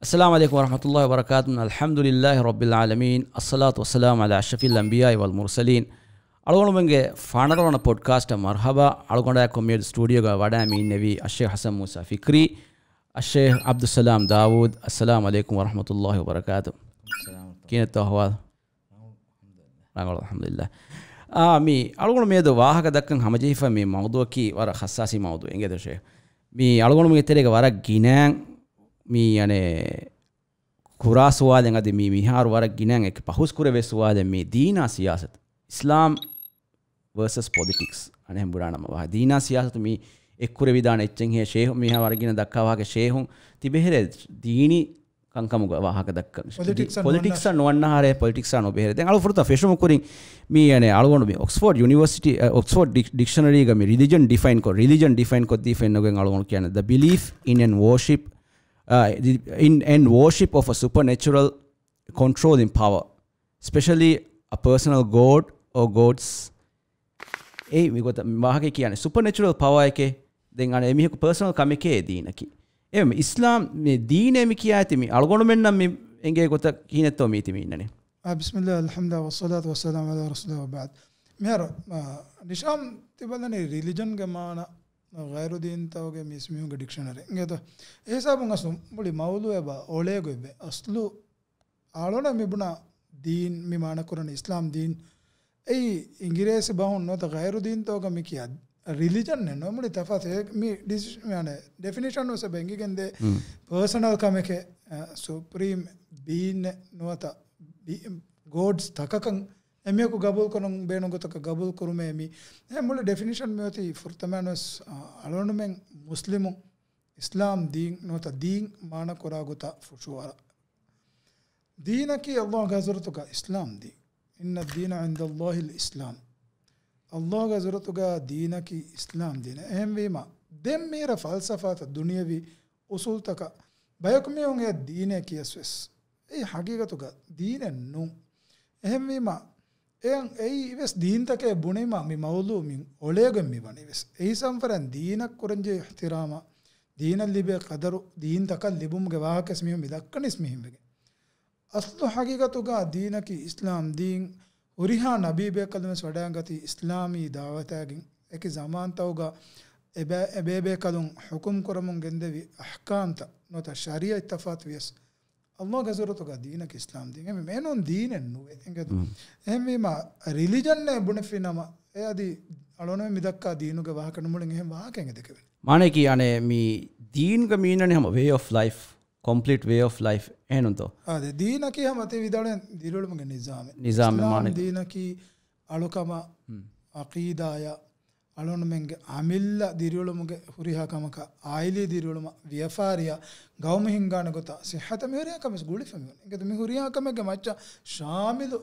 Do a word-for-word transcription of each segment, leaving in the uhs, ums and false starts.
السلام عليكم ورحمة الله وبركاته. الحمد لله رب العالمين. الصلاة والسلام على أشرف الأنبياء والمرسلين. އަޅުގަނޑުމެންގެ ފާނަރަވަނަ ޕޮޑްކާސްޓަށް މަރުޙަބާ. އަޅުގަނޑާއެކު މިއަދު ސްޓޫޑިއޯގަ ވަޑައި މި އިންނެވީ އައްޝޭޚް ޙަސަން މޫސާ ފިކްރީ، އައްޝޭޚް ޢަބްދުއްސަލާމް ދާވޫދު. السلام عليكم ورحمة الله وبركاته. ކިހިނެއްތޯ އަޙްވާލު؟ ރަނގަޅު، އަލްޙަމްދުލިއްލާހް. އާ، މި އަޅުގަނޑު މިއަދު ވާހަކަ ދައްކަން ހަމަޖެހިފަ މި މައުޟޫޢަކީ ވަރަށް ޙައްސާސީ މައުޟޫޢެއް އިނގޭތޯ ޝޭޚް. މި އަޅުގަނޑުމެންގެ ތެރޭގަ ވަރަށް ގިނައިން މި، އަނެއް، ކުރާ ސުވާލެއް އަދި މި މިހާރު ވަރަށް ގިނައިން އެކި ފަހުސް ކުރެވޭ ސުވާލެއް މި ދީނާ ސިޔާސަތު، އިސްލާމް ވަރސަސް ޕޮލިޓިކްސް. އަނެއް ބުނާނަމަ ވާހަ-، ދީނާ ސިޔާސަތު މި އެއްކުރެވިދާނެ އެއްޗެއްހޭ ޝޭހު މިހާ ވަރަށް ގިނަ ދައްކާ ވާހަކަ ޝޭހުން ތިބެހެރޭ ދީނީ ކަންކަމުގަ ވާހަކަ ދައްކަން. ޕޮލިޓިކްސް އަށް ޕޮލިޓިކްސް އަށް ނުވަންނަހާރޭ ޕޮލިޓިކްސް އާ ނުބެހެރޭ. ދެން އަޅު ފުރަތަމަ ފެށުމު ކުރިން މި އަނެއް އަޅުގަނޑު މި އޮކްސްފޯޑް ޔުނިވަރސިޓީ، އަ، އޮކްސްފޯޑް ޑިކް-، ޑިކްޝަނަރީގަ މި ރިލިޖަން ޑިފައިން ކޮށް، ރިލިޖަން ޑިފައިން ކޮށްދީފައިން ނުގެން އަޅުގަނޑު ކިޔާނެ، the belief in an worship, uh, in an worship of a supernatural controlling power, especially a personal god or gods. އެއީ މިގޮތަށް ވާހަކަ ކިޔާނެ ސުޕަރނެޗުރަލް ޕަވާއެކޭ. ދެން އަނެއް އެމީހަކު ޕާސަނަލް ކަމެކޭ ދީނަކީ. އެ އިސްލާމް މި ދީނޭ މި ކިޔާ އެތި މި އަޅުގަނޑުމެންނަށް މި އެނގޭ ގޮތަށް ކިހިނެއްތޯ މީތި މި އިންނަނީ؟ آه، بسم الله، الحمد لله، والصلاة والسلام على رسول الله، وبعد. މިހާރު، އާ، ނިޝާމް ތިބަލަނީ ރިލިޖަންގެ މާނަ، އާ، ޣައިރު ދީންތަކުގެ މީސްމީހުންގެ ޑިކްޝަނަރީ. އިނގޭތޯ؟ އެހިސާބުން އަސްލު މުޅި މައުޟޫޢެއް ބާ އޮޅޭ ގޮތްވޭ. އަސްލު އަޅުނަ މި ބުނާ ދީން، މި މާނަ ކުރަނީ އިސްލާމް ދީން. އެއީ އިނގިރޭސި ބަހުން ނުވަތަ ޣައިރު ދީންތަކުގަ މި ކިޔާ ރިލިޖަންއެއް ނޫން، މުޅި ތަފާތު. އެ މި ޑިސިޝަން، މި އަނެއް ޑެފިނިޝަން ވެސް އެބަ އެނގިގެންދޭ މް. ޕާސަނަލް ކަމެކޭ، އަ، ސުޕްރީމް ބީއިންއެއް ނުވަތަ ބީ-، ގޯޑްސް ތަކަކަށް އެމީހަކު ގަބޫލުކުރަން ބޭނުން ގޮތަކަށް ގަބޫލު ކުރުމޭ މި. އެ މުޅި ޑެފިނިޝަން މިއޮތީ ފުރަތަމައިން ވެސް، އަ، އަޅުގަނޑުމެން މުސްލިމުން އިސްލާމް ދީން ނުވަތަ ދީން މާނަ ކުރާ ގޮތަށް ފުށުއަރާ. ދީނަކީ ﷲގެ ޙަޟްރަތުގަ އިސްލާމް ދީން. إن الدين عند الله الإسلام. ﷲގެ ޙަޟްރަތުގަ ދީނަކީ އިސްލާމް ދީނެއް. އެހެންވީމަ، ދެން މިހިރަ ފަލްސަފާތައް ދުނިޔެވީ އުސޫލްތަކަށް ބަޔަކު މީހުން އެ ދީނޭ ކިޔަސް ވެސް، އެއީ ޙަޤީޤަތުގަ ދީނެއް ނޫން. އެހެންވީމަ، އެ-، އެއީ ވެސް ދީންތަކޭ ބުނީމަ މި މައުޟޫޢު މި އޮޅޭގޮތް މި ވަނީ ވެސް. އެއީ ސަންފަރަން ދީނަށް ކުރަންޖެހޭ އިޙްތިރާމާ، ދީނަށް ލިބޭ ޤަދަރު، ދީންތަކަށް ލިބުމުގެ ވާހަކަވެސް މީހުން މި ދައްކަނީސް މިހެންވެގެން. އަސްލު ޙަޤީޤަތުގަ ދީނަކީ އިސްލާމް ދީން. ހުރިހާ ނަބީބޭކަލުން ވެސް ވަޑައިގަތީ އިސްލާމީ ދަޢުވަތާގެން. އެކި ޒަމާންތަކުގަ އެބޭ-، އެބޭބޭކަލުން ޙުކުމް ކުރަމުން ގެންދެވި އަޙްކާމްތައް ނުވަތަ ޝަރީޢަތް ތަފާތު ވިޔަސް، ﷲގެ ޙަޟްރަތުގަ ދީނަކީ އިސްލާމް ދީން. އެހެންވީމަ އެނޫން ދީނެއް ނުވޭ. އެނގޭތޯ؟ މް. އެހެންވީމަ ރިލިޖަންއޭ ބުނެފިނަމަ، އެ އަދި އަޅުނަމެ މި ދައްކާ ދީނުގެ ވާހަކަ ނުމުޅިން އެހެން ވާހަކައެއް ދެކެވެނީ. މާނައަކީ އަނެއް މި ދީންގަ މީނަނީ ހަމަ ވޭ އޮފް ލައިފް، ކޮމްޕްލީޓް ވޭ އޮފް ލައިފް އެހެނުންތޯ؟ އާދެ، ދީނަކީ ހަމަ ތި ވިދާޅުވެން ދިރިއުޅުމުގެ ނިޒާމެއް. ނިޒާމެއް އިސްލާމް މާނަ. ދީނަކީ އަޅުކަމަށް، މް. ޢަޤީދާޔަށް، އަޅުންމެންގެ އަމިއްލަ ދިރިއުޅުމުގެ ހުރިހާ ކަމަކަށް، އާއިލީ ދިރިއުޅުމަށް، ވިޔަފާރިއަށް، ގައުމު ހިންގާނެ ގޮތަށް، ޞިއްޙަތަށް މި ހުރިހާ ކަމެއް ގުޅިފަ މިވަނީ. އެނގޭތޯ މި ހުރިހާ ކަމެއްގެ މައްޗަށް ޝާމިލު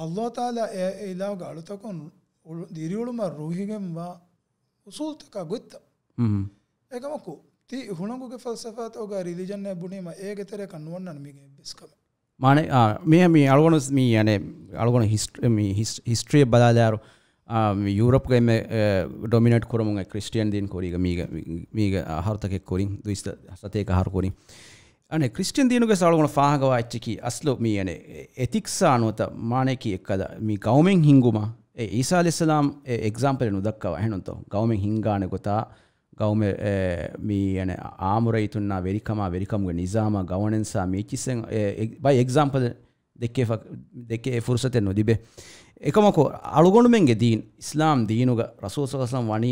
ﷲ ތަޢާލާ އެ، އެ އިލާހުގެ އަޅުތަކުން އުޅު-، ދިރިއުޅުމަށް ރުހިގެންވާ އުސޫލްތަކާ ގޮތްތައް. މް. އެކަމަކު، ތި ހުޅަނގުގެ ފަލްސަފާތަކުގަ ރިލިޖަންއޭ ބުނީމަ އޭގެ ތެރޭކަށް ނުވަންނާނެ މީގެ އެއްވެސް ކަމެއް. މާނަ، އާ، މި، މި އަޅުގަނޑު މި، އަނެއް، އަޅުގަނޑު ހިސްޓް-، މި ހިސް-، ހިސްޓްރީއަށް ބަލާލާއިރު، އާ، މި ޔޫރަޕްގަ އެންމެ، އެ، ޑޮމިނޭޓް ކުރަމުން އެ ކްރިސްޓިއަން ދީން ކުރީގަ މީގަ، މީގަ އަހަރުތަކެއް ކުރިން، ދުއިސައްތަ ސަތޭކަ އަހަރު ކުރިން. އަނެއް ކްރިސްޓިއަން ދީނުގެ އަޅުގަނޑު ފާހަގަވާ އެއްޗަކީ އަސްލު މި އަނެއް އެތިކްސްއާ ނުވަތަ މާނައަކީ އެއްކަލަ މި ގައުމެއް ހިންގުމަށް އެ ޢީސާ ޢަލައިހިއްސަލާމް އެ އެގްޒާމްޕަލެއް ނުދައްކަވާ އެހެނުންތޯ؟ ގައުމެއް ހިންގާނެ ގޮތާ، ގައުމެއް، އެ، މި އަނެއް އާމުރައްޔިތުންނާ ވެރިކަމާ، ވެރިކަމުގެ ނިޒާމާ، ގަވަނެންސާ މި އެއްޗިއްސެއް، އެ، އެ، ބައި އެގްޒާމްޕަލެއް ދެއްކޭފަ-، ދެއްކޭ ފުރުސަތެއް ނުލިބޭ. އެކަމަކު، އަޅުގަނޑުމެންގެ ދީން، އިސްލާމް ދީނުގަ ރަސޫލު ޞައްލަﷲު ޢަލައިހި ވަސައްލަމް ވަނީ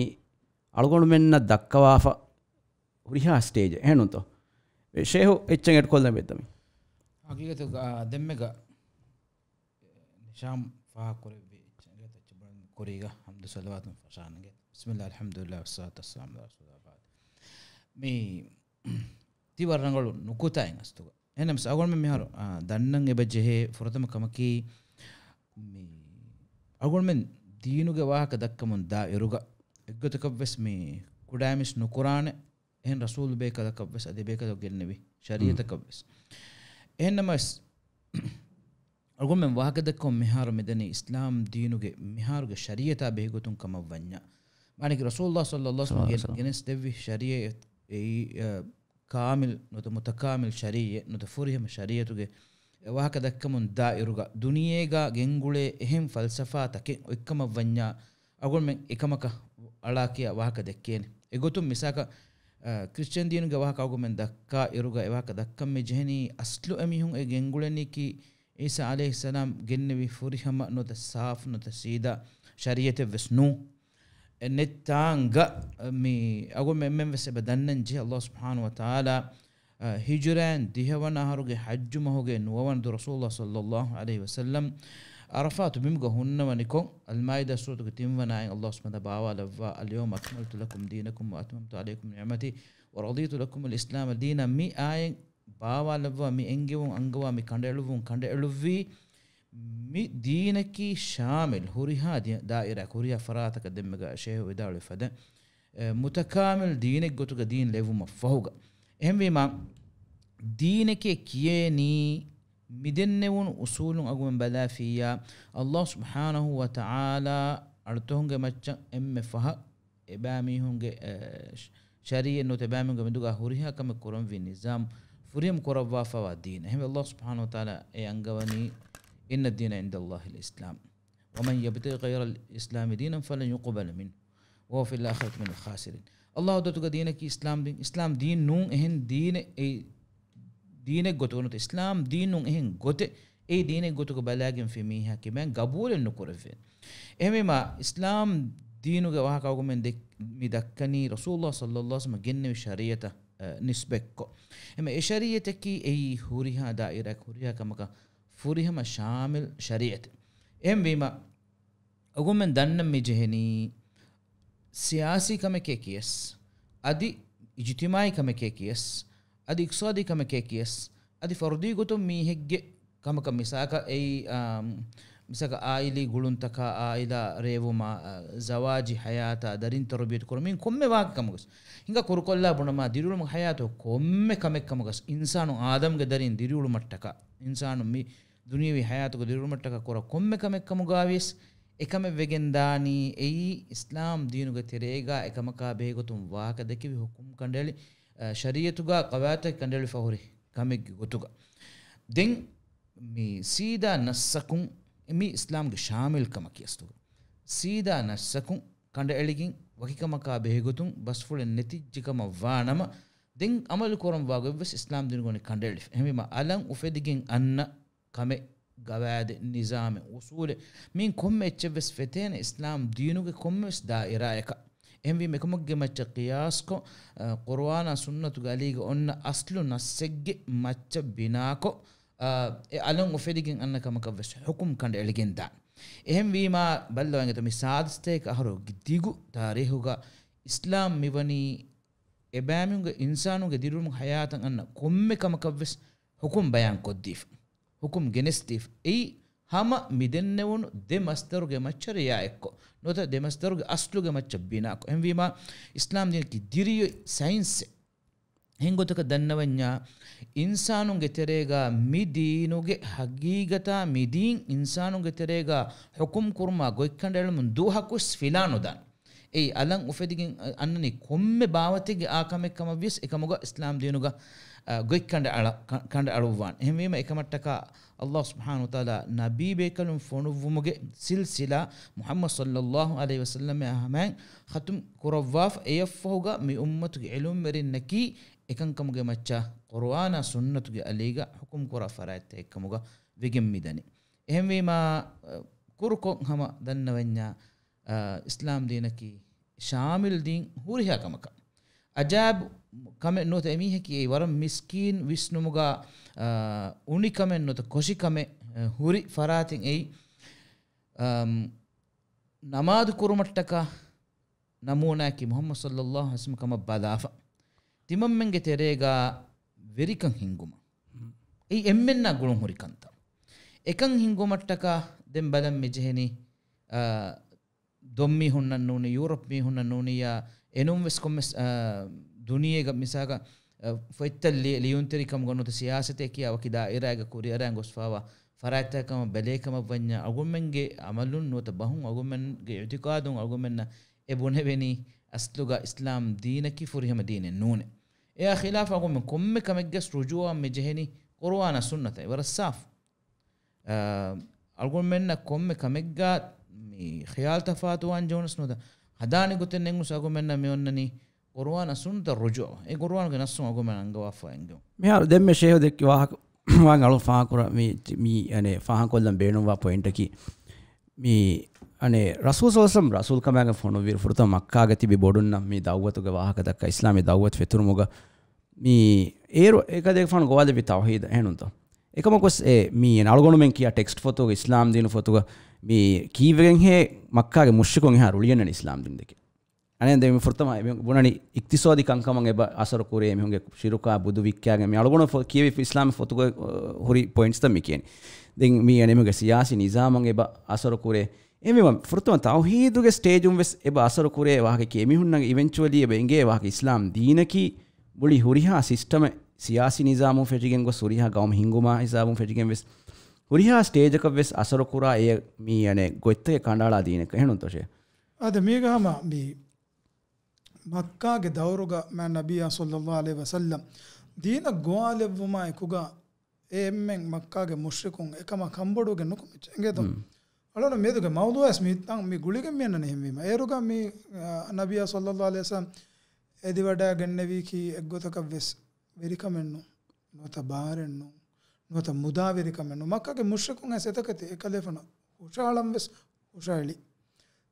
އަޅުގަނޑުމެންނަށް ދައްކަވާފަ ހުރިހާ ސްޓޭޖެއް އެހެނުންތޯ؟ އެ ޝޭހު އެއްޗެއް އެޑް ކޮށްލަން ވެއްދަމި. ހަގީގަތުގަ ދެންމެގަ ނިޝާމް ފާހަގަކުރެއްވި އެއްޗެއް ތައްޗަ ބުނަން ކުރީގަ ޙަމްދު ޞަލަވާތުން ފަށާނެގެ. بسم الله، الحمد لله، والصلاة والسلام على رسول الله، وبعد. މި ތި ވަރަށް ރަނގަޅު ނުކުތާއެއް އަސްތުގަ. އެހެންނަމަސް އަޅުގަނޑުމެން މިހާރު، އާ، ދަންނަން އެބަ ޖެހޭ ފުރަތަމަ ކަމަކީ، މި އަޅުގަނޑުމެން ދީނުގެ ވާހަކަ ދައްކަމުން ދާ އިރުގަ އެއްގޮތަކަށްވެސް މި ކުޑައިމީސް ނުކުރާނެ، އެހެން ރަސޫލު ބޭކަލަކަށްވެސް އަދި ބޭކަލަކު ގެންނެވި ޝަރީޢަތަކަށްވެސް. އެހެންނަމަވެސް، އަޅުގަނޑުމެން ވާހަކަ ދައްކަމުން މިހާރު މިދަނީ އިސްލާމް ދީނުގެ މިހާރުގެ ޝަރީޢަތާ ބެހޭގޮތުން ކަމަށްވަންޏާ. މާނައަކީ ރަސޫލުﷲ ޞައްލަﷲު ޢަލައިހި ވަސައްލަމަ ގެނެސްދެއްވި ޝަރީޢަތް އެއީ، އަ، ކާމިލް ނުވަތަ މުތަކާމިލް ޝަރީއަތް ނުވަތަ ފުރިހަމަ ޝަރީއަތުގެ ވާހަކަ ދައްކަމުން ދާއިރުގަ ދުނިޔޭގަ ގެންގުޅޭ އެހެން ފަލްސަފާތަކެއް އޮތްކަމަށްވަންޏާ އަޅުގަނޑުމެން އެކަމަކަށް އަޅާ ކިޔާ ވާހަކަ ދެއްކޭނެ. އެގޮތުން މިސާކަށް، އަ، ކްރިސްޗަން ދީނުގެ ވާހަކަ އަޅުގަނޑުމެން ދައްކާ އިރުގަ އެވާހަކަ ދައްކަން މި ޖެހެނީ އަސްލު އެމީހުން އެ ގެންގުޅެނީކީ ޢީސާ ޢަލައިހިއްސަލާމް ގެންނެވި ފުރިހަމަ ނުވަތަ ސާފު ނުވަތަ ސީދާ ޝަރީއަތެއްވެސް ނޫން. އެ ނެތް ތާނގަ މި އަގު މެ-، މެންވެސް އެބަ ދަންނަން ޖެހޭ، އައްލާހު ސުބްޙާނަހު ވަ ތަޢާލާ، އަ، ހިޖުރައިން ދިހަވަނަ އަހަރުގެ ޙައްޖު މަހުގެ ނުވަވަނަ ދުވަހު ރަސޫލުއްލާހި ޞައްލައްލާހު ޢަލައިހި ވަސައްލަމް ޢަރަފާތު ބިމުގަ ހުންނަވަނިކޮށް، އަލްމާއިދާ ސޫރަތުގެ ތިންވަނަ އާޔަތް އައްލާހު ސުބްޙާނަހު ވަ ތަޢާލާ ބާވާލައްވާ، اليوم أكملت لكم دينكم وأتممت عليكم نعمتي ورضيت لكم الإسلام دينا. މި އާޔަތް ބާވާލައްވާ، މި އެންގެވުން އަންގަވާ، މި ކަނޑައެޅުވުން ކަނޑައެޅުއްވީ، މި ދީނަކީ ޝާމިލް ހުރިހާ ދި-، ދާއިރާއަކަށް، ހުރިހާ ފަރާތަކަށް ދެންމެގަ ޝޭހު ވިދާޅުވި ފަދަ، އެ، މުތަކާމިލް ދީނެއްގޮތުގަ ދީން ލެއްވުމަށް ފަހުގަ. އެހެންވީމާ، ދީނެކޭ ކިޔޭނީ މިދެންނެވުނު އުސޫލުން އަގުމެން ބަލާފިއްޔާ، އައްލާހު ސުބްޙާނަހު ވަ ތަޢާލާ އަޅުތަހުންގެ މައްޗަށް އެންމެ ފަހަށް އެބައިމީހުންގެ، އަ، ޝަ-، ޝަރީއަތް ނުވަތަ އެބައިމީހުންގެ މެދުގަ ހުރިހާ ކަމެއް ކުރަންވީ ނިޒާމް ފުރިހަމަ ކުރައްވާފައިވާ ދީން. އެހެންވެ، އައްލާހު ސުބްޙާނަހު ވަ ތަޢާލާ އެ އަންގަވަނީ، إن الدين عند الله الإسلام ومن يبتغ غير الإسلام دينا فلن يقبل منه وهو في الآخرة من الخاسرين. އައްލާހު ދޮތުގަ ދީނަކީ އިސްލާމް ދީން. އިސްލާމް ދީން ނޫން އެހެން ދީނެއް، އެ ދީނެއް ގޮތުގަ ނުވަތަ އިސްލާމް ދީން ނޫން އެހެން ގޮތެއް، އެ ދީނެއް ގޮތުގަ ބަލާގެންފި މީހާ ކިބައިން ގަބޫލެއް ނުކުރެއްވޭ. އެހެންވީމާ، އިސްލާމް ދީނުގެ ވާހަކަ އަގުމެން ދެ-، މި ދައްކަނީ ރަސޫލުއްލާހި ޞައްލައްލާހު ޢަލައިހި ވަސައްލަމަ ގެންނެވި ޝަރީއަތަށް، އަ، ނިސްބަތްކޮށް. އެމަ އެ ޝަރީއަތަކީ އެއީ ހުރިހާ ދާއިރާއަކަށް ހުރިހާ ކަމަކަށް ފުރިހަމަ ޝާމިލް ޝަރީއަތެއް. އެހެންވީމަ، އަގުމެން ދަންނަން މި ޖެހެނީ، ސިޔާސީ ކަމެކޭ ކިޔަސް، އަދި އިޖުތިމާޢީ ކަމެކޭ ކިޔަސް، އަދި އިޤްތިޞާދީ ކަމެކޭ ކިޔަސް، އަދި ފަރުދީ ގޮތުން މީހެއްގެ ކަމަކަށް މިސާކަށް އެއީ، އާ، މިސާކަށް އާއިލީ ގުޅުންތަކާ، އާއިލާ ރޭވުމާ، އާ، ޒަވާޖީ ޙަޔާތާ، ދަރިން ތަރުބިޔަތު ކުރުމީ ކޮންމެ ވާހަކަ ކަމަކަސް، ހިނގާ ކުރުކޮށްލާ ބުނަމާ، ދިރިއުޅުމުގެ ޙަޔާތު ކޮންމެ ކަމެއް ކަމަކަސް، އިންސާނު އާދަމްގެ ދަރިން ދިރިއުޅުމަށްޓަކާ، އިންސާނު މި ދުނިޔެވީ ޙަޔާތުގަ ދިރިއުޅުމަށްޓަކާ ކުރާ ކޮންމެ ކަމެއް ކަމުގައިވިޔަސް، އެކަމެއް ވެގެން ދާނީ އެއީ އިސްލާމް ދީނުގެ ތެރޭގަ އެކަމަކާ ބެހޭގޮތުން ވާހަކަ ދެކެވި ޙުކުމް ކަނޑައެޅި، އަ، ޝަރީޢަތުގަ ޤަވާޢިދުތަކެއް ކަނޑައެޅިފަ ހުރި ކަމެއްގެ ގޮތުގަ. ދެން މި ސީދާ ނައްސަކުން މި އިސްލާމްގެ ޝާމިލްކަމަކީ އަސްލުގަ. ސީދާ ނައްސަކުން ކަނޑައެޅިގެން ވަކިކަމަކާ ބެހޭގޮތުން ބަސްފުޅެއް ނެތިއްޖެ ކަމަށް ވާނަމަ، ދެން ޢަމަލު ކުރަން ވާ ގޮތްވެސް އިސްލާމް ދީނުގަ ކަނޑައެޅިފަ. އެހެންވީމަ އަލަށް އުފެދިގެން އަންނަ ކަމެއް ގަވާއިދެއް، ނިޒާމެއް، އުސޫލެއް، މިއިން ކޮންމެ އެއްޗެއްވެސް ފެތޭނެ އިސްލާމް ދީނުގެ ކޮންމެވެސް ދާއިރާއަކަށް. އެހެންވީމަ އެކަމެއްގެ މައްޗަށް ޤިޔާސްކޮށް، އަ، ޤުރުއާނާ ސުންނަތުގެ އަލީގަ އޮންނަ އަސްލު ނައްސެއްގެ މައްޗަށް ބިނާކޮށް، އަ، އެ އަލަށް އުފެދިގެން އަންނަ ކަމަކަށްވެސް ޙުކުމް ކަނޑައެޅިގެން ދާން. އެހެންވީމާ ބައްލަވަން އެތަ މި ސާދަސްތޭކަ އަހަރު ދިގު ތާރީޚުގަ އިސްލާމް މިވަނީ އެބައިމީހުންގެ އިންސާނުންގެ ދިރިއުޅުމުގެ ޙަޔާތަށް އަންނަ ކޮންމެ ކަމަކަށްވެސް ޙުކުމް ބަޔާން ކޮށްދީފަ، ޙުކުމް ގެނެސްދީފަ. އެއީ ހަމަ މިދެންނެވުނު ދެ މަސްދަރުގެ މައްޗަށް ރިޢާޔަތްކޮށް، ނުވަތަ ދެ މަސްދަރުގެ އަސްލުގެ މައްޗަށް ބިނާކޮށް. އެހެންވީމާ، އިސްލާމް ދީނަކީ ދިރިއޮތް ސައިންސެއް. އެހެން ގޮތަކަށް ދަންނަވަންޏާ، އިންސާނުންގެ ތެރޭގަ މި ދީނުގެ ޙަޤީޤަތާ މި ދީން އިންސާނުންގެ ތެރޭގަ ޙުކުމް ކުރުމާ ގޮތްކަނޑައެޅުމުން ދުވަހަކުވެސް ފިލާ ނުދާނެ. އެއީ އަލަށް އުފެދިގެން އަންނަނީ ކޮންމެ ބާވަތެއްގެ އާ ކަމެއް ކަމަށްވިޔަސް އެކަމުގަ އިސްލާމް ދީނުގަ، އަ، ގޮތް ކަނޑައަޅަ-، ކަ-، ކަނޑައަޅުއްވާނެ. އެހެންވީމަ އެކަމަށްޓަކާ އައްލާހު ސުބްޙާނަހު ވަތަޢާލާ ނަބީ ބޭކަލުން ފޮނުއްވުމުގެ ސިލްސިލާ މުޙައްމަދު ޞައްލައްލާހު ޢަލައިހި ވަސައްލަމް އާ ހަމައިން ޚަތުމް ކުރައްވާފަ. އެޔަށްފަހުގަ މި އުއްމަތުގެ ޢިލްމުވެރިންނަކީ އެކަންކަމުގެ މައްޗަށް ޤުރުއާނާ ސުންނަތުގެ އަލީގަ ޙުކުމް ކުރާ ފަރާތްތަކެއް ކަމުގަ ވެގެން މިދަނީ. އެހެންވީމާ، އަ، ކުރުކޮށް ހަމަ ދަންނަވަންޏާ، އާ، އިސްލާމް ދީނަކީ ޝާމިލް ދީން ހުރިހާ ކަމަކަށް. އަޖާބު ކަމެއް ނުވަތަ އެމީހަކީ އެއީ ވަރަށް މިސްކީން ވިސްނުމުގަ، އާ، އުނިކަމެއް ނުވަތަ ކޮށިކަމެއް، އާ، ހުރި ފަރާތެއް އެއީ، އަމް، ނަމާދު ކުރުމަށްޓަކާ ނަމޫނާއަކީ މުޙައްމަދު ޞައްލައްލާހު ޢަލައިހި ވަސައްލަމް ކަމަށް ބަލާފަ. ތިމަންމެންގެ ތެރޭގަ ވެރިކަން ހިންގުމަށް. އެއީ އެންމެންނާ ގުޅުން ހުރި ކަންތައް. އެކަން ހިންގުމަށްޓަކާ ދެން ބަލަން މި ޖެހެނީ، އާ، ދޮންމީހުންނަށް ނޫނީ، ޔޫރަޕް މީހުންނަށް ނޫނިއްޔާ، އެނޫންވެސް ކޮންމެސް، އާ، ދުނިޔޭގަ މިސާލަކަށް، އާ، ފޮތްތައް ލިޔެ-، ލިޔުންތެރިކަމުގަ ނުވަތަ ސިޔާސަތޭ ކިޔާ ވަކި ދާއިރާއެއްގަ ކުރިއަރަން ގޮސްފައިވާ ފަރާތްތަކަށް ކަމަށް ބެލޭ ކަމަށް ވަންޏާ، އަޅުގަނޑުމެންގެ ޢަމަލުން ނުވަތަ ބަހުން އަޅުގަނޑުމެންގެ އިޢުތިޤާދުން އަޅުގަނޑުމެންނަށް އެ ބުނެވެނީ އަސްލުގަ އިސްލާމް ދީނަކީ ފުރިހަމަ ދީނެއް ނޫނޭ. އެއާ ޚިލާފަށް އަޅުގަނޑުމެން ކޮންމެ ކަމެއްގަސް ރުޖޫޢަށް މި ޖެހެނީ ޤުރުއާނާ ސުންނަތަށް. ވަރަށް ސާފު. އަ، އަޅުގަނޑުމެންނަށް ކޮންމެ ކަމެއްގަ މި ޚިޔާލު ތަފާތުވާން ޖެހުނަސް ނުވަތަ ހަދާނެ ގޮތެއް ނެތްނަސް އަޅުގަނޑުމެންނަށް މި އޮންނަނީ ޤުރުއާނާ ސުންނަތަށް ރުޖޫޢަށް. އެ ޤުރުއާނުގެ ނައްސުން އަޅުގަނޑުމެން އަންގަވާފަ އެނގެމުން. މިހާރު ދެންމެ ޝޭހު ދެއްކި ވާހަކަ ވާން އަޅު ފާހަގަކުރާ މި، މި، އަނެ، ފާހަގަކޮށްލަން ބޭނުންވާ ޕޮއިންޓަކީ، މި، އަނެ، ރަސޫލު ޞައްލަﷲު ޢަލައިހި ވަސައްލަމް ރަސޫލުކަމާގެ ފޮނުއްވި ފުރަތަމަ މައްކާގަ ތިބި ބޮޑުންނަށް މި ދަޢުވަތުގެ ވާހަކަ ދައްކާ، އިސްލާމީ ދަޢުވަތު ފެތުރުމުގަ މި އޭރު އެކަލޭގެފާނު ގޮވާލެއްވި ތައުޙީދަށް އެހެނުންތޯ؟ އެކަމަކުވެސް އެ މި އަޅުގަނޑުމެން ކިޔާ ޓެކްސްޓް ފޮތުގަ އިސްލާމް ދީނު ފޮތުގަ މި ކީއްވެގެންހޭ މައްކާގެ މުޝްރިކުން އެހާ ރުޅިއަންނަނީ އިސްލާމް ދީން ދެކެ. އަނެއް ދެން މި ފުރަތަމަ ބުނަނީ އިޤްތިޞާދީ ކަންކަމަށް އެބަ އަސަރު ކުރޭ، މީހުންގެ ޝިރުކާ ބުދު ވިއްކާގެން މި އަޅުގަނޑު ފޮ-، ކިޔެވި އިސްލާމް ފޮތުގަ، އަ، ހުރި ޕޮއިންޓްސްތައް މި ކިޔަނީ. ދެން މި އަނެ މީހުންގެ ސިޔާސީ ނިޒާމަށް އެބަ އަސަރު ކުރޭ. އެހެންވީމަ ފުރަތަމަ ތައުޙީދުގެ ސްޓޭޖުން ވެސް އެބަ އަސަރު ކުރޭ ވާހަކަ ކިޔެ މީހުންނަށް އިވެންޗުއަލީ އެބަ އެނގޭ ވާހަކަ އިސްލާމް ދީނަކީ މުޅި ހުރިހާ ސިސްޓަމެއް ސިޔާސީ ނިޒާމުން ފެށިގެން ގޮސް ހުރިހާ ގައުމު ހިންގުމާ ހިސާބުން ފެށިގެން ވެސް ހުރިހާ ސްޓޭޖަކަށް ވެސް އަސަރު ކުރާ އެ މި އަނެ ގޮތްތަކެއް ކަނޑައަޅާ ދީނެއް އެހެނުންތޯ ޝޭހް؟ އާދެ، މީގަ ހަމަ މި މައްކާގެ ދައުރުގަ މާތް ނަބިއްޔާ ޞައްލަﷲު ޢަލައިހި ވަސައްލަމް ދީނަށް ގޮވާލެއްވުމާ އެކުގަ އެ އެންމެން މައްކާގެ މުޝްރިކުން އެކަމާ ކަންބޮޑުވެގެން ނުކުމެއްޗެއް އެނގޭތޯ؟ އަޅުގަނޑު މިއަދުގެ މައުޟޫޢަށް މި ތަން މި ގުޅިގެން މި އަންނަނީ އެހެންވީމަ. އޭރުގަ މި، އަ، ނަބިއްޔާ ޞައްލަﷲު ޢަލައިހި ވަސައްލަމް އެދިވަޑައިގެންނެވީކީ އެއްގޮތަކަށް ވެސް ވެރިކަމެއްނު، ނުވަތަ ބާރެއްނު، ނުވަތަ މުދާވެރިކަމެއްނު. މައްކާގެ މުޝްރިކުން އައިސް އެތަކެތި އެކަލޭފާނަށް ހުށަހަޅަން ވެސް ހުށަހެޅި.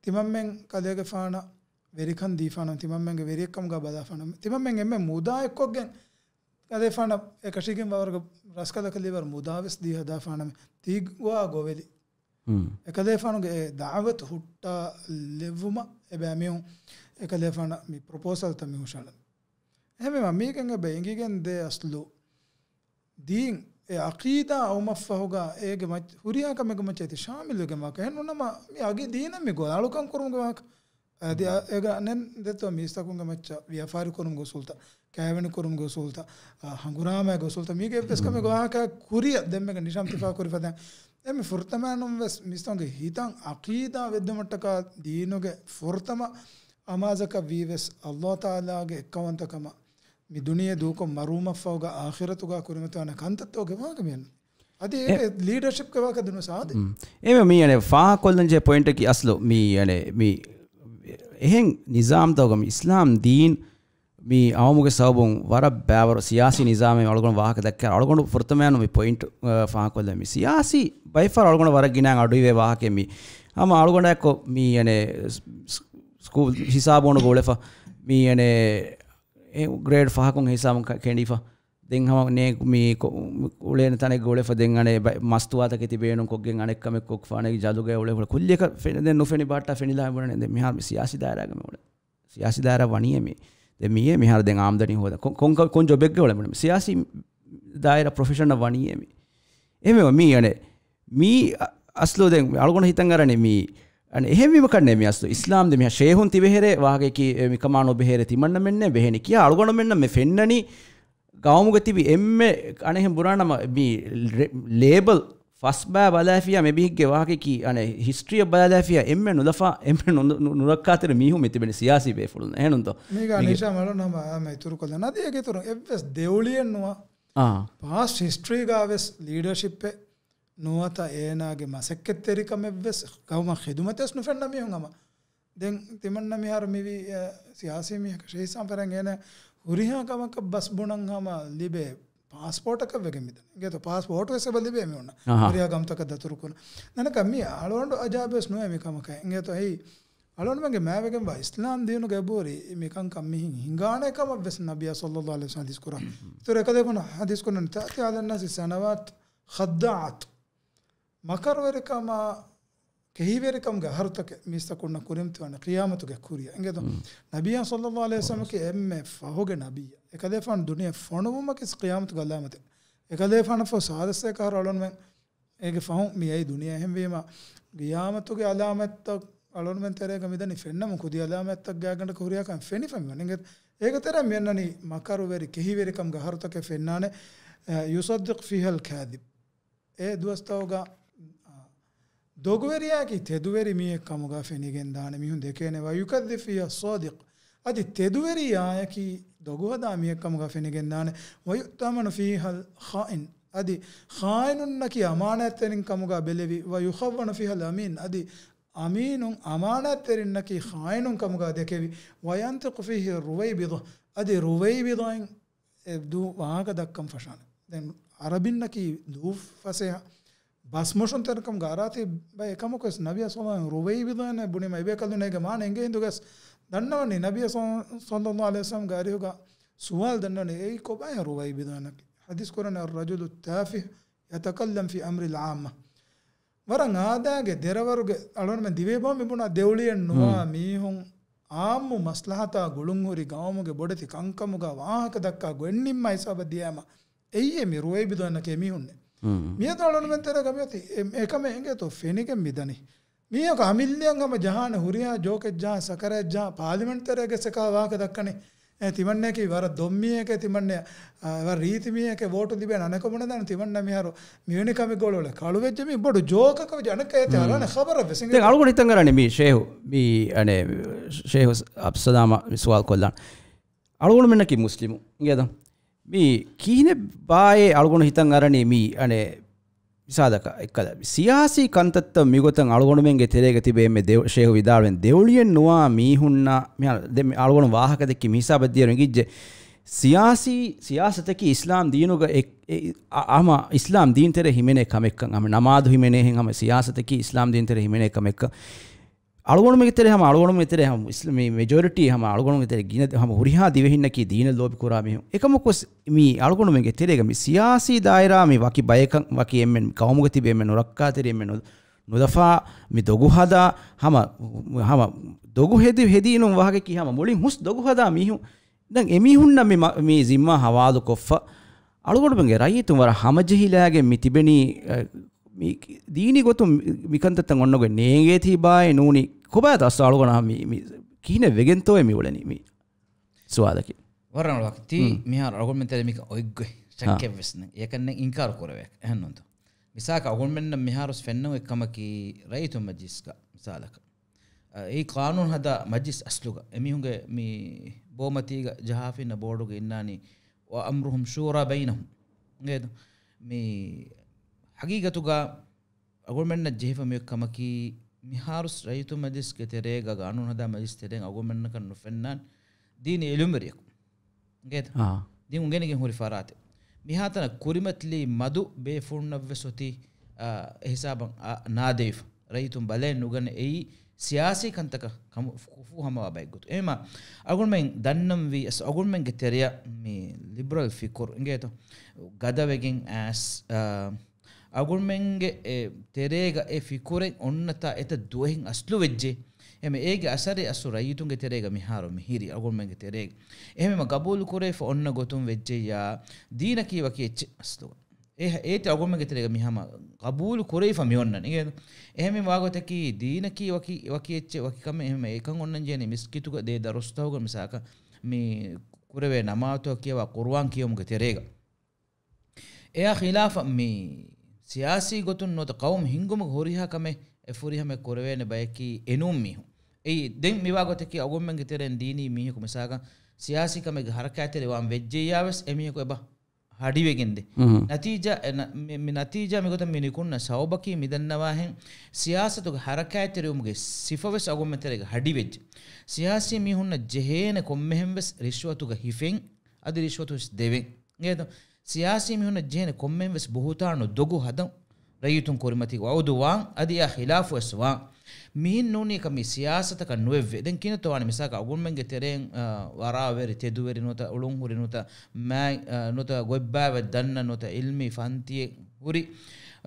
ތިމަންމެން ކަލޭގެފާނަށް ވެރިކަން ދީފާނަމެ، ތިމަންމެންގެ ވެރިއެއްކަމުގަ ބަލާފާނަމެ، ތިމަންމެން އެންމެ މުދާ އެއްކޮށްގެން ކަލޭފާނަށް އެކަށީގެން ވަރަށް ރަސްކަލަކަށް ލީވަރު މުދާ ވެސް ދީ ހަދާފާނަމެ، ތީ ގޮވާ ގޮވެލި. ހުން. އެކަލޭފާނުގެ އެ ދަޢުވަތު ހުއްޓާލެއްވުމަށް އެބައިމީހުން އެކަލޭފާނަށް މި ޕްރޮޕޯސަލްތައް މި ހުށަހަޅަން. އެހެންވީމަ މީގެން އެބަ އެނގިގެން ދޭ އަސްލު ދީން އެ ޢަޤީދާ އައުމަށްފަހުގަ އޭގެ މައްޗަށް ހުރިހާ ކަމެއްގެ މައްޗަށް އޭތި ޝާމިލުވެގެން ވާކަށް. އެހެންނޫނަމަ މި އަގީ ދީނަށް މި ގޮވާލުކަން ކުރުމުގެ ވާހަކަ. އަދި އަ-، އޭގަ ނެން ދެތޯ މީސްތަކުންގެ މައްޗަށް ވިޔަފާރި ކުރުމުގެ އުސޫލުތައް، ކައިވެނި ކުރުމުގެ އުސޫލުތައް، އަ، ހަނގުރާމައިގެ އުސޫލުތައް، މީގެ އެއްވެސް ކަމެއްގެ ވާހަކަ ކުރިއަށް ދެންމެގެ ނިޝާން ތިފާ ކުރި ފަދައިން. އެ މި ފުރަތަމައިނުން ވެސް މީސްތަކުންގެ ހިތަށް ޢަޤީދާ ވެއްދުމަށްޓަކާ ދީނުގެ ފުރަތަމަ އަމާޒަކަށް ވީ ވެސް ﷲ ތަޢާލާގެ އެއްކައުވަންތަކަމަށް މި ދުނިޔެ ދޫކޮށް މަރުވުމަށްފަހުގަ އާޚިރަތުގަ ކުރިމަތިވާނެ ކަންތައްތޯގެ ވާހަކަ މިއަން. އަދި އެ އޭގެ ލީޑަޝިޕްގެ ވާހަކަ ދުނުސް އާދެ. އެމެ މީ އަނެ ފާހަކޮށްލަންޖެހޭ ޕޮއިންޓަކީ އަސްލު މީ އަނެ މީ އެހެން ނިޒާމްތަކުގަ މި އިސްލާމް ދީން މި އައުމުގެ ސަބަބުން ވަރަށް ބައިވަރު ސިޔާސީ ނިޒާމެއް އަޅުގަނޑު ވާހަކަ ދައްކާ އަޅުގަނޑު ފުރަތަމައިނު މި ޕޮއިންޓް، އަ، ފާހަކޮށްލަން މި ސިޔާސީ ބައިފަރު އަޅުގަނޑު ވަރަށް ގިނަ އަޑުއިވޭ ވާހަކައެއް މި ހަމަ އަޅުގަނޑާއެކު މި އަނެ ސް-، ސް-، ސްކޫލް ހިސާބު ގުޅުވެފަ މި އަނެ އެ ގްރޭޑް ފަހަކުން ހިސާބުން ކެ-، ކެނޑިފަ. ދެން ހަމަ ނޭ މީ ކޮ-، އުޅޭނެ ތަނެއްގަ އުޅެފަ ދެން އަނެ ބަ-، މަސްތުވާތަކެތި ބޭނުންކޮށްގެން އަނެއް ކަމެއް ކޮށްފަ އަނެއް ޖަލުގައި އުޅެފަ ކުއްލިއަކަށް ފެ-، ދެން ނުފެނި ބާއްޓާ ފެނިލާ ބުނަނެ ދެން މިހާރު މި ސިޔާސީ ދާއިރާގަ މި އުޅެ. ސިޔާސީ ދާއިރާ ވަނީއޭ މި. ދެން މިއޭ މިހާރު ދެން އާމްދަނީ ހޯދަ. ކޮން، ކޮން، ކޮން ޖޮބެއްގަ އުޅެ ބުނެ. ސިޔާސީ ދާއިރާ ޕްރޮފެޝަނަށް ވަނީއޭ މި. އެމެ މީ އަނެ މީ އަ-، އަސްލު ދެން އަޅުގަނޑު ހިތަށް އަރަނީ މީ އަނެ އެހެންވީމަ ކަންނޭ މި އަސްލު އިސްލާމް ދެ މިހާ ޝޭހުން ތިބެހެރޭ ވާހަކައަކީ އެ މިކަމާ ނުބެހޭރޭ ތިމަންނަމެންނޭ ބެހެނީ ކިޔާ އަޅުގަނޑުމެންނަށް މި ފެންނަނީ ގައުމުގަ ތިބި އެންމެ އަނެއްހެން ބުރާނަމަ މި ރެ-، ލޭބަލް ފަސް ބައި ބަލާފިޔާ މި ބިހިއްގެ ވާހަކައަކީ އަނެ ހިސްޓްރީއަށް ބަލާލާފިޔާ އެންމެ ނުލަފާ އެންމެ ނު-، ނު-، ނުރައްކާތެރި މީހުން މި ތިބެނީ ސިޔާސީ ބޭފުޅުން އެހެނުންތޯ؟ މީގަ މީގެ ނިޝާ މަޅުން ހަމަ އާ މައިތުރުކޮށްލަން. އަދި އޭގެ އިތުރުން އެއްވެސް ދެއުޅިއެއް ނުވާ. އާ. ޕާސްޓް ހިސްޓްރީގަ ވެސް ލީޑަޝިޕެއް ނުވަތަ އޭނާގެ މަސައްކަތްތެރިކަމެއްވެސް ގައުމަށް ޚިދުމަތެއް ނުފެންނަ މީހުން ހަމަ. ދެން ތިމަންނަ މިހާރު މިވީ، އެ، ސިޔާސީ މީހަކަށް ޝެހި ސާން ފަރަން އޭނަ ހުރިހާ ކަމަކަށް ބަސް ބުނަން ހަމަ ލިބޭ ޕާސްޕޯޓަކަށް ވެގެން މިދަނީ. އިނގޭތޯ ޕާސްޕޯޓް ވެސް އެބަ ލިބޭ މި އޮންނަ. އަހާ. ހުރިހާ ގަމްތަކަށް ދަތުރު ކުރަން. ނަނަކަ މި އަޅުގަނޑު އަޖާބެސް ނުވޭ މި ކަމަކަށް. އިނގޭތޯ އެއީ އަޅުގަނޑުމެންގެ މާވެގެންވާ އިސްލާމް ދީނުގެ އެބަހުރި މިކަންކަން މިހިން ހިނގާނެ ކަމަށް ވެސް ނަބިއްޔާ ޞައްލަﷲު ޢަލައިހި ވަސައްލަމް ޙަދީޘް ކުރާ. އިތުރު އެކަލޭގެފާނު ޙަދީޘް ކުރަން ތައްތި ޢަލައްނާސި ސަނަވާތު ޚައްދާޢަތު. މަކަރުވެރިކަމާ ކެހިވެރިކަމުގެ އަހަރުތަކެއް މީސްތަކުންނަށް ކުރިމަތިވާނެ ޤިޔާމަތުގެ ކުރިއަށް. އިނގޭތޯ؟ ނަބިއްޔާ ޞައްލަﷲު ޢަލައިހި ވަސައްލަމަކީ އެންމެ ފަހުގެ ނަބިއްޔާ. އެކަލޭފާނު ދުނިޔެ ފޮނުވުމަކީ ޤިޔާމަތުގެ އަލާމަތެއް. އެކަލޭފާނަށްފަހު ސާދަސް އެކަހަރު އަޅުންމެން އޭގެ ފަހުން މި އައި ދުނިޔެ. އެހެންވީމަ، ޤިޔާމަތުގެ އަލާމަތްތައް އަޅުންމެން ތެރޭގަ މިދަނީ ފެންނަމުން ކުދި އަލާމަތްތައް ގާތްގަނޑަކަށް ހުރިހާ ކަމެއް ފެނިފަ މިވަނީ. އިނގޭތޯ؟ އޭގެ ތެރޭ މިއަންނަނީ މަކަރުވެރި ކެހިވެރިކަމުގެ އަހަރުތަކެއް ފެންނާނެ، އަ، ޔުޞައްދިޤު ފީހަލް ކާޛިބު. އެ ދުވަސްތަކުގަ، އާ، ދޮގުވެރިޔާއަކީ ތެދުވެރި މީހެއް ކަމުގަ ފެނިގެންދާނެ މީހުން ދެކޭނެ. ވަޔުކައްޛިބު ފީހާ ޞާދިޤު. އަދި ތެދުވެރިޔާއަކީ ދޮގުހަދާ މީހެއްކަމުގަ ފެނިގެންދާނެ. ويؤتمن فيها الخائن، އަދި ޚާއިނުންނަކީ އަމާނާތްތެރިން ކަމުގަ ބެލެވި، ويخون فيها الأمين، އަދި އަމީނުން އަމާނާތްތެރިންނަކީ ޚާއިނުން ކަމުގަ ދެކެވި، وينطق فيه الرويبضة، އަދި ރުވައިބިޟާއިން އެ ދޫ ވާހަކަ ދައްކަން ފަށާނެ. ދެން އަރަބިންނަކީ ދޫ ފަސޭހަ ބަސްމޮށުންތެރިކަމުގަ އަރާތީ ބައެއް ކަމަކުވެސް ނަބިޔާ ސަލަّﷲ ރުވައިބިޟާއިން ބުނީމަ އެބޭކަލުން އޭގެ މާނަ އެނގޭ ހިނދުގަސް ދަންނަވަނީ ނަބިޔާ ސަލަّ-، ސަލަّﷲ ޢަލައިހި ވަސައްލަމްގެ އަރިހުގަ ސުވާލު ދަންނަވަނީ އެއީ ކޮބާހޭ ރުވައިބިޟާއިންނަކީ؟ ޙަދީޘް ކުރަނީ الرجل التافه يتكلم في أمر العامة. ވަރަށް އާދައިގެ ދެރަވަރުގެ އަޅުގަނޑުމެން ދިވެހި ބަހުން މި ބުނާ ދެއުޅިއެއް ނުވާ މީހުން އާއްމު މަސްލަހަތާ ގުޅުންހުރި ގައުމުގެ ބޮޑެތި ކަންކަމުގަ ވާހަކަ ދައްކާ ގޮތް ނިންމާ ހިސާބަށް ދިޔައިމަ އެއީ މި ރުވައިބިޟާއިންނަކީ އެމީހުންނޭ. މިއަދު އަޅުގަނޑުމެން ތެރޭގަ މިއޮތީ އެ-، އެކަމެއް އެނގޭތޯ ފެނިގެން މިދަނީ. މީހަކު އަމިއްލައަށް ހަމަ ޖަހާނެ ހުރިހާ ޖޯކެއް ޖަހާ ސަކަރާތް ޖަހާ ޕާލިމެންޓް ތެރޭގަ ސަކާ ވާހަކަ ދައްކަނީ. އެ ތިމަންނައަކީ ވަރަށް ދޮންމީހެކޭ، ތިމަންނަ، އަ، ވަރަށް ރީތި މީހެކޭ، ވޯޓު ލިބޭނެ އަނެކަމުން ދާނެ، ތިމަންނަ މިހާރު މިވެނި ކަމެއް ގޮޅުވަޅެ ކަޅުވެއްޖެ މީ ބޮޑު ޖޯކަކަށް ވެއްޖެ އަނެއްކާ އޭތި އަރާނެ ޚަބަރަށް ވެސް އިނގޭ. ދެން އަޅުގަނޑު ހިތަށް އަރަނީ މީ ޝޭހު، މީ އަނެ ޝޭހު އަބްސަލާމަ މި ސުވާލު ކޮށްލާން. އަޅުގަނޑުމެންނަކީ މުސްލިމު އިނގޭތަ؟ މީ ކިހިނެއް ބާއޭ އަޅުގަނޑު ހިތަށް އަރަނީ މީ އަނެ މިސާލަކަށް އެއްކަލަ ސިޔާސީ ކަންތައްތައް މިގޮތަށް އަޅުގަނޑުމެންގެ ތެރޭގަ ތިބޭ އެންމެ ދެ-، ޝޭހު ވިދާޅުވެން ދެއުޅިއެއް ނުވާ މީހުންނާ މިހާރު ދެ-، މި އަޅުގަނޑު ވާހަކަ ދެއްކި މި ހިސާބަށް ދިޔައިރު އެނގިއްޖެ. ސިޔާސީ، ސިޔާސަތަކީ އިސްލާމް ދީނުގަ އެ-، އެ-، އަ-، ހަމަ އިސްލާމް ދީން ތެރޭ ހިމެނޭ ކަމެއްކަން، ހަމަ ނަމާދު ހިމެނޭހެން ހަމަ ސިޔާސަތަކީ އިސްލާމް ދީން ތެރޭ ހިމެނޭ ކަމެއްކަން. އަޅުގަނޑުމެންގެ ތެރޭ ހަމަ އަޅުގަނޑުމެންގެ ތެރޭ ހަމަ މުސްލިމް، މި މެޖޯރިޓީ ހަމަ އަޅުގަނޑުމެންގެ ތެރޭ ގިނަ ހަމަ ހުރިހާ ދިވެހިންނަކީ ދީނަށް ލޯބި ކުރާ މީހުން. އެކަމަކުވެސް މި އަޅުގަނޑުމެންގެ ތެރޭގަ މި ސިޔާސީ ދާއިރާ މި ވަކި ބަޔަކަށް ވަކި އެންމެން ޤައުމުގަ ތިބި އެންމެން ނުރައްކާތެރި އެންމެން ނު-، ނުލަފާ މި ދޮގު ހަދާ ހަމަ، ހަމަ ދޮގު ހެދި-، ހެދީނުން ވާހަކަކީ ހަމަ މުޅިން ހުސް ދޮގު ހަދާ މީހުން. ދެން އެމީހުންނަށް މި މަ-، މި ޒިންމާ ހަވާލުކޮށްފަ، އަޅުގަނޑުމެންގެ ރައްޔިތުން ވަރަށް ހަމަޖެހިލާގެން މި ތިބެނީ، އަ، މި ދީނީ ގޮތުން މި، މިކަންތައްތައް އޮންނަގޮތް ނޭނގޭތީ ބާއޭ ނޫނީ، ކޮބާތަ އަސްލު އަޅުގަނޑަށް މި، މި ކިހިނެއް ވެގެންތޯއޭ މި އުޅެނީ މި ސުވާލަކީ. ވަރަށް ރަނގަޅު ވާހަކަ. ތީ މިހާރު އަޅުގަނޑުމެން ތެރޭ މިކަން އޮތްގޮތް ޝައްކެއްވެސް ނެތް. އެކަންނެއް އިންކާރު ކުރެވޭ. އެހެންނޫންތޯ؟ މިސާލަކަށް އަޅުގަނޑުމެންނަށް މިހާރުވެސް ފެންނަ އޮތް ކަމަކީ ރައްޔިތުން މަޖިލިސްގަ މިސާލަކަށް. އަ، އެއީ ޤާނޫނު ހަދާ މަޖިލިސް އަސްލުގަ. އެމީހުންގެ މި ބޯމަތީގަ ޖަހާފަ އިންނަ ބޯޑުގަ އިންނާނީ، "وأمرهم شورى بينهم." އިނގޭތަ؟ މި ހަގީގަތުގަ އަޅުގަނޑުމެންނަށް ޖެހިފަ މި ކަމަކީ، މިހާރުސް ރައްޔިތުން މަޖިލިސްގެ ތެރޭގަ، ޤާނޫނު ހަދާ މަޖިލިސް ތެރޭގަ އަޅުގަނޑުމެންނަކަށް ނުފެންނާނެ ދީނީ އިލްމުވެރިޔަކު. އިނގޭތަ؟ އާ. ދީން އުނގެނިގެން ހުރި ފަރާތެއް. މިހާތަނަށް ކުރިމަތިލީ މަދު ބޭފުޅުންނަށްވެސް އޮތީ، އާ، އެހިސާބަށް، އާ، ނާދެވިފަ. ރައްޔިތުން ބަލައެއް ނުގަނެ އެއީ ސިޔާސީ ކަންތަކަށް ކަމު ފު-، ފު ހަމަވާ ބައެއްގޮތު. އެހެމަ އަޅުގަނޑުމެން ދަންނަންވީ އަސް އަޅުގަނޑުމެންގެ ތެރެއަށް މި ލިބްރަލް ފިކުރު އިނގޭތޯ؟ ގަދަވެގެން އަސް، އާ، އަޅުގަނޑުމެންގެ އެ ތެރޭގަ އެ ފިކުރެއް އޮންނަތާ އެތައް ދުވަހެއް އަސްލު ވެއްޖެ. އެހެމަ އޭގެ އަސަރެއް އަސްލު ރައްޔިތުންގެ ތެރޭގަ މިހާރު މިހިރީ އަޅުގަނޑުމެންގެ ތެރޭގަ. އެހެމަ ގަބޫލު ކުރެވިފަ އޮންނަ ގޮތުން ވެއްޖެއްޔާ ދީނަކީ ވަކި އެއްޗެއް އަސްލުގަ. އެ-، އޭތި އަޅުގަނޑުމެންގެ ތެރޭގަ މި ހަމަ ގަބޫލު ކުރެވިފަ މި އޮންނަނީ. އިނގޭތަ؟ އެހެން ވާގޮތަކީ ދީނަކީ ވަކި، ވަކި އެއްޗެއް ވަކި ކަމެއް. އެހެން އެކަން އޮންނަން ޖެހެނީ މިސްކިތުގަ ދޭ ދަރުސްތަކުގަ މިސާލަކަށް މި ކުރެވޭ ނަމާދުތަކަށް ކިޔަވާ ޤުރުއާން ކިޔުމުގެ ތެރޭގަ. އެއާ ޚިލާފަށް މި ސިޔާސީ ގޮތުން ނުވަތަ ޤައުމު ހިންގުމުގެ ހުރިހާ ކަމެއް އެ ފުރިހަމައަށް ކުރެވޭނެ ބަޔަކީ އެނޫން މީހުން. އެއީ ދެން މިވާ ގޮތަކީ އަޅުގަނޑުމެންގެ ތެރެއިން ދީނީ މީހަކު މިސާލަކަށް ސިޔާސީ ކަމެއްގެ ހަރަކާތްތެރި ވާން ވެއްޖެއްޔާ ވެސް އެމީހަކު އެބަ ހަޑިވެގެންދޭ. ނަތީޖާ، އެ ނަ-، މި، މި ނަތީޖާ މިގޮތަށް މި ނިކުންނަ ސަބަބަކީ މިދަންނަވާހެން ސިޔާސަތުގެ ހަރަކާތްތެރިވުމުގެ ސިފަވެސް އަޅުގަނޑުމެން ތެރޭގަ ހަޑިވެއްޖެ. ސިޔާސީ މީހުންނަށް ޖެހޭނެ ކޮންމެހެން ވެސް ރިޝްވަތުގަ ހިފެން، އަދި ރިޝްވަތު ވެސް ދެވެން. އިނގޭތޯ؟ ސިޔާސީ މީހުންނަށް ޖެހޭނެ ކޮންމެހެން ވެސް ބުހުތާނު ދޮގު ހަދަން، ރައްޔިތުން ކުރިމަތީގަ ވައުދުވާން، އަދި އެއާ ޚިލާފުވެސް ވާން. މިހެން ނޫނީ ކަމީ ސިޔާސަތަކަށް ނުވެއްވޭ. ދެން ކިހިނެއްތޯ ވާނީ މިސާލަކަށް އަޅުގަނޑުމެންގެ ތެރެއިން، އާ، ވަރާވެރި، ތެދުވެރި ނުވަތަ އުޅުންހުރި ނުވަތަ މާތް، އާ، ނުވަތަ ގޮތްބާވަތް ދަންނަ ނުވަތަ އިލްމީ ފަންތިއެއް ހުރި،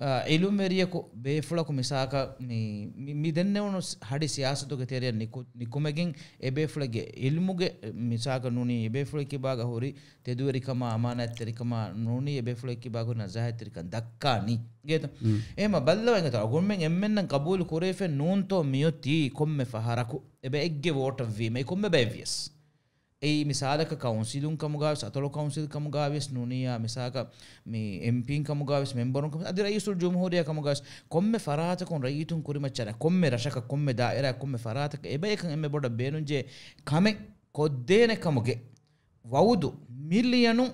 އާ، އިލްމުވެރިޔަކު ބޭފުޅަކު މިސާލަކަށް މި، މި، މި ދެންނެވުނު ހަޑި ސިޔާސަތުގެ ތެރެއަށް ނިކު-، ނިކުމެގެން އެ ބޭފުޅެއްގެ އިލްމުގެ މިސާލަކަށް ނޫނީ އެ ބޭފުޅެއް ކިބާގަ ހުރި ތެދުވެރިކަމާ، އަމާނާތްތެރިކަމާ ނޫނީ އެބޭފުޅެއް ކިބާ ހުރި ނަޒާހަތްތެރިކަން ދައްކާނީ. އިނގޭތަ؟ އެހެމަ ބައްލަވަ އިނގޭތަ؟ އަޅުގަނޑުމެން އެންމެންނަށް ގަބޫލު ކުރެވިފަ ނޫންތޯ މިއޮތީ ކޮންމެ ފަހަރަކު އެބައެއްގެ ވޯޓަށްވީމަ އެ ކޮންމެ ބައެއްވިޔަސް. އެއީ މިސާލަކަށް ކައުންސިލުން ކަމުގާވެސް، އަތޮޅު ކައުންސިލް ކަމުގާވިޔަސް ނޫނިއްޔާ މިސާލަކަށް މި އެމްޕީން ކަމުގާވެސް، މެމްބަރުން ކަމުގާވެސް، އަދި ރައީސުލްޖުމްހޫރިއްޔާ ކަމުގާވެސް ކޮންމެ ފަރާތަކުން ރައްޔިތުން ކުރިމައްޗަށް ކޮންމެ ރަށަކަށް، ކޮންމެ ދާއިރާއަށް، ކޮންމެ ފަރާތަކަށް އެބައިކަން އެންމެ ބޮޑަށް ބޭނުންޖެހޭ ކަމެއް ކޮށްދޭނެ ކަމުގެ ވައުދު މިލިޔަނު،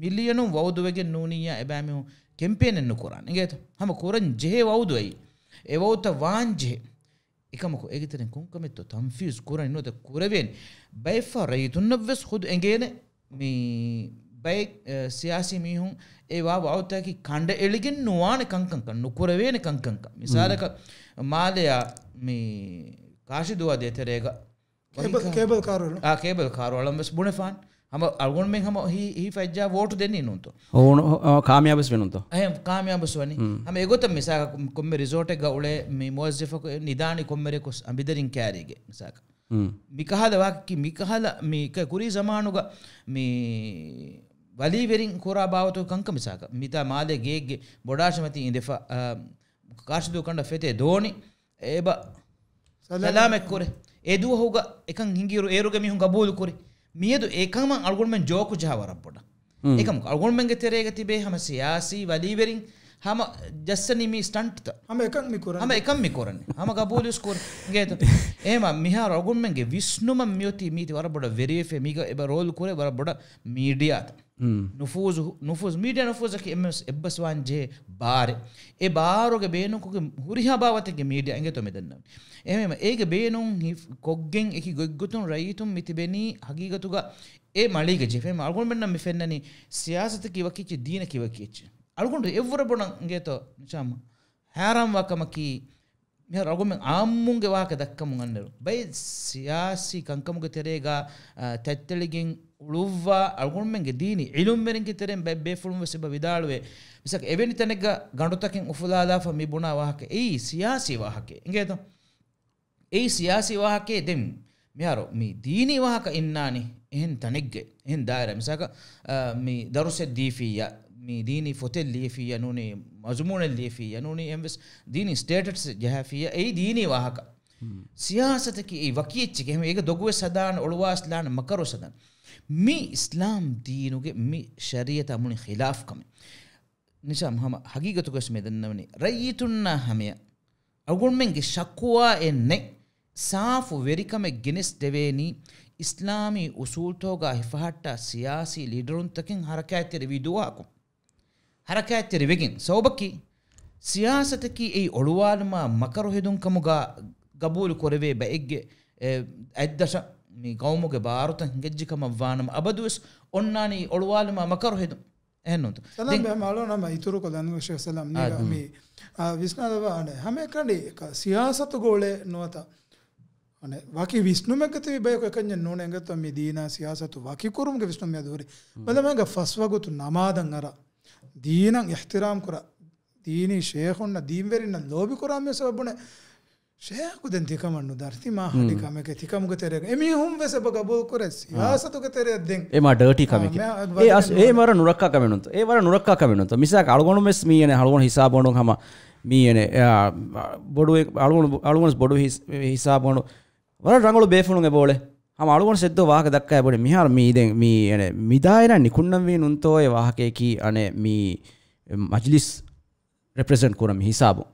މިލިޔަނު ވައުދުވެގެން ނޫނިއްޔާ އެބައިމީހުން ކެމްޕޭނެއް ނުކުރާނެ. އިނގޭތަ؟ ހަމަ ކުރަން ޖެހޭ ވައުދު އެއީ. އެ ވައުދުތައް ވާން ޖެހޭ. އެކަމަކު އޭގެ ތެރެއިން ކޮންކަމެއްތޯ ތަންފީޒު ކުރަން ނުވަތަ ކުރެވޭނެ. ބައެއްފަހަރު ރައްޔިތުންނަށްވެސް ޚުދު އެނގޭނެ މި ބައެއް، އެ، ސިޔާސީ މީހުން އެ ވާ ވައުދުތަކަކީ ކަނޑައެޅިގެން ނުވާނެ ކަންކަންކަން، ނުކުރެވޭނެ ކަންކަންކަން. މިސާލަކަށް މާލެއާ މި ކާށިދުވާ ދޭތެރޭގަ ކޭބަލް، ވަކި ކާ-، ކޭބަލް ކާރު އަޅުން. އާ، ކޭބަލް ކާރު އަޅަން ވެސް ބުނެފާން. ހަމަ އަޅުގަނޑުމެން ހަމަ ހީ، ހީ ފައްޖާ ވޯޓު ދެނީ ނޫންތޯ؟ އޯ، ނު-، އާ، ކާމިޔާބުވެސް ވެނުންތޯ؟ އެހެން ކާމިޔާބުވެސް ވަނީ. ހަމަ އެގޮތަށް މިސާލަކަށް ކޮންމެ ރިސޯޓެއްގަ އުޅޭ މި މުވައްޒަފަކު ނިދާނީ ކޮންމެ ރެކޮސް އަނބިދަރިން ކާރީގެ މިސާލަކަށް. މިކަހަލަ ވާކި، މިކަހަލަ މި ކ-، ކުރީ ޒަމާނުގަ މި ވަލީވެރިން ކުރާ ބާވަތުގެ ކަންކަން މިސާލަކަށް. މިތާ މާލޭ ގެއެއްގެ ބޮޑާށި މަތީ އިނދެފަ، އާ، ކާށިދޫ ކަނޑަށް ފެތޭ ދޯނި. އެބަ ސަލާމަތް. ސަލާމަތް ކުރޭ. އެ ދުވަހުގަ އެކަން ހިނގިއިރު އޭރުގެ މީހުން ގަބޫލު ކުރި. މިއަދު އެކަމަށް އަޅުގަނޑުމެން ޖޯކު ޖަހާ ވަރަށް ބޮޑަށް. އެކަމަކު އަޅުގަނޑުމެންގެ ތެރޭގަ ތިބޭ ހަމަ ސިޔާސީ ވަލީވެރިން ހަމަ ޖައްސަނީ މި ސްޓަންޓްތައް. ހަމަ އެކަން މި ކުރަނީ. ހަމަ އެކަން މި ކުރަނީ. ހަމަ ގަބޫލުވެސް ކުރަން. އިނގޭތަ؟ އެހެމަ މިހާރު އަޅުގަނޑުމެންގެ ވިސްނުމަށް މިއޮތީ މީތި ވަރަށް ބޮޑަށް ވެރިވެފަ މީގަ އެބަ ރޯލް ކުރޭ ވަރަށް ބޮޑަށް މީޑިއާތައް. ނުފޫޒު، ނުފޫޒު، މީޑިއާ ނުފޫޒަކީ އެއްބަސްވާން ޖެހޭ ބާރެއް. އެ ބާރުގެ ބޭނުންކޮށްގެން ހުރިހާ ބާވަތެއްގެ މީޑިއާ އިނގޭތޯ މި ދަންނަވަނީ. އެހެންވީމަ އޭގެ ބޭނުން ހި-، ކޮށްގެން އެކި ގޮތްގޮތުން ރައްޔިތުން މި ތިބެނީ ހަގީގަތުގަ އެ މަޅީގަ ޖެހިފަ. އެހެންވީމަ އަޅުގަނޑުމެންނަށް މި ފެންނަނީ ސިޔާސަތަކީ ވަކި އެއްޗެއް، ދީނަކީ ވަކި އެއްޗެއް. އަޅުގަނޑު އެއްވަރަށް ބޮޑަށް އިނގޭތޯ ނިޝާމް ހައިރާންވާ ކަމަކީ، މިހާރު އަޅުގަނޑުމެން އާއްމުންގެ ވާހަކަ ދައްކަމުން އަންނައިރު، ބައެއް ސިޔާސީ ކަންކަމުގެ ތެރޭގަ، އާ، ތަތްތެޅިގެން އުޅުއްވާ އަޅުގަނޑުމެންގެ ދީނީ އިލްމުވެރިންގެ ތެރެއިން ބައެއް ބޭފުޅުން ވެސް އެބަ ވިދާޅުވޭ. މިސާލަކަށް އެވެނި ތަނެއްގަ ގަނޑުތަކެއް އުފުލާލާފަ މި ބުނާ ވާހަކަ އެއީ ސިޔާސީ ވާހަކައެއް. އިނގޭތޯ؟ އެއީ ސިޔާސީ ވާހަކައެއް. ދެން މިހާރު މި ދީނީ ވާހަކަ އިންނާނީ އެހެން ތަނެއްގަ، އެހެން ދާއިރާ. މިސާލަކަށް، އާ، މި ދަރުސެއް ދީފިއްޔާ، މި ދީނީ ފޮތެއް ލިޔެފިއްޔާ ނޫނީ، މަޒުމޫނެއް ލިޔެފިއްޔާ ނޫނީ، އެހެންވެސް ދީނީ ސްޓޭޓަސް ޖަހާފިއްޔާ، އެއީ ދީނީ ވާހަކަ. ސިޔާސަތަކީ އެއީ ވަކި އެއްޗެކޭ. އެހެން އޭގަ ދޮގުވެސް ހަދާނެ، އޮޅުވާވެސް ލާނެ، މަކަރުވެސް ހަދާނެ. މި އިސްލާމް ދީނުގެ މި ޝަރީއަތާ މުޅި ޚިލާފް ކަމެއް. ނިޝާމް ހަމަ ހަގީގަތުގަވެސް މި ދަންނަވަނީ، ރައްޔިތުންނާ ހަމަޔަށް އަޅުގަނޑުމެންގެ ޝަކުވާއެއް ނެތް، ސާފު ވެރިކަމެއް ގެނެސްދެވޭނީ އިސްލާމީ އުސޫލްތަކުގަ ހިފަހައްޓާ ސިޔާސީ ލީޑަރުންތަކެއް ހަރަކާތްތެރިވި ދުވަހަކު. ހަރަކާތްތެރިވެގެން. ސަބަބަކީ، ސިޔާސަތަކީ އެއީ އޮޅުވާލުމާ މަކަރު ހެދުން ކަމުގަ ގަބޫލު ކުރެވޭ ބައެއްގެ، އެ، އަތްދަށަށް މި ގައުމުގެ ބާރުތައް ހިނގައްޖެ ކަމަށް ވާނަމަ، އަބަދުވެސް އޮންނާނީ އޮޅުވާލުމާ މަކަރު ހެދުން. އެހެންނޫންތޯ؟ ސަލާމް ދެން ބެ ހަމަ އަޅުނަމަ އިތުރުކޮށްލަން ޝޭޚް ސަލާމް އާ، ނީގަ މި، އާ، ވިސްނާލަވާ އަނެއް ހަމައެކަނި ކަ-، ސިޔާސަތުގަ އުޅޭ ނުވަތަ އަނެއް ވަކި ވިސްނުމެއްގަ ތިބި ބަޔަކު އެކަންޏެއް ނޫނޭ އިނގޭތޯ މި ދީނާ ސިޔާސަތު ވަކިކުރުމުގެ ވިސްނުން މިއަދު ހުރި. ބަލަމާ އިނގޭ ފަސް ވަގުތު ނަމާދަށް އަރާ، ދީނަށް އިޙްތިރާމް ކުރާ، ދީނީ ޝޭޚުންނަށް ދީންވެރިންނަށް ލޯބިކުރާ މި ސަބަބުން ޝޭޚު ދެން ތިކަމަށް ނުދާނެ. ތި މާ ހަޑި ކަމެކޭ. ތިކަމުގެ ތެރޭގަ އެމީހުން ވެސް އެބަ ގަބޫލު ކުރޭ ސިޔާސަތުގެ ތެރެއަށް ދެން. އެ މާ ޑާޓީ ކަމެކޭ. އެ އަސް، އެ ވަރަށް ނުރައްކާ ކަމެއްނުންތޯ. އެ ވަރަށް ނުރައްކާ ކަމެއްނުންތޯ. މިސާލަކަށް އަޅުގަނޑު ވެސް މީ އަނެއް އަޅުގަނޑު ހިސާބު އޮނޑުން ހަމަ މީ އަނެއް، އާ، ބޮޑު އަޅުގަނޑު، އަޅުގަނޑު ވެސް ބޮޑު ހިސް-، ހިސާބު އޮނޑު ވަރަށް ރަނގަޅު ބޭފުޅުން އެބައުޅޭ. ހަމަ އަޅުގަނޑު ސެއްދޯ ވާހަކަ ދައްކާ ބޮޑެ މިހާރު މީ ދެން މީ އަނެއް މި ދާއިރާ ނިކުންނަންވީ ނުންތޯ އެ ވާހަކަޔަކީ އަނެއް މީ މަޖްލިސް ރެޕްރެޒެންޓް ކުރަން މި ހިސާބު.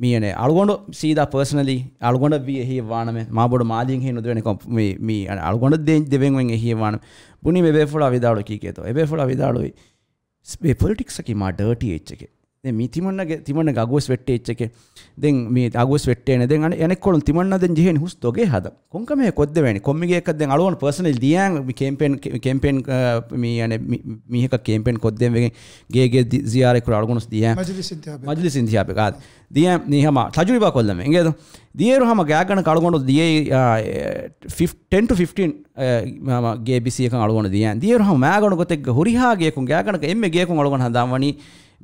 މީ އަނެއް އަޅުގަނޑު ސީދާ ޕާސަނަލީ އަޅުގަނޑަށްވީ އެހީ ވާނަމޭ، މާ ބޮޑު މާލީން ހޭ ނުދެވޭނެ ކޮން މީ، މީ އަނެއް އަޅުގަނޑަށް ދޭ-، ދެވެން އޮތް އެހީ ވާނަމޭ. ބުނީ މި ބޭފުޅާ ވިދާޅުވި ކީކޭތޯ. އެ ބޭފުޅާ ވިދާޅުވި ސް-، މި ޕޮލިޓިކްސްއަކީ މާ ޑާޓީ އެއްޗެކޭ. ދެން މީ ތިމަންނަގެ، ތިމަންނަގެ އަގުވެސް ވެއްޓޭ އެއްޗެކޭ. ދެން މީ އަގުވެސް ވެއްޓޭނެ. ދެން އަނެއް، އަނެއްކޮޅުން ތިމަންނަ ދެން ޖެހޭނެ ހުސް ދޮގެއް ހަދަން. ކޮންކަމެއް ކޮށްދެވޭނެ؟ ކޮންމެގެއަކަށް ދެން އަޅުގަނޑު ޕާސަނަލް ދިޔާ މި ކޭމްޕޭން، ކޭ-، ކޭމްޕޭން، އާ، މީ އަނެއް މި-، މީހަކަށް ކޭމްޕޭން ކޮށްދޭން ވެގެން ގޭ ގޭ ދި-، ޒިޔާރަތް ކުރާ އަޅުގަނޑު ދިޔާ. މަޖިލިސް އިންތިހާބެއް. މަޖިލިސް އިންތިހާބެއް. އާ، ދިޔާ މީ ހަމަ ތަޖުރިބާ ކޮށްލަމެ. އިނގޭތޯ؟ ދިޔައިރު ހަމަ ގާތްގަނޑަކަށް އަޅުގަނޑު ދިޔައީ، އާ، އެ، ފިފް-، ޓެން ޓު ފިފްޓީން، އެ، މަ-، މަ-، ގޭ ބިސީއަކަށް އަޅުގަނޑު ދިޔަ. ދިޔައިރު ހަމަ މާގަނޑު ގޮތެއްގަ ހުރިހާ ގެޔަކުން ގާތްގަނޑަކަށް އެންމެ ގެޔަކުން އަޅުގަނޑު ހަނދާންވަނީ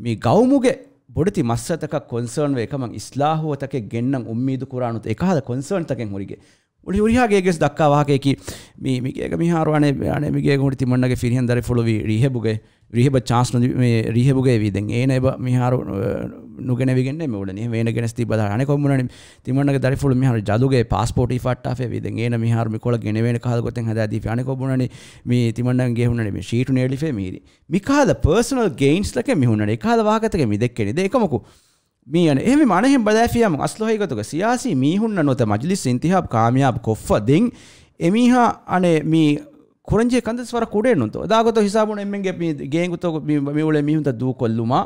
މި ގައުމުގެ ބޮޑެތި މައްސަލަތަކަށް ކޮންސާންވެ އެކަމަށް އިސްލާހުވަތަކެއް ގެންނަން އުއްމީދު ކުރާނުތަ އެކަހަލަ ކޮންސާންތަކެއް ހުރިގެ. އުޅި ހުރިހާ ގެއެއްގެސް ދައްކާ ވާހަކަޔަކީ، މި، މި ގޭގަ މިހާރު އަނެއް، އަނެއް މި ގޭގަ ހުރި ތިމަންނަގެ ފިރިހެން ދަރިފުޅު ވީ ރީހެބުގައި، ރީހެބަށް ޗާންސް ނުދި، މި ރީހެބުގައި ވީ ދެން އޭނަ އެބަ މިހާރު، އަ، ނުގެނެވިގެންނޭ މި އުޅެނީ. އެހެންވެ އޭނަ ގެނެސް ދީ ބަލާ އަނެކޮށް ބުނަނީ ތިމަންނަގެ ދަރިފުޅު މިހާރު ޖަލުގައި ޕާސްޕޯޓް ހިފައްޓާފައި ވީ ދެން އޭނަ މިހާރު މި ކޮޅަށް ގެނެވޭނެ ކަހަލަ ގޮތެއް ހަދާ ދީފި އަނެކޮށް ބުނަނީ މި ތިމަންނަގެ ހުންނަނީ މި ޝީޓު ނޭޅިފައި މީރި. މިކަހަލަ ޕާސަނަލް ގެއިންސްތަކެއް މި ހުންނަނީ. އެކަހަލަ ވާހަކަތަކެއް މި ދެއްކެނީ. ދެން އެކަމަކު މީ އަނެއް އެހެންވީމަ އަނެއްހެން ބަލާފިޔާމު އަސްލު ހަގީގަތުގަ ސިޔާސީ މީހުންނަށް ނުވަތަ މަޖިލިސް އިންތިހާބް ކާމިޔާބު ކޮށްފަ ދެން އެމީހާ އަނެއް މި ކުރަންޖެހޭ ކަންތައް ވަރަށް ކުޑައެއް ނޫންތޯ؟ ދާގޮތަށް ހިސާބުން އެންމެންގެ މި ގޭންގުތަކު މި، މި އުޅޭ މީހުންތައް ދޫކޮށްލުމާ،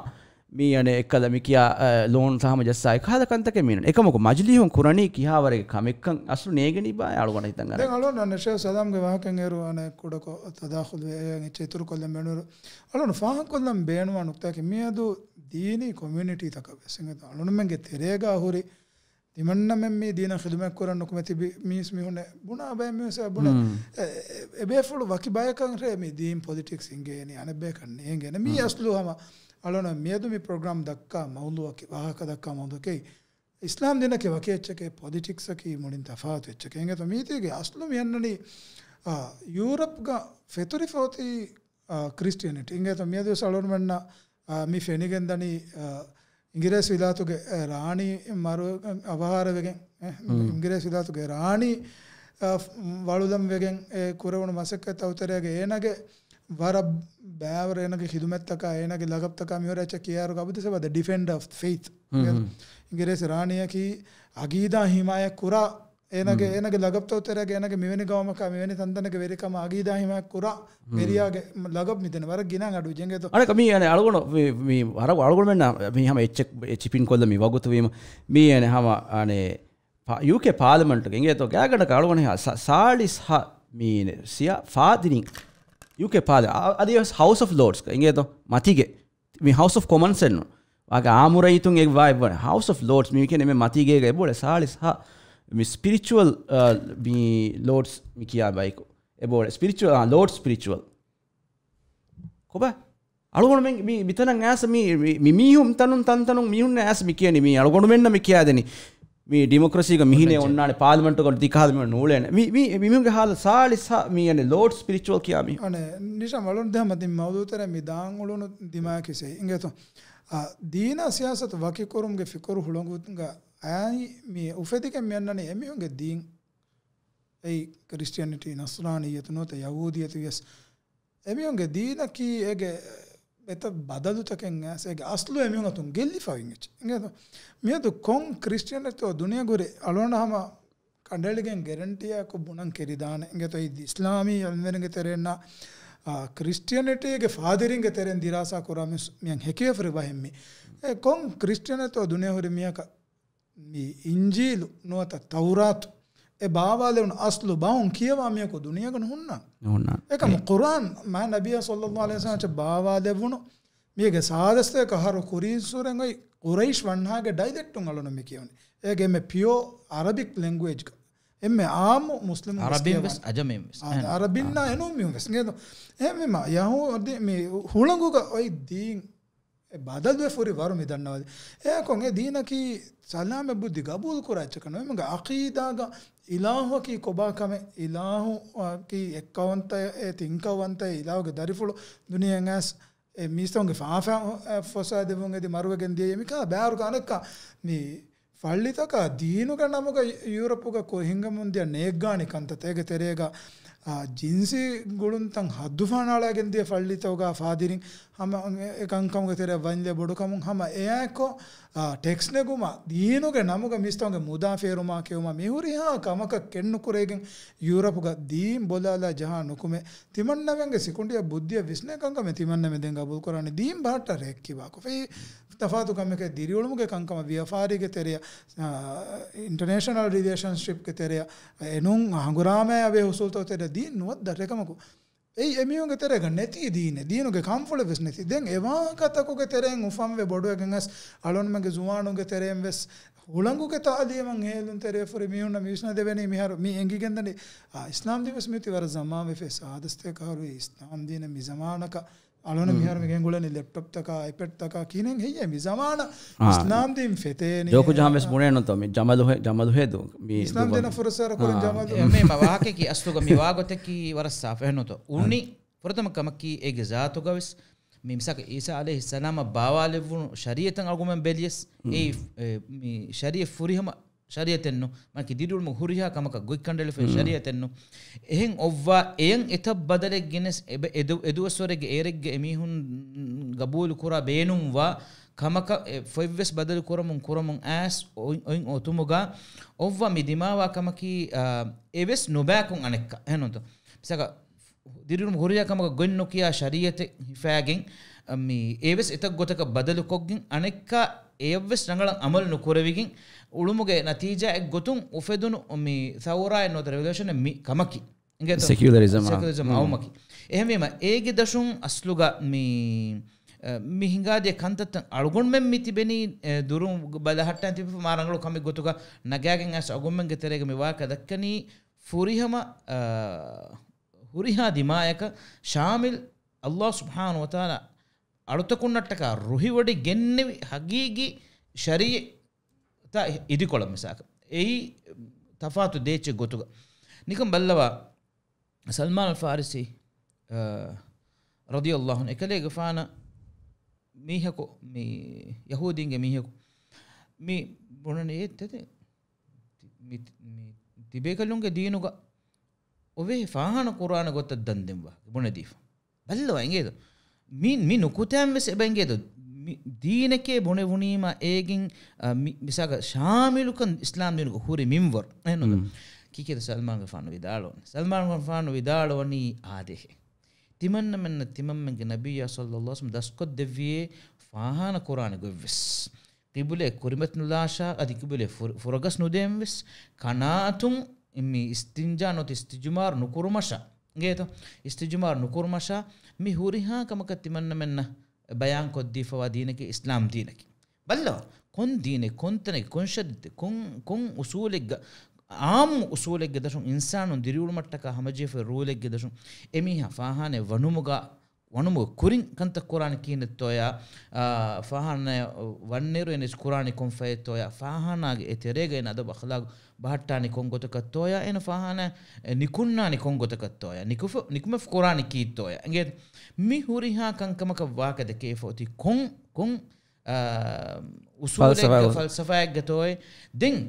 މި އަނެއް އެއްކަލަ މި ކިޔާ، އަ، ލޯން ސަހަމަ ޖައްސާ އެކަހަލަ ކަންތަކެއް މީނަން. އެކަމަކު މަޖިލީހުން ކުރަނީ ކިހާވަރެއްގެ ކަމެއްކަން އަސްލު ނޭނގެނީ ބާ އަޅުގަނޑަށް ހިތަށް އަރާ. ދެން އަޅުގަނޑަށް ޝޭޚް ސަލާމްގެ ވާހަކައިން އޭރު އަނެއް ކުޑަކޮށް ތަދާޚުލް ވެ އެއްޗެއް އިތުރު ކޮށްލަން ބޭނުން. އަޅުގަނޑު ފާހަގަކޮށްލަން ބޭނުންވާ ނުކްތާއަކީ މިއަދު ދީނީ ކޮމިއުނިޓީތަކަށް ވެސް އިނގޭތޯ އަޅުގަނޑުމެންގެ ތެރޭގަ ހުރި ތިމަންނަމެން މި ދީނަށް ޚިދުމަތް ކުރަން ނުކުމެ ތިބި މީސް މީހުންނެއް ބުނާ ބައެއް މީސް ބުނެ. މް. އެ، އެ، އެބޭފުޅު ވަކި ބަޔަކަށް ރޭ މި ދީން ޕޮލިޓިކްސް އިނގޭނީ އަނެއް ބަޔަކަށް ނޭނގޭނެ. މީ މް. އަސްލު ހަމަ އަޅުނަ މިއަދު މި ޕްރޮގްރާމް ދައްކާ މައުޟޫއަކީ، ވާހަކަ ދައްކާ މައުޟޫއަކީ، އިސްލާމް ދީނަކީ ވަކި އެއްޗެކޭ، ޕޮލިޓިކްސްއަކީ މުޅިން ތަފާތު އެއްޗެކޭ. އިނގޭތޯ މީތީގެ އަސްލު މި އަންނަނީ، އާ، ޔޫރަޕްގަ ފެތުރިފަ އޮތީ، އާ، ކްރިސްޓިއަނިޓީ. އިނގޭތޯ މިއަދުވެސް އަޅުގަނޑުމެންނަށް އާ، މި ފެނިގެންދަނީ، އާ، އިނގިރޭސި ވިލާތުގެ، އެ، ރާނީ މަރު، އަވަހާރަވެގެން، އެ، މް. އިނގިރޭސި ވިލާތުގެ ރާނީ، އާ، ފް-، ވަޅުލަން ވެގެން، އެ، ކުރެވުނު މަސައްކަތްތައް ތެރޭގަ އޭނާގެ ވަރަށް ބައިވަރު އޭނާގެ ޚިދުމަތްތަކާ، އޭނާގެ ލަގަބްތަކާ މިހުރި އެއްޗެއް ކިޔާއިރު އަބަދުވެސް އެބަ ދަ ޑިފެންޑަރ އޮފް ފެއިތް. މް. އިނގިރޭސި ރާނީއަކީ އަގީދާ ހިމާޔަތް ކުރާ އޭނާގެ، މް. އޭނާގެ ލަގަބްތައް ތެރޭގަ އޭނާގެ މިވެނި ގައުމަކާ މިވެނި ތަންތަނެއްގެ ވެރިކަމާ އަގީދާ ހިމާޔަތް ކުރާ މް. ވެރިޔާގެ ލަގަބް މިދެން ވަރަށް ގިނަ އަޑު އިނގޭތޯ. އަނެއްކާ މީ އަނެއް އަޅުގަނޑު މި، މި ވަރަށް އަޅުގަނޑުމެންނަށް މީ ހަމަ އެއްޗެއް ޗިޕް އިން ކޮށްލަ މި ވަގުތު ވީމަ މީ އަނެއް ހަމަ އަނެއް ޕާ-، ޔޫކޭ ޕާލަމެންޓްގެ އިނގޭތޯ ގާތްގަނޑަކަށް އަޅުގަނޑު ހަ-، ސަ-، ސާޅީސް ހަ މީ ސިޔާ ފާދިރިން ޔޫކޭ ޕާލަ-، އަ-، އަދިވެސް ހައުސް އޮފް ލޯޑްސްގަ އިނގޭތޯ މަތީގެ މި ހައުސް އޮފް ކޮމަންސް އެއްނު. ވާގެ އާއްމު ރައްޔިތުން އެއް ވާ އެއްވަނެ. ހައުސް އޮފް ލޯޑްސް މި ކިޔަނީ މި މަތީގޭގަ އެބޯޅެ ސާޅީސް ހަ މި ސްޕިރިޗުއަލް، އާ، މި ލޯޑްސް މި ކިޔާ ބަޔަކު. އެބޯޅެ ސްޕިރިޗުއަލް، އާ، ލޯޑް ސްޕިރިޗުއަލް. ކޮބާ؟ އަޅުގަނޑުމެން މި، މިތަނަށް އައިސް މި، މި، މި މީހުން ތަނުން ތަންތަނުން މީހުން އައިސް މި ކިޔަނީ މި އަޅުގަނޑުމެންނަށް މި ކިޔާދެނީ. މި ޑިމޮކްރަސީގަ މިހިނޭ އޮންނާނެ، ޕާލަމެންޓުގަ ދިކަހަލަ މި ނޫޅޭނެ. މި، މި، މީހުންގެ ހާލަ ސާޅީސް ހަ މި އަނެއް ލޯޑް ސްޕިރިޗުއަލް ކިޔާ މީހުން. އަނެއް ނިޝާމް އަޅުން ދެ ހަމަ ތިން މައުޟޫއު ތެރޭ މި ދާން އުޅުނު ދިމާއަކީ ސެހި. އިނގޭތޯ؟ އާ، ދީނާ ސިޔާސަތު ވަކިކުރުމުގެ ފިކުރު ހުޅަނގުގަ އައި މި އުފެދިގެން މި އަންނަނީ އެމީހުންގެ ދީން. އެއީ ކްރިސްޓިއަނިޓީ، ނަސްރާނިއްޔަތު ނުވަތަ ޔަހޫދިއްޔަތު ވިޔަސް އެމީހުންގެ ދީނަކީ އޭގެ އެތައް ބަދަލުތަކެއް އައިސް އޭގެ އަސްލު އެމީހުން އަތުން ގެއްލިފައި އިނގޭ. އިނގޭތޯ؟ މިއަދު ކޮން ކްރިސްޓިއަނެއްތޯ ދުނިޔެ ގުރި އަޅުގަނޑަށް ހަމަ ކަނޑައެޅިގެން ގެރެންޓީއާއެކު ބުނަން ކެރިދާނެ. އިނގޭތޯ އެއީ އިސްލާމީ އިލްމުވެރިންގެ ތެރެއިންނާ، އާ، ކްރިސްޓިއަނިޓީގެ ފާދިރިންގެ ތެރެއިން ދިރާސާ ކުރާ މިސް މިއަން ހެކިވެފަ ރިވާހެއް މީ. އެ ކޮން ކްރިސްޓިއަނެއްތޯ ދުނިޔެ ހުރި މީހަކަށް މި އިންޖީލު ނުވަތަ ތައުރާތު އެ ބާވާލެވުނު އަސްލު ބަހުން ކިޔަވާ މީހަކު ދުނިޔޭގަ ނުހުންނާނެ. ނުހުންނާނެ. އެކަމު އެ. ޤުރްއާން މާ ނަބިއްޔާ ޞައްލައްލާހު ޢަލައިހި ވަސައްލަމަ ބާވާލެވުނު މީގެ ސާދަސްތޭކަ އަހަރު ކުރީން ސޫރަތް އޮތް ޤުރައިޝް ވަންހާގެ ޑައިލެކްޓުން އަޅުނަ މި ކިޔަވަނީ. އޭގެ އެންމެ ޕިޔޯ އަރަބިކް ލެންގުއޭޖްގަ އެންމެ އާއްމު މުސްލިމު އަރަބިން ވެސް އަޖަމީން ވެސް. އާ، އަރަބިންނާ އެނޫން މީހުން ވެސް. އެހެންވީމަ ޔަހޫދީ މި ހުޅަނގުގަ އޮތް ދީން އެ ބަދަލުވެފަ ހުރި ވަރު މި ދަންނަވާލި. އެއާކުން އެ ދީނަކީ ސަލާމަތް ބުއްދި ގަބޫލު ކުރާ އެއްޗަކަށް ނުވެ، އެމީހުންގެ ޢަޤީދާގަ އިލާހުއަކީ ކޮބާ ކަމެއް، އިލާހުއަކީ އެއްކައުވަންތައެއް، ތިންކައުވަންތައެއް، އިލާހުގެ ދަރިފުޅު ދުނިޔެއަށް އައިސް އެ މީސްތަކުންގެ ފާފަ ފަސާދަވުން އެދި މަރުވެގެން ދިޔައީ. އެމީހާ ބާރުގަ އަނެއްކާ މި ފައްޅިތަކާ ދީނުގެ ނަމުގަ ޔޫރަޕުގަ ކުރި ހިނގަމުން ދިޔަ ނޭއްގާނި ކަންތައްތައް އޭގެ ތެރޭގަ، އާ، ޖިންސީ ގުޅުންތައް ހައްދު ފަހަނައަޅައިގެން ދިޔަ ފައްޅިތަކުގަ ފާދިރިން ހަމަ އެ ކަންކަމުގެ ތެރެއަށް ވަންލެ ބޮޑުކަމުން ހަމަ އެއާއެކު، އާ، ޓެކްސް ނެގުމާ، ދީނުގެ ނަމުގަ މީސްތަކުންގެ މުދާ ފޭރުމާ ކެއުމާ މިހުރިހާ ކަމަކަށް ކެއްނުކުރެވިގެން ޔޫރަޕުގަ ދީން ބޮލާލާ ޖަހާ ނުކުމެ، ތިމަންނަމެންގެ ސިކުނޑިއަށް ބުއްދިއަށް ވިސްނޭ ކަންކަމެއް ތިމަންނަމެން ދެން ގަބޫލުކުރާނެ. ދީން ބަހައްޓާ ރެއެއްކިބާކޮށްފައި ތަފާތު ކަމެކޭ. ދިރިއުޅުމުގެ ކަންކަމަށް ވިޔަފާރީގެ ތެރެއަށް، އާ، އިންޓަރނޭޝަނަލް ރިލޭޝަންޝިޕްގެ ތެރެއަށް އެނޫން ހަނގުރާމައާ އެ އުސޫލުތައް ތެރެ ދީން ނުވައްދަށް އެކަމަކު، އެއީ އެމީހުންގެ ތެރޭގަ ނެތީ ދީނެއް، ދީނުގެ ކަންފުޅެއް ވެސް ނެތި. ދެން އެ ވާހަކަތަކުގެ ތެރެއިން އުފަންވެ ބޮޑުވެގެން އައިސް އަޅުންމެންގެ ޒުވާނުންގެ ތެރެއިން ވެސް ހުޅަނގުގެ ތައުލީމަށް ހޭލުންތެރިވެފަ ހުރި މީހުންނަށް މި ވިސްނަދެވެނީ މިހާރު މި އެނގިގެންދަނީ، އާ، އިސްލާމް ދީން ވެސް މިއޮތީ ވަރަށް ޒަމާންވެފަ ސާދަސްތޭކަ އަހަރު އިސްލާމް ދީނެއް މި ޒަމާނަކަށް އަޅުނަ މިހާރު މި ގެންގުޅެނީ ލެޕްޓޮޕްތަކާ، އައިޕެޑްތަކާ ކިހިނެއް ހެއްޔޭ މި ޒަމާނަށް އާ. އިސްލާމް ދީން ފެތޭނީ؟ ޖޯކު ޖަހަން ވެސް ބުނޭނުތޯ މި ޖަމަލު ހެ-، ޖަމަލު ހެދު މި އިސްލާމް ދުވަ-، ދީނަށް ފުރައްސާރަ ކުރަން އާ. ޖަމަލު. އެ، މޭ މަ ވާހަކައަކީ އަސްލުގަ މި ވާގޮތަކީ ވަރަށް ސާފު އެހެންނުތޯ. އާ. އުނި ފުރަތަމަ ކަމަކީ އޭގެ ޒާތުގަ ވެސް މި މިސާކަށް އީސާ ޢަލައިހިއްސަލާމަށް ބާވާލެއްވުނު ޝަރީޢަތަށް އަޅުގަނޑުމެން ބެލިޔަސް، އެ، އެ، މި ޝަރީޢަތް ފުރިހަމަ ޝަރީޢަތެއްނު، މާކި ދިރިއުޅުމުގެ ހުރިހާ ކަމަކަށް ގޮތްކަނޑައެޅިފައި ޝަރީޢަތެއްނު. އެހެން އޮއްވާ އެޔަށް އެތައް ބަދަލެއް ގެނެސް އެބަ-، އެދު-، އެދުވަސްވަރެއްގެ އޭރެއްގެ އެމީހުން ގަބޫލު ކުރާ ބޭނުންވާ ކަމަކަށް އެ ފޮތްވެސް ބަދަލު ކުރަމުން ކުރަމުން އައިސް އޮތް، އޮތް އޮތުމުގަ އޮއްވަ މި ދިމާވާ ކަމަކީ، އާ، އެވެސް ނުބައިކުން އަނެއްކާ. އެހެންނުތަ؟ މިސާލަކަށް ދިރިއުޅުމުގެ ހުރިހާ ކަމަކަށް ގޮތް ނުކިޔާ ޝަރީއަތެއް ހިފާގެން، މި އެވެސް އެތައް ގޮތަކަށް ބަދަލުކޮށްގެން އަނެއްކާ އެއަށްވެސް ރަނގަޅަށް އަމަލު ނުކުރެވިގެން އުޅުމުގެ ނަތީޖާއެއް ގޮތުން އުފެދުނު މި ސައުރާއެއް ނުވަތަ ރެވޮލޫޝަނެއް މި ކަމަކީ. އިނގޭތޯ؟ ސެކިއުލަރިޒަމް، އާ. ސެކިއުލަރިޒަމް އައުމަކީ. އެހެންވީމަ، އޭގެ ދަށުން އަސްލުގަ މި، އަ، މި ހިނގާދިޔަ ކަންތައްތައް އަޅުގަނޑުމެން މި ތިބެނީ، އެ، ދުރުން ބަލަހައްޓާން ތިބިފަ މާ ރަނގަޅު ކަމެއް ގޮތުގަ ނަގާގެން އައިސް އަޅުގަނޑުމެންގެ ތެރޭގަ މި ވާހަކަ ދައްކަނީ ފުރިހަމަ، އަ، ހުރިހާ ދިމާޔަކަށް ޝާމިލް އައްލާހު ސުބްޙާނަހު ވަތަޢާލާ އަޅުތަކުންނަށްޓަކާ ރުހިވޮޑި ގެންނެވި ހަގީގީ ޝަރީޢަތާ އިދިކޮޅަށް މިސާލަކަށް. އެއީ ތަފާތު ދޭއްޗެއް ގޮތުގަ. ނިކަން ބައްލަވާ، ސަލްމާން އަލް ފާރިސީ، އަ، ރަޟިޔައްލާހު ޢަންހު އެކަލޭގެފާނަށް މީހަކު މި ޔަހޫދީންގެ މީހަކު މި ބުނަނީ އޭ ތެދެ މި، މި ތިބޭކަލުންގެ ދީނުގަ އޮވޭ ފާހާނަ ކުރާނެ ގޮތަށް ދަން ދެންވާ ބުނެދީފަ. ބައްލަވާ އިނގޭދޯ. މި، މި ނުކުތާން ވެސް އެބަ އިނގޭދޯ. މި ދީނެކޭ ބުނެވުނީމަ އޭގެން، އަ، މި، މިސާލަކަށް ޝާމިލުކަން އިސްލާމް ދީނުގެ ހުރި މިންވަރު. އެހެންނު؟ މް. ކީކޭތަ ސަލްމާންގެފާނު ވިދާޅުވަނީ؟ ސަލްމާންގެފާނު ވިދާޅުވަނީ އާދޭހެ. ތިމަންނަމެންނަށް ތިމަންމެންގެ ނަބިއްޔާ ޞައްލައްލާހު ޢަލައިހި ވަސައްލަމަ ދަސްކޮށްދެއްވިއޭ ފާހާނަ ކުރާނެ ގޮތްވެސް. ޤިބުލައެއް ކުރިމަތި ނުލާށާ، އަދި ޤިބުލައެއް ފުރ-، ފުރަގަސް ނުދޭން ވެސް، ކަނާތުން މި އިސްތިންޖާ ނުވަތަ އިސްތިޖުމާރު ނުކުރުމަށާ. އިނގޭތޯ؟ އިސްތިޖުމާރު ނުކުރުމަށާ، މި ހުރިހާ ކަމަކަށް ތިމަންނަމެންނަށް ބަޔާންކޮށްދީފަވާ ދީނަކީ އިސްލާމް ދީނަކީ. ބައްލަވާ، ކޮން ދީނެއް، ކޮން ތަނެއް، ކޮން ޝަރީޢަތެއް، ކޮން، ކޮން އުސޫލެއްގަ، އާއްމު އުސޫލެއްގެ ދަށުން އިންސާނުން ދިރިއުޅުމަށްޓަކާ ހަމަޖެހިފައި ރޫލެއްގެ ދަށުން އެމީހާ ފާހާނައެއް ވަނުމުގަ، ވަނުމުގަ ކުރިން ކަންތައް ކުރާނެ ކިހިނެއްތޯޔާ، އާ، ފާހާނަ ވަންނައިރު އޭނަ ކުރާނީ ކޮން ފަޔެއްތޯޔާ، ފާހާނާގެ އެ ތެރޭގަ އޭނަ އަދަބު އަޚްލާގު ބަހައްޓާނީ ކޮން ގޮތަކަށްތޯޔާ، އޭނަ ފާހާނާ ނިކުންނާނީ ކޮން ގޮތަކަށްތޯޔާ، ނިކުފަ-، ނިކުމެފަ ކުރާނީ ކީއްތޯޔާ. އިނގޭތަ؟ މި ހުރިހާ ކަންކަމަކަށް ވާހަކަ ދެކޭފަ އޮތީ ކޮން، ކޮން، އާ، އުސޫލެއްގަ، ފަލްސަފާ، ފަލްސަފާއެއްގަތޯއޭ. ދެން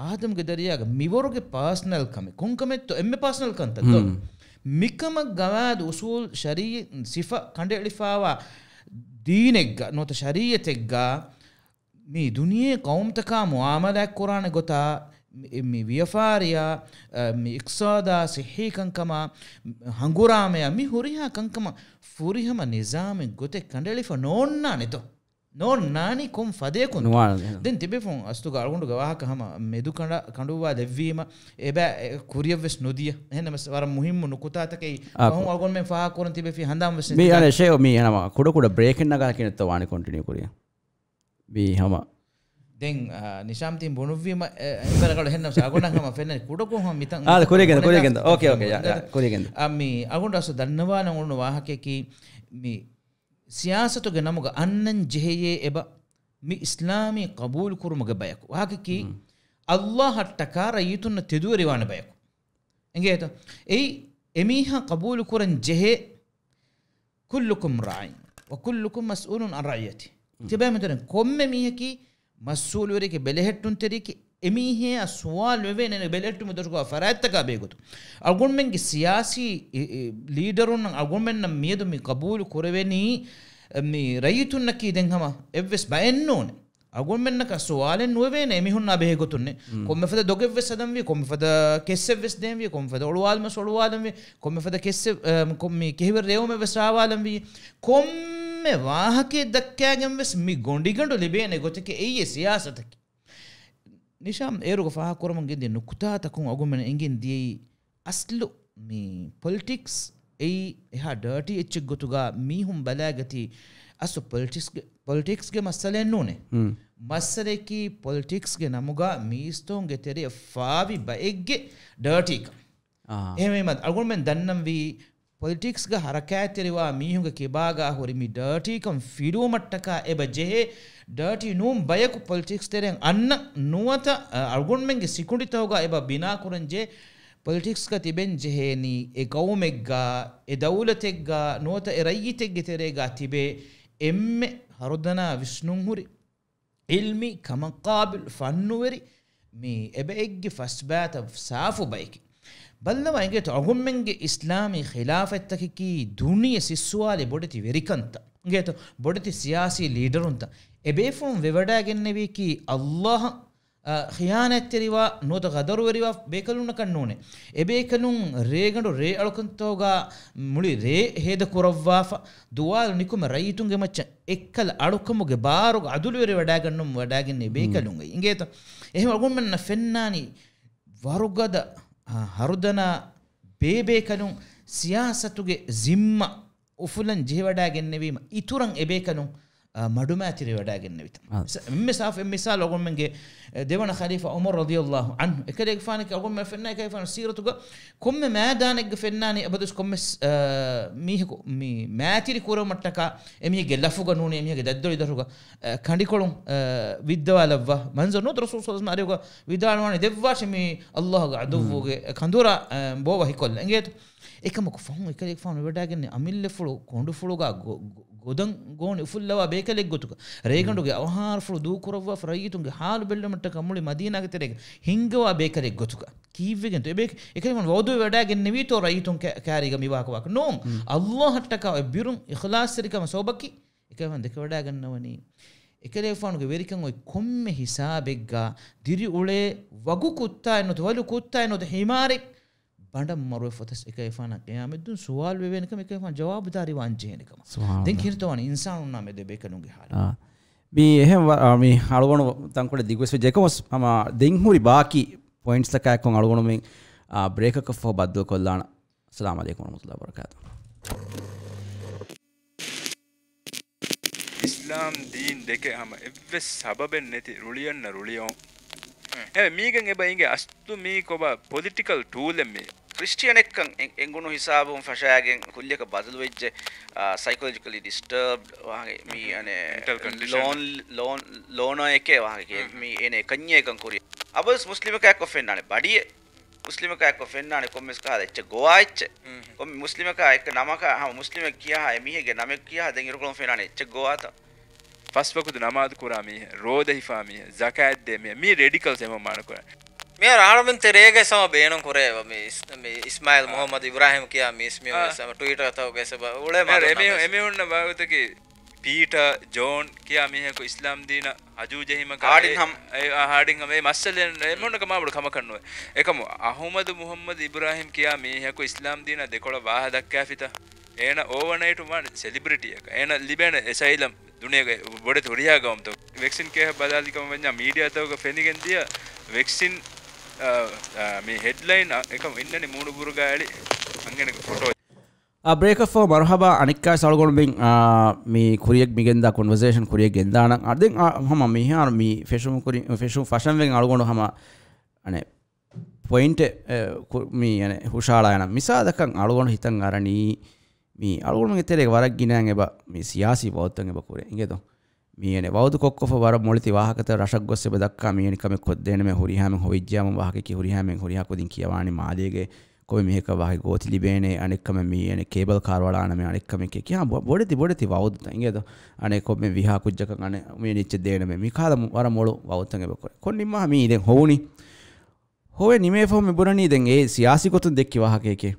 އާދަމްގެ ދަރިޔާގަ މިވަރުގެ ޕާސަނަލް ކަމެއް، ކޮން ކަމެއްތޯ އެންމެ ޕާސަނަލް ކަންތައްތޯ؟ މް. މިކަމަށް ގަވާއިދު އުސޫލް ޝަރީޢަތް ސިފަ ކަނޑައެޅިފައިވާ ދީނެއްގަ ނުވަތަ ޝަރީޢަތެއްގަ މި ދުނިޔެ ޤައުމުތަކާ މުޢާމަލާތް ކުރާނެ ގޮތާ، މި، މި ވިޔަފާރިޔާ، އަ، މި އިޤްތިޞާދާ، ޞިއްޙީ ކަންކަމާ، ހަނގުރާމަޔާ، މި ހުރިހާ ކަންކަމަށް ފުރިހަމަ ނިޒާމެއް ގޮތެއް ކަނޑައެޅިފަ ނޯންނާނެތޯ؟ ނޯންނާނީ ކޮން ފަދަޔަކުން؟ ނުވާނެ. ދެން ތިބޭފުން އަސްލުގަ އަޅުގަނޑުގެ ވާހަކަ ހަމަ މެދު ކަނޑަ-، ކަނޑުއްވާ ދެއްވީމަ، އެބަ ކުރިޔަށްވެސް ނުދިޔަ. އެހެންނަމަވެސް ވަރަށް މުހިއްމު ނުކުތާތަކެއް އާ، ފަހުން ކު-، އަޅުގަނޑުމެން ފާހަގަކުރަން ތިބޭ ފި ހަނދާންވެސް މީ ނެތި. އަނެއް ޝޭ، މީ ހަމަ ކުޑަކުޑަ ބްރޭކެއް ނަގާ ކިނެއްތޯ ވާނެ ކޮންޓިނިއު ކުރިޔަށް. މީ ހަމަ. ދެން، އާ، ނިޝާމް ތިން ބުނުއްވީމަ، އެ، އެންމެ ރަނގަޅު އެހެންނަމަވެސް އަގުނަ ހަމަ ފެންނަނީ ކުޑަކޮށް ހަމަ މިތަން އާ، ކުރިގެން، ކުރިގެން. އޯކޭ، އޯކޭ، ޔާ، ޔާ، ކުރިގެން. އާ، މީ އަގުނޑު އަސް ދަންނަވާނަން އުޅުނު ވާހަކައަކީ، މި ސިޔާސަތުގެ ނަމުގަ އަންނަން ޖެހެޔޭ އެބަ މި އިސްލާމީ ޤަބޫލު ކުރުމުގެ ބަޔަކު. ވާހަކައަކީ، މް. އައްލާހަށްޓަކާ ރައްޔިތުންނަށް ތެދުވެރިވާނެ ބަޔަކު. އިނގޭތަ؟ އެއީ، އެމީހާ ޤަބޫލު ކުރަން ޖެހޭ، كلكم راع وكلكم مسؤول عن رعيته. މް. ތިބޭ މިތަނަށް ކޮންމެ މީހަކީ މަސްއޫލުވެރިއެކޭ، ބެލެހެއްޓުންތެރިއެކޭ، އެމީހެއާ ސުވާލު ވެވޭނެ ބެލެހެއްޓުމުގެ ދަށުގަ ފަރާތްތަކާ ބެހޭގޮތުން. އަޅުގަނޑުމެންގެ ސިޔާސީ އި، އި، ލީޑަރުންނަށް އަޅުގަނޑުމެންނަށް މިއަދު މި ޤަބޫލު ކުރެވެނީ، މި ރައްޔިތުންނަކީ ދެން ހަމަ އެއްވެސް ބައެއް ނޫނޭ. އަޅުގަނޑުމެންނަކަށް ސުވާލެއް ނުވެވޭނެ އެމީހުންނާ ބެހޭގޮތުންނެއް. މް. ކޮންމެފަދަ ދޮގެއްވެސް ހަދަންވީ، ކޮންމެފަދަ ކެއްސެއްވެސް ދޭންވީ، ކޮންމެފަދަ އޮޅުވާލުމެއްވެސް އޮޅުވާލަންވީ، ކޮންމެފަދަ ކެއްސެއް، އަ، ކޮ-، މި ކެހިވެރި ރޭވުމެއްވެސް ރާވާލަންވީ. ކޮންމެ ވާހަކައެއް ދައްކާގެންވެސް މި ގޮނޑިގަނޑު ލިބޭނެ ގޮތެކޭ އެއީ ސިޔާސަތަކީ. ނިޝާމް އޭރުގަ ފާހަގަކުރަމުން ގެންދިޔަ ނުކުތާތަކުން އަޅުގަނޑުމެން އެނގެން ދިޔައީ އަސްލު މި ޕޮލިޓިކްސް އެއީ އެހާ ޑާޓީ އެއްޗެއް ގޮތުގަ މީހުން ބަލާގަތީ އަސްލު ޕޮލިޓިކްސްގެ، ޕޮލިޓިކްސްގެ މައްސަލައެއް ނޫނޭ. މް. މައްސަލައަކީ ޕޮލިޓިކްސްގެ ނަމުގަ މީސްތަކުންގެ ތެރެއަށް ފާވި ބައެއްގެ ޑާޓީކަން. އާ. އެހެންވީމަ އަޅުގަނޑުމެން ދަންނަންވީ ޕޮލިޓިކްސްގަ ހަރަކާތްތެރިވާ މީހުންގެ ކިބާގަ ހުރި މި ޑާޓީކަން ފިލުވުމަށްޓަކާ އެބަ ޖެހޭ ޑާޓީ ނޫން ބަޔަކު ޕޮލިޓިކްސް ތެރެއަށް އަންނަ ނުވަތަ، އަ، އަޅުގަނޑުމެންގެ ސިކުނޑިތަކުގަ އެބަ ބިނާކުރަން ޖެހޭ ޕޮލިޓިކްސްގަ ތިބެން ޖެހޭނީ އެ ޤައުމެއްގަ، އެ ދައުލަތެއްގަ ނުވަތަ އެ ރައްޔިތެއްގެ ތެރޭގަ ތިބޭ އެންމެ ހަރުދަނާ ވިސްނުންހުރި ޢިލްމީ ކަމާ ޤާބިލް ފަންނުވެރި މި އެބައެއްގެ ފަސްބާތައް ސާފު ބައެކޭ. ބައްލަވާ އިނގޭތޯ އަޅުގަނޑުމެންގެ އިސްލާމީ ޚިލާފަތްތަކަކީ ދުނިޔެ ސިއްސުވާލި ބޮޑެތި ވެރިކަންތައް. އިނގޭތޯ؟ ބޮޑެތި ސިޔާސީ ލީޑަރުންތައް. އެބޭފުޅުން ވެވަޑައިގެންނެވީކީ އައްލާހަށް، އަ، ޚިޔާނާތްތެރިވާ ނުވަތަ ޣަދަރުވެރިވާ ބޭކަލުންނަކަށް ނޫނޭ. އެބޭކަލުން ރޭގަނޑު ރޭ އަޅުކަންތޯގާ މުޅި ރޭ ހޭދަ ކުރައްވާފަ، ދުވާލު ނިކުމެ ރައްޔިތުންގެ މައްޗަށް އެއްކަލަ އަޅުކަމުގެ ބާރުގަ އަދުލުވެރިވެވަޑައިގަންނަމުން ވަޑައިގެންނެވި ބޭކަލުންގެ. އިނގޭތަ؟ އެހެން އަޅުގަނޑުމެންނަށް ފެންނާނީ ވަރުގަދަ، އާ، ހަރުދަނާ ބޭބޭކަލުން ސިޔާސަތުގެ ޒިންމާ އުފުލަން ޖެހިވަޑައިގެންނެވީމަ، އިތުރަށް އެބޭކަލުން، އާ، މަޑުމައިތިރިވެވަޑައިގެންނެވިތަ؟ އާ. މިސާ-، މި މިސާލު އަޅުގަނޑުމެންގެ، އެ، ދެވަނަ ޚަލީފާ ޢުމަރު ރަޟިޔަﷲ ޢަންހު އެކަލޭގެފާނަކީ އަޅުގަނޑުމެން ފެންނަ އެކަލޭގެފާނު ސީރަތުގަ ކޮންމެ މައިދާނެއްގަ ފެންނާނީ އެބަދުސް ކޮންމެސް، އާ، މީހަކު މި މައިތިރި ކުރުމަށްޓަކާ އެމީހެއްގެ ލަފުގަ ނޫނީ އެމީހެއްގެ ދަތްދޮޅި ދަށުގަ، އާ، ކަނޑިކޮޅުން، އާ، ވިއްދަވާލައްވާ މަންޒަރު ނުވަތަ ރަސޫލު ޞައްލަﷲު ޢަލައިހި ވަސައްލަމަ އަރިހުގަ ވިދާޅުވާނެ ދެއްވާށި މި އައްލާހުގެ ޢަދުއްވުގެ ކަނދުރާ، އާ، ބޯވަހިކޮށްލަން. އިނގޭތަ؟ އެކަމަކު ފަހުން އެކަލޭގެފާނު ވެވަޑައިގެންނެވި އަމިއްލަފުޅު ކޮނޑުފުޅުގަ ގޮ-، ގޮ-، ގޮދަން ގޯނި އުފުއްލަވާ ބޭކަލެއްގޮތުގަ، ރޭގަނޑުގެ އަވަހާރަފުޅު ދޫކުރައްވާފަ ރައްޔިތުންގެ ހާލު ބެއްލުމަށްޓަކާ މުޅި މަދީނާގެ ތެރޭގަ ހިންގަވާ ބޭކަލެއްގޮތުގަ ކީއްވެގެންތޯ؟ އެބޭ-، އެކަލޭގެފާނު ވަޢުދުވެވަޑައިގެންނެވީތޯ ރައްޔިތުން ކަ-، ކާރީގަ މިވާހަކަ ވާކަށް؟ ނޫން. އައްލާހަށްޓަކާ އޮތް ބިރުން އިޚްލާޞްތެރިކަމަށް ސަބަބަކީ އެކަލޭގެފާނު ދެކެވަޑައިގަންނަވަނީ، އެކަލޭގެފާނުގެ ވެރިކަން އޮތް ކޮންމެ ހިސާބެއްގަ ދިރިއުޅޭ ވަގު ކުއްތާއެއް ނުވަތަ، ވަލު ކުއްތާއެއް ނުވަތަ، ހިމާރެއް ބަނޑަށް މަރުވެފަ އޮތަސް އެކަލޭގެފާނަށް ޤިޔާމަތްދުން ސުވާލު ވެވޭނެ ކަމަށް އެކަލޭގެފާނު ޖަވާބުދާރީ ވާން ޖެހޭނެ ކަމަށް. ސުބްޙާނަﷲ. ދެން ކިހިނެއްތޯ ވާނީ އިންސާނުންނާ މެދު އެބޭކަލުންގެ ޙާލު؟ އާ. މި އެހެން ވަ-، އާ، މި އަޅުގަނޑު ތަންކޮޅެއް ދިގުވެސް ވެއްޖެ. އެކަމަސް ހަމަ ދެން ހުރި ބާކީ ޕޮއިންޓްސްތަކާއެކު އަޅުގަނޑުމެން، އާ، ބްރޭކަކަށް ފަހު ބައްދަލުކޮށްލާނަން. އައްސަލާމު ޢަލައިކުމް ވަރަޙްމަތުﷲ ވަބަރަކާތުހު. އިސްލާމް ދީން ދެކެ ހަމަ އެއްވެސް ސަބަބެއް ނެތި ރުޅިއަންނަ ރުޅިއޮން. އެ މީގެން އެބަ އިނގޭ އަސްލު މީ ކޮބާ ޕޮލިޓިކަލް ޓޫލެއް މީ. ކްރިސްޓިއަނެއްކަން އެ-، އެނގުނު ހިސާބުން ފަށާގެން ކުއްލިއަކަށް ބަދަލުވެއްޖެ، އާ، ސައިކޮލޮޖިކަލީ ޑިސްޓަރބްޑް ވާހަކަ މީ މެންޓަލް ކޮންޑިޝަން. ލޯން-، ލޯން-، ލޯނާއެކޭ ވާހަކަ މީ އޭނަ އެކަންޏެއް އެކަން ކުރި. އަބަދުސް މުސްލިމަކާއެއްކޮށް ފެންނާނެ ބަޑިއެއް. މުސްލިމަކާއެއްކޮށް ފެންނާނެ ކޮންމެސް ކަހަލަ އެއްޗެއް ގޮވާ އެއްޗެއް. ކޮންމެ މުސްލިމަކާ އެއްކަ ނަމަކާ ހަމަ މުސްލިމެއް ކިޔާ އެ މީހެއްގެ ނަމެއް ކިޔާ ދެން އިރުކޮޅުން ފެންނާނެ އެއްޗެއް ގޮވާތަ؟ ފަސް ވަގުތު ނަމާދު ކުރާ މީހެއް، ރޯދަ ހިފާ މީހެއް، ޒަކާތް ދޭ މީހެއް. މީ ރެޑިކަލްސް އެމަ މާނަ ކުރާ. މިހާރު އަހަރަމެން ތެރޭގަ ސަމަ ބޭނުން ކުރޭ މި އިސް-، މި އިސްމާއިލް އާ. މުހައްމަދު އިބްރާހިމް ކިޔާ މީސް މި އާ. ސަމަ ޓުވިޓަރ ތައުގެ ސަބަ އުޅޭ އެ މާ އެމީހު-، ނަމަ އެމީހުންނަށް ވާގޮތަކީ ޕީޓާ، ޖޯން ކިޔާ މީހަކު އިސްލާމް ދީނަށް ހަޖޫ ޖެހީމަކަށް ހާޑިންހަމް. އެ، އެ، އާ، ހާޑިންހަމް އެ މައްސަލައެއް ނޫން. އެމީހުންނަކަށް މާބޮޑު ކަމަކަށް ނުވޭ. އެކަމު އަހުމަދު މުހައްމަދު އިބްރާހިމް ކިޔާ މީހަކު އިސްލާމް ދީނަށް ދެކޮޅަށް ވާހަ ދައްކާފިތަ؟ އޭނަ އޯވަރނައިޓު ވާނެ ސެލިބްރިޓީއަކަށް. އޭނަ ލިބޭނެ އެސައިލަމް ދުނިޔޭގެ ބޮޑެތި ހުރިހާ ގައުމުތަކު. ވެކްސިން ކޭހަށް ބަލާލިކަމަށް ވަންޏާ މީޑިއާތަކުގަ ފެނިގެން ދިޔަ ވެކްސިން، އާ، އާ، މި ހެޑްލައިން އަ-، އެކަމު އިންނަނީ މޫނު ބުރުގާ އެޅި އަންހެނެއްގެ ފޮޓޯ. އާ، ބްރޭކަށްފަހު މަރުޙަބާ އަނެއްކާވެސް އަޅުގަނޑުމެން، އާ، މި ކުރިޔަށް މިގެންދާ ކޮންވަސޭޝަން ކުރިޔަށް ގެންދާނަން. އާ، ދެން، އާ، ހަމަ މިހާރު މި ފެށުން ކުރި-، ފެށުން ފަށަންވެގެން އަޅުގަނޑު ހަމަ އަނެއް ޕޮއިންޓެއް، އެ، ކު-، މި އަނެއް ހުށައަޅާނަން. މިސާލަކަށް އަޅުގަނޑު ހިތަށް އަރަނީ މި އަޅުގަނޑުމެންގެ ތެރޭގަ ވަރަށް ގިނައިން އެބަ މި ސިޔާސީ ވައުދުތައް އެބަ ކުރޭ. އިނގޭތޯ؟ މި އަނެއް ވައުދު ކޮށްކޮށްފަ ވަރަށް މޮޅިތި ވާހަކަތައް ރަށަށް ގޮސް އެބަ ދައްކާ މި އަނެއް ކަމެއް ކޮށްދޭނަމޭ ހުރިހާމެން ހޮވިއްޖާމު ވާހަކައަކީ ހުރިހާމެން ހުރިހާ ކުދިން ކިޔަވާނީ މާލޭގެ ކޮބެ މީހަކަށް ވާހަކަ ގޯތި ލިބޭނެ، އަނެއްކަމެއް މި އަނެއް ކޭބަލް ކާރު އަޅާނަމޭ އަނެއްކަމެކޭ ކިޔާ ބޮ-، ބޮޑެތި ބޮޑެތި ވައުދުތައް އިނގޭތޯ؟ އަނެއް ކޮބެ ވިހާ ކުއްޖަކަށް އަނެއް މި އަނެއް އެއްޗެއް ދޭނަމޭ. މި ކާލަ ވަރަށް މޮޅު ވައުދުތައް އެބަ ކުރޭ. ކޮން ނިންމާ މީ ދެން ހޮވުނީ. ހޮވެ ނިމޭފަހު މި ބުނަނީ ދެން އެ ސިޔާސީ ގޮތުން ދެއްކި ވާހަކައެކޭ.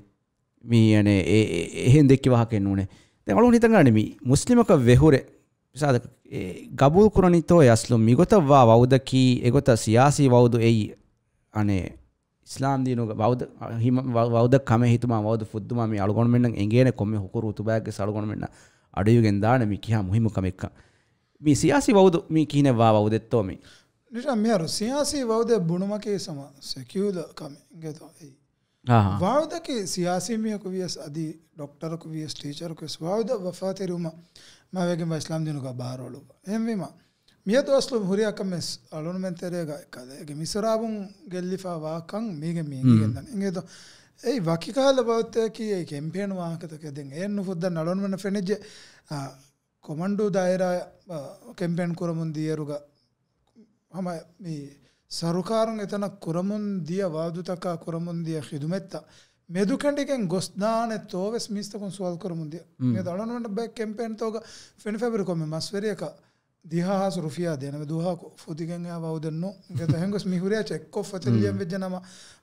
މި އަނެއް އެ-، އެ-، އެހެން ދެއްކި ވާހަކައެއް ނޫނޭ. ދެން އަޅުގަނޑު ހިތަށް އަރަނީ މި މުސްލިމަކަށް ވެހުރެ މިސާލަކަށް އެ ގަބޫލު ކުރަނީތޯ އެ އަސްލު މިގޮތަށް ވާ ވައުދަކީ އެގޮތަށް ސިޔާސީ ވައުދު އެއީ އަނެއް އިސްލާމް ދީނުގަ ވައުދަ-، ހިމަ-، ވަ-، ވައުދަށް ކަމެއް ހިތުމާ ވައުދު ފުއްދުމާ މި އަޅުގަނޑުމެންނަށް އެނގޭނެ ކޮންމެ ހުކުރު ހުތުބާއެއްގެ އަޅުގަނޑުމެންނަށް އަޑުއިވިގެން ދާނެ މި ކިހާ މުހިއްމު ކަމެއްކަން. މި ސިޔާސީ ވައުދު މި ކިހިނެއް ވާ ވައުދެއްތޯ މި؟ ނިޝާން މިހާރު ސިޔާސީ ވައުދެއް ބުނުމަކީ ސަމަ ސެކިއުލަ ކަމެއް އިނގޭތޯ އެއީ. އާހާ. ވައުދަކީ ސިޔާސީ މީހަކު ވިޔަސް އަދި ޑޮކްޓަރަކު ވިޔަސް ޓީޗަރަކު ވިޔަސް ވައުދަށް ވަފާތެރިވުމަށް މާވެގެންވާ އިސްލާމް ދީނުގަ ބާރުއަޅުއްވާ. އެހެންވީމަ، މިއަދު އަސްލު ހުރިހާ ކަމެއް އަޅުންމެން ތެރޭގަ އެކަލޭގެ މިސްރާބުން ގެއްލިފާ ވާކަން މީގެ މީ އެނގިގެންދަނީ. އިނގޭތޯ؟ އެއީ ވަކި ކަހަލަ ބައުތަކީ އެ ކެމްޕޭން ވާހަކަތަކެއް ދެން އެއެއް ނުފުއްދަން އަޅުންމެންނަށް ފެނިއްޖެ. އާ، ކޮމަންޑޫ ދާއިރާ، އާ، ކެމްޕޭން ކުރަމުން ދިޔައިރުގަ ހަމަ މި ސަރުކާރުން އެތަނަށް ކުރަމުން ދިޔަ ވައުދުތަކާ ކުރަމުން ދިޔަ ޚިދުމަތްތައް މެދުކެނޑިގެން ގޮސްދާނެތޯ ވެސް މީސްތަކުން ސުވާލު ކުރަމުން ދިޔަ. މިއަދު އަޅުންމެންނަށް ބައެއް ކެމްޕޭންތަކުގަ ފެނިފައިވަރު ކޮންމެ މަސްވެރިޔަކަށް ދިހަ ހާސް ރުފިޔާ ދޭނަމޭ ދުވަހަކު ފުދިގެން އެއާ ވައުދެއްނު. އެތަ ހެންގޮސް މި ހުރިހާ ޗެކް ކޮށްފަ ތެއްލިޔަން ވެއްޖެ ނަމަ،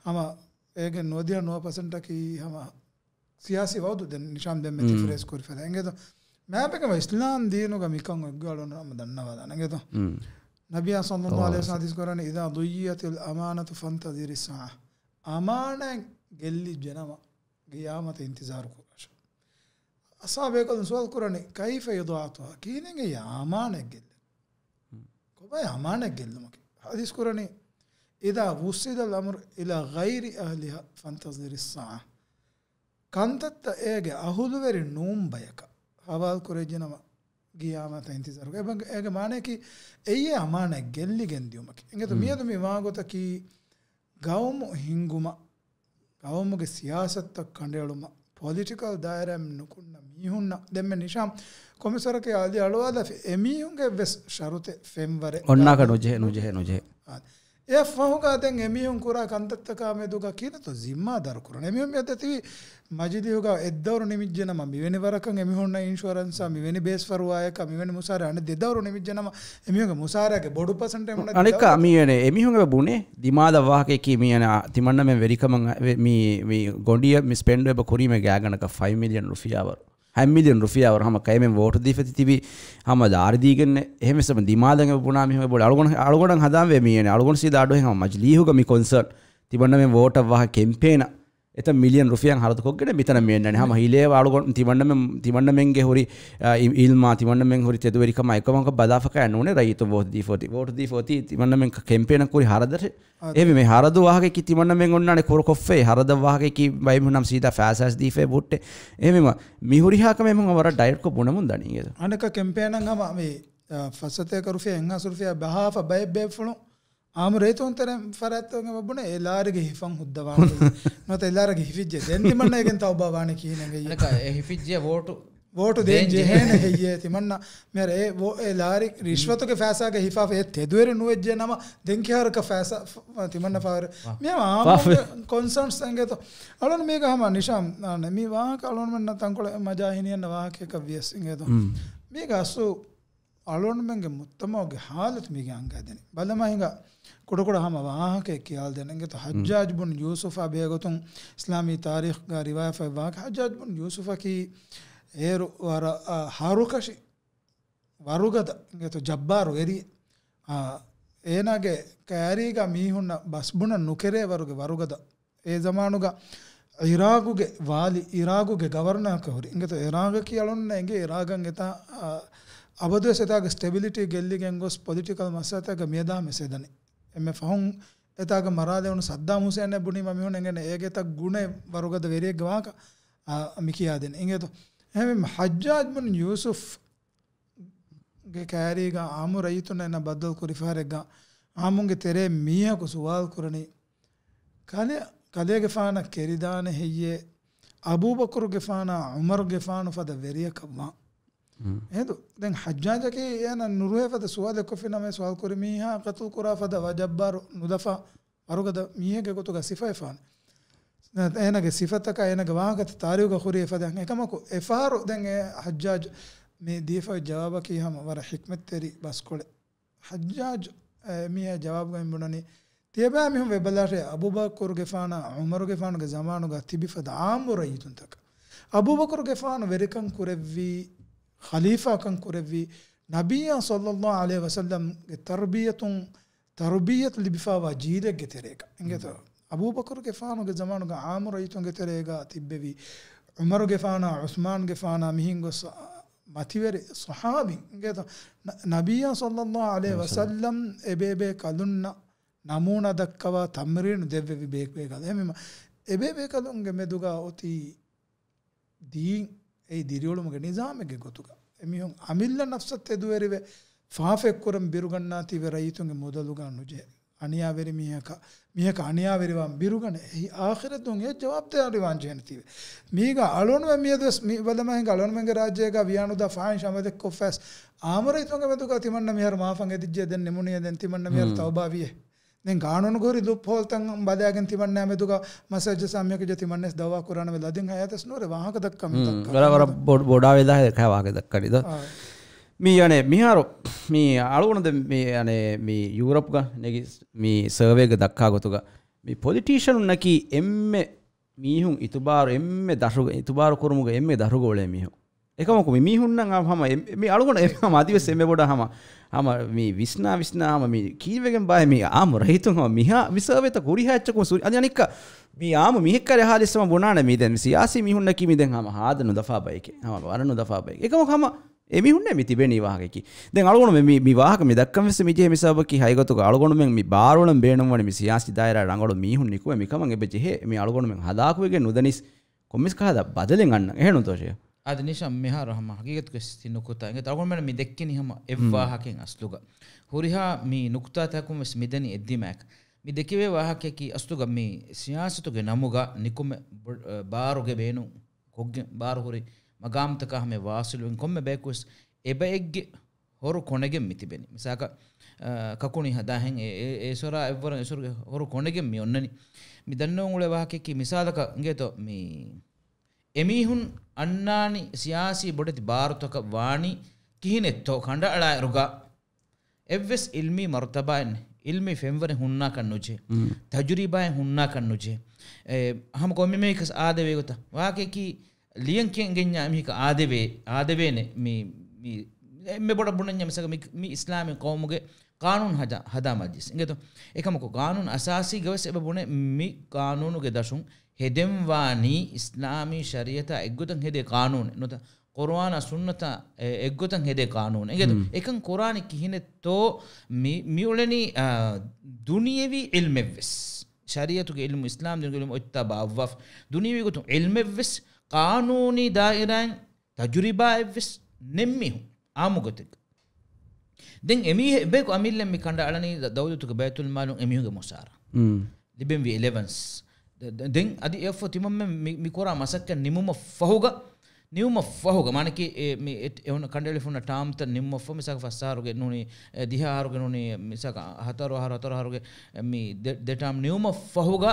ހަމަ އޭގެ ނުވަދިހަ ނުވަ ޕަސެންޓަކީ ހަމަ ސިޔާސީ ވައުދު ދެން ނިޝާން ދެންމެ ތި ފްރޭސް ކުރި ފަދަ. އެނގޭތޯ؟ މާބެގަ އިސްލާމް ދީނުގަ މިކަން އޮތްގޮތް އަޅުން ހަމަ ދަންނަވާލާނެ އިނގޭތޯ. ނަބިއްޔާ ޞައްލައްލާހު ޢަލައިހި ވަސައްލަމަ ޙަދީޘް ކުރަނީ، "إذا ضيعت الأمانة فانتظر الساعة." އަމާނާތް ގެއްލިއްޖެނަމަ، ގިޔާމަތަށް އިންތިޒާރު ކުރާށޭ. އަޞްޙާބު ބޭކަލުން ސުވާލު ކުރަނީ، "كيف إضاعتها؟" ކިހިނެއް އަމާނާތް ގެއްލެން؟ ކޮބާ އަމާނާތް ގެއްލުމަކީ؟ ޙަދީޘް ކުރަނީ، "إذا وسد الأمر إلى غير أهلها فانتظر الساعة." ކަންތައްތައް އޭގެ އަހުލުވެރި ނޫން ބަޔަކަށް ހަވާލު ކުރެއްޖެނަމަ، ގިޔާމަތަށް އިންތިޒާރު. އެބަ-، އޭގެ މާނައަކީ އެއީ އަމާނާތް ގެއްލިގެން ދިޔުމަކީ. އިނގޭތޯ، މިއަދު މި ވާގޮތަކީ ގައުމު ހިންގުމަށް، ގައުމުގެ ސިޔާސަތުތައް ކަނޑައެޅުމަށް، ޕޮލިޓިކަލް ދާއިރާއިން ނުކުންނަ މީހުންނަށް ދެންމެ ނިޝާމް ކޮމިސަރަކީ އަލި އަޅުވާލާފި އެމީހުންގެ ވެސް ޝަރުތެއް ފެންވަރެއް އޮންނާކަށް ނުޖެހޭ، ނުޖެހޭ، ނުޖެހޭ. އާ. އެ ފަހުގަ ދެން އެމީހުން ކުރާ ކަންތައްތަކާ މެދުގަ ކިހިނެއްތޯ ޒިންމާދާރު ކުރަން؟ އެމީހުން މިއަދު ތިބި މަޖިލީހުގަ އެއްދައުރު ނިމިއްޖެނަމަ މިވެނި ވަރަކަށް އެމީހުންނަށް އިންޝުއަރެންސާ، މިވެނި ބޭސްފަރުވާއަކަށް، މިވެނި މުސާރަ އަނެއް ދެ ދައުރު ނިމިއްޖެނަމަ އެމީހުންގެ މުސާރައިގެ ބޮޑު ޕަސެންޓެއް އަނެއްކާ މި އެމީހުން އެބަ ބުނޭ ދިމާލަށް ވާހަކައަކީ މި އަނެ ތިމަންނަމެން ވެރިކަމަށް މި، މި ގޮނޑިއަށް މި ސްޕެންޑް އެބަ ކުރީމެ ގާގަނޑަކަށް ފައިވް މިލިއަން ރުފިޔާވަރު. ހަތް މިލިއަން ރުފިޔާވަރު ހަމަ ކައިމެން ވޯޓު ދީފަތި ތިބި ހަމަ ދާރި ދީގެންނެ. އެހެންވެސް ދިމާލަށް އެބަ ބުނާ މީހުން އެބަ އަޅުގަނޑު، އަޅުގަނޑަށް ހަދާންވޭ މީ އަނެ އަޅުގަނޑު ސީދާ އަޑު ހަމަ މަޖިލީހުގަ މި ކޮންސަރން ތިމަންނަމެން ވޯޓަށް ވާހަ ކެމްޕޭނަށް އެތައް މިލިއަން ރުފިޔާ ހަރަދު ކޮށްގެން މިތަނަށް މި އަންނަނީ. ހަމަ ހިލޭ އަޅުގަނޑު ތިމަންނަމެން، ތިމަންނަމެންގެ ހުރި، އާ، އި-، އިލްމާ، ތިމަންނަމެން ހުރި ތެދުވެރިކަމާ އެކަމަކަށް ބަލާފަކާ ނޫނޭ ރައްޔިތުން ވޯޓު ދީފަ އޮތީ. ވޯޓު ދީފަ އޮތީ ތިމަންނަމެން ކަ-، ކެމްޕޭނަށް ކުރި ހަރަދަށޭ. އާ، އެހެންވީމަ ހަރަދު ވާހަކައަކީ ތިމަންނަމެން އޮންނާނެ ކުރުކޮށްފައި ހަރަދަށް ވާހަކައަކީ ބައިމީހުންނަށް ސީދާ ފައިސާ ދީފައި ވޯޓެއް. އެހެންވީމަ މި ހުރިހާ ކަމެއް އެމީހުން ވަރަށް ޑައިރެކްޓްކޮށް ބުނަމުން ދަނީ އިނގޭތޯ. އަނެއްކާ ކެމްޕޭނަށް ހަމަ މި، އާ، ފަސް ސަތޭކަ ރުފިޔާ އެއްހާސް ރުފިޔާ ބަހާފަ ބައެއް ބޭފުޅުން އާއްމު ރައްޔިތުން ތެރެއިން ފަރާތްތަކުން އެބަ ބުނޭ އެ ލާރިގެ ހިފަން ހުއްދަވާނެ. ނުވަތަ އެ ލާރިގެ ހިފިއްޖެ. ދެން ތިމަންނަ އޭގެން ތައުބާ ވާނެ ކިހިނެއް އިނގޭ. އަނެއްކާ އެ ހިފިއްޖެ ވޯޓު ވޯޓު ދޭން ދޭން ޖެހޭނެ. ޖެހޭނެ ހެއްޔޭ ތިމަންނަ؟ މިހާރު އެ ވޯ-، އެ ލާރި ރިޝްވަތުގެ ފައިސާގަ ހިފާފަ އެ ތެދުވެރި ނުވެއްޖެ ނަމަ ދެން ކިހާރަކަށް ފައިސާ ފަ-، ތިމަންނަ ފާވެރި؟ މިހާ އާއްމު ކޮންސަރންސް އިނގޭތޯ. އަޅުން މީގަ ހަމަ ނިޝާމް، އާނ، މި ވާހަކަ އަޅުންމެންނަށް ތަންކޮޅެއް މަޖާ ހިނިއަންނަ ވާހަކައަކަށް ވިޔަސް އިނގޭތޯ. މީގަ އަސްލު އަޅުންމެންގެ މުޖްތަމަޢުގެ ހާލަތު މީގެ އަންގާދެނީ. ބަލަމާ ހިނގާ ކުޑަކުޑަ ހަމަ ވާހަކައެއް ކިޔާލަދޭނެ އިނގޭތޯ. ޙައްޖާޖް ބުން ޔޫސުފާ ބެހޭގޮތުން އިސްލާމީ ތާރީޚްގަ ރިވާޔަތްފައި ވާހަކަ. ޙައްޖާޖް ބުން ޔޫސުފަކީ އޭރު ވަރަށް، އާ، ހަރުކަށި ވަރުގަދަ އިނގޭތޯ ޖައްބާރު ވެރިއެއް. އާ، އޭނާގެ ކައިރީގަ މީހުންނަށް ބަސްބުނަން ނުކެރޭ ވަރުގެ ވަރުގަދަ. އެ ޒަމާނުގަ އިރާގުގެ ވާލި، އިރާގުގެ ގަވަރނަރަކަށް ހުރި. އިނގޭތޯ އިރާގަކީ އަޅުންނަށް އެނގޭ އިރާގަށް އެތާ، އާ، އަބަދުވެސް އެތާގެ ސްޓެބިލިޓީ ގެއްލިގެން ގޮސް ޕޮލިޓިކަލް މައްސަލަތަކަށް މިއަދާ ހަމަ ސެދަނީ. އެންމެ ފަހުން އެތާގަ މަރާލެވުނު ސައްދާމް ހުސޭނެއް ބުނީމަ މީހުން އެނގޭނެ އޭގެ އެތައް ގުނައެއް ވަރުގަދަ ވެރިއެއްގެ ވާހަކަ، އާ، މި ކިޔާދޭނެ. އިނގޭތޯ. އެހެންވީމަ ޙައްޖާޖް ބުން ޔޫސުފް ގެ ކައިރީގަ އާއްމު ރައްޔިތުންނަށް އޭނާ ބައްދަލު ކުރި ފަހަރެއްގަ އާއްމުންގެ ތެރޭ މީހަކު ސުވާލު ކުރަނީ، ކަލޭ-، ކަލޭގެފާނަށް ކެރިދާނެ ހެއްޔޭ އަބޫބަކުރުގެފާނާ ޢުމަރުގެފާނު ފަދަ ވެރިޔަކަށް ވާން؟ އެހިނދު ދެން ޙައްޖާޖަކީ އޭނަ ނުރުހޭ ފަދަ ސުވާލެއް ކޮށްފިނަމޭ ސުވާލު ކުރި މީހާ ޤަތުލު ކުރާ ފަދަ ވަ ޖައްބާރު ނުލަފާ ވަރުގަދަ މީހެއްގެ ގޮތުގަ ސިފައެއް ފާނެ. އޭނަގެ ސިފަތަކާ އޭނަގެ ވާހަކަތައް ތާރީޚުގަ ހުރި އެފަދަ އެކަމަކު، އެފަހަރު ދެން އެ ޙައްޖާޖް މި ދީފައި ޖަވާބަކީ ހަމަ ވަރަށް ޙިކްމަތްތެރި ބަސްކޮޅެއް. ޙައްޖާޖް، އެ، މީހާ ޖަވާބުގައި ބުނަނީ، ތިޔަބައިމީހުން ވެބަލާށޭ، އަބޫބަކުރުގެފާނާ ޢުމަރުގެފާނުގެ ޒަމާނުގަ ތިބި ފަދަ ޢާއްމު ރައްޔިތުންތަކަށް. އަބޫބަކުރުގެފާނު ވެރިކަން ކުރެއްވީ، ޚަލީފާކަން ކުރެއްވީ، ނަބިއްޔާ ޞައްލައްލާހު ޢަލައިހި ވަސައްލަމްގެ ތަރުބިޔަތުން ތަރުބިއްޔަތު ލިބިފާވާ ޖީލެއްގެ ތެރޭގަ. އިނގޭތޯ؟ އަބޫބަކުރުގެފާނުގެ ޒަމާނުގަ ޢާއްމު ރައްޔިތުންގެ ތެރޭގަ ތިއްބެވި، ޢުމަރުގެފާނާ، ޢުސްމާންގެފާނާ މިހެން ގޮސް، އަ، މަތިވެރި ޞަޙާބީން. އިނގޭތޯ؟ ނަ-، ނަބިއްޔާ ޞައްލައްލާހު ޢަލައިހި ވަސައްލަމް އެބޭބޭ ކަލުންނަށް ނަމޫނާ ދައްކަވާ ތަމްރީނު ދެއްވެވި ބޭބޭ ކަލުން. އެހެންވީމަ، އެބޭބޭ ކަލުންގެ މެދުގަ އޮތީ ދީން އެއީ ދިރިއުޅުމުގެ ނިޒާމެއްގެ ގޮތުގަ. އެމީހުން އަމިއްލަ ނަފްސަށް ތެދުވެރިވެ، ފާފައެއް ކުރަން ބިރުގަންނާތީވެ ރައްޔިތުންގެ މުދަލުގަ ނުޖެހޭ. އަނިޔާވެރި މީހަކަށް، މީހަކަށް އަނިޔާވެރިވާން ބިރުގަނެ. އެއީ އާޚިރަތުން އެ ޖަވާބުދާރީވާން ޖެހޭނެތީވެ. މީގަ އަޅުންމެން މިއަދުވެސް މި ބަލަމާ ހިނގާ އަޅުންމެންގެ ރާއްޖޭގަ ވިޔާނުދާ ފާހިޝް ޢަމަލެއް ކޮށްފަސް، އާއްމު ރައްޔިތުންގެ މެދުގަ ތިމަންނަ މިހާރު މާފަށް އެދިއްޖެ ދެން ނިމުނީ ދެން ތިމަންނަ މިހާރު ތައުބާވިއޭ. ދެން ގާނޫނުގެ ހުރި ލޫޕް ހޯލްތައް ބަލައިގެން ތިމަންނާ މެދުގަ މަސައްޖަ ސާމިޔަކު ޖެ ތިމަންނަސް ދައުވާ ކުރާނަމެ ލަދިން ހަޔާތަސް ނުވަރެ ވާހަކަ ދައްކާ މި ދައްކާ. ވަރަށް ވަރަށް ބޮޑު، ބޮޑާ ވެދާ ހެދަ ވާހަކަ ދައްކަނީ ދޯ. މި އަނެ މިހާރު މި އަޅުގަނޑު ދެ މި އަނެ މި ޔޫރަޕްގަ ނެގި މި ސަރވޭގަ ދައްކާ ގޮތުގަ މި ޕޮލިޓީޝަނުންނަކީ އެންމެ މީހުން އިތުބާރު، އެންމެ ދަށުގަ، އިތުބާރު ކުރުމުގަ އެންމެ ދަށުގަ އުޅޭ މީހުން. އެކަމަކު މި މީހުންނަށް އާ ހަމަ އެ-، މި އަޅުގަނޑު އެ ހަމަ އަދިވެސް އެންމެ ބޮޑަށް ހަމަ، ހަމަ މި ވިސްނާ ވިސްނާ ހަމަ މި ކީއްވެގެން ބާއޭ މި އާއްމު ރައްޔިތުން ހަމަ މިހާ މި ސަރވޭތައް ހުރިހާ އެއްޗަކުން ސުރި-، އަދި އަނެއްކާ މި އާއްމު މީހެއްކާރި އަހާލިސް ހަމަ ބުނާނެ މި ދެން ސިޔާސީ މީހުންނަކީ މި ދެން ހަމަ ހާދަ ނުދަފާ ބައެކޭ. ހަމަ ވަރަށް ނުދަފާ ބައެކޭ. އެކަމަކު ހަމަ އެމީހުންނޭ މި ތިބެނީ ވާހަކައަކީ. ދެން އަޅުގަނޑު މި، މި ވާހަކަ މި ދައްކަން ވެސް މި ޖެހޭ މި ސަބަބަކީ ހަގީގަތުގަ އަޅުގަނޑުމެން މި ބާރުއަޅަން ބޭނުންވަނީ މި ސިޔާސީ ދާއިރާ ރަނގަޅު މީހުން ނިކުމެ މިކަމަށް އެބަ ޖެހޭ މި އަޅުގަނޑުމެން ހަލާކުވެގެން ނުދަނީސް ކޮންމެސް ކަހަލަ ބަދަލެއް އަންނަން. އެހެންނުތޯ ޝޭހް؟ އަދި ނިޝާ މިހާރު ހަމަ ހަގީގަތުގެ ސި ނުކުތާ އިނގޭތޯ އަޅުގަނޑުމެން މި ދެއްކެނީ ހަމަ އެއް ވާހަކައިން އަސްލުގަ. ހުރިހާ މި ނުކުތާތަކުން ވެސް މިދަނީ އެއްދިމާއަކަށް. މި ދެކެވޭ ވާހަކައަކީ އަސްލުގަ މި ސިޔާސަތުގެ ނަމުގަ ނިކުމެ ބޮ-، ބާރުގެ ބޭނުން ކޮށްގެން ބާރު ހުރި މަގާމްތަކާ ހަމަ ވާސިލުވެން ކޮންމެ ބަޔަކުވެސް އެބައެއްގެ ހޮރު ކޮނެގެން މި ތިބެނީ. މިސާކަށް، އަ، ކަކުނި ހަދާހެން އެ، އެ، އެ އެސޮރާ އެއްވަރު އެސޮރުގެ ހޮރު ކޮނެގެން މި އޮންނަނީ. މި ދަންނަވަން އުޅޭ ވާހަކައަކީ މިސާލަކަށް އިނގޭތޯ މި އެމީހުން އަންނާނީ ސިޔާސީ ބޮޑެތި ބާރުތަކަށް ވާނީ ކިހިނެއްތޯ ކަނޑައަޅާއިރުގަ އެއްވެސް އިލްމީ މަރުތަބާއެއް ނެތް. އިލްމީ ފެންވަރެއް ހުންނާކަށް ނުޖެހޭ. މް. ތަޖުރިބާއެއް ހުންނާކަށް ނުޖެހޭ. އެ، ހަމަ ކޮންމެ މީހަކަސް އާދެވޭ ގޮތަށް. ވާހަކައަކީ ލިޔަން ކިޔަން ގެންޏާ އެމީހަކަށް އާދެވޭ، އާދެވޭނެ މި، މި، އެންމެ ބޮޑަށް ބުނަންޏާ މިސާލަކަށް މި، މި އިސްލާމީ ޤައުމުގެ ޤާނޫނު ހަދާ، ހަދާ މަޖިލިސް. އިނގޭތޯ؟ އެކަމަކު ޤާނޫނު އަސާސީގަ ވެސް އެބަ ބުނޭ މި ޤާނޫނުގެ ދަށުން ހެދެންވާނީ އިސްލާމީ ޝަރީއަތާ އެއްގޮތަށް ހެދޭ ޤާނޫނެއް ނުތަ ޤުރުއާނާ ސުންނަތާ އެ-، އެއްގޮތަށް ހެދޭ ޤާނޫނެއް. އިނގޭތޯ؟ މް. އެކަން ކުރާނީ ކިހިނެއްތޯ މި-، މިއުޅެނީ، އާ، ދުނިޔެވީ ޢިލްމެއްވެސް. ޝަރީއަތުގެ ޢިލްމު، އިސްލާމް ދީނުގެ ޢިލްމު އޮތްތާ ބާއްވާފަ. ދުނިޔެވީ ގޮތުން ޢިލްމެއްވެސް ޤާނޫނީ ދާއިރާއިން ތަޖުރިބާއެއްވެސް ނެތް މީހުން އާއްމު ގޮތެއްގަ. ދެން އެމީހެއް އެބަޔަކު އަމިއްލަ މި ކަނޑައަޅަނީ ދަ-، ދައުލަތުގެ ބައިތުލްމާލުން އެމީހުންގެ މުސާރަ. މް. ލިބެންވީ އެލަވަންސް. ދ-، ދ-، ދެން އަދި އެއަށްފަހު ތިމަންމެން މި، މި ކުރާ މަސައްކަތް ނިމުމަށް ފަހުގަ، ނިމުމަށް ފަހުގަ، މާނަކީ އެ، މި އެ، އެ ހުން ކަނޑައެޅިފަ ހުންނަ ޓާމްތައް ނިމުމަށް ފަހު، މިސާލަކަށް ފަސް އަހަރުގެ ނޫނީ، އެ، ދިހަ އަހަރުގެ ނޫނީ، މިސާލަކަށް ހަތަރު އަހަރު، ހަތަރު އަހަރުގެ، އެ، މި ދެ، ދެ ޓާމް ނިމުމަށް ފަހުގަ،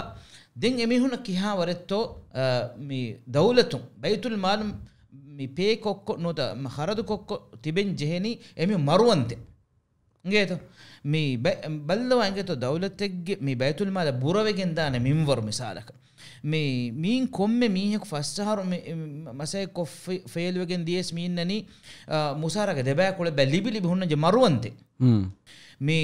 ދެން އެމީހުންނަށް ކިހާވަރެއްތޯ، އަ، މި ދައުލަތުން، ބައިތުލް މާލުން މި ޕޭ ކޮށްކޮށް ނުވަތަ މަ-، ޚަރަދު ކޮށްކޮށް ތިބެން ޖެހެނީ އެމީހުން މަރުވަންދެން. އިނގޭތޯ؟ މި ބަ-، ބައްލަވާ އިނގޭތޯ ދައުލަތެއްގެ މި ބައިތުލްމާލަށް ބުރަވެގެން ދާނެ މިންވަރު މިސާލަކަށް. މި، މީން ކޮންމެ މީހަކު ފަސް އަހަރު މި، މަ-، މަސައްކަތް ކޮށް ފެ-، ފެއިލްވެގެން ދިޔަސް މި އިންނަނީ، އާ، މުސާރަގެ ދެބަޔަކުޅެ ބަ ލިބި ލިބި ހުންނަންޖެ މަރުވަންދެން. މް. މި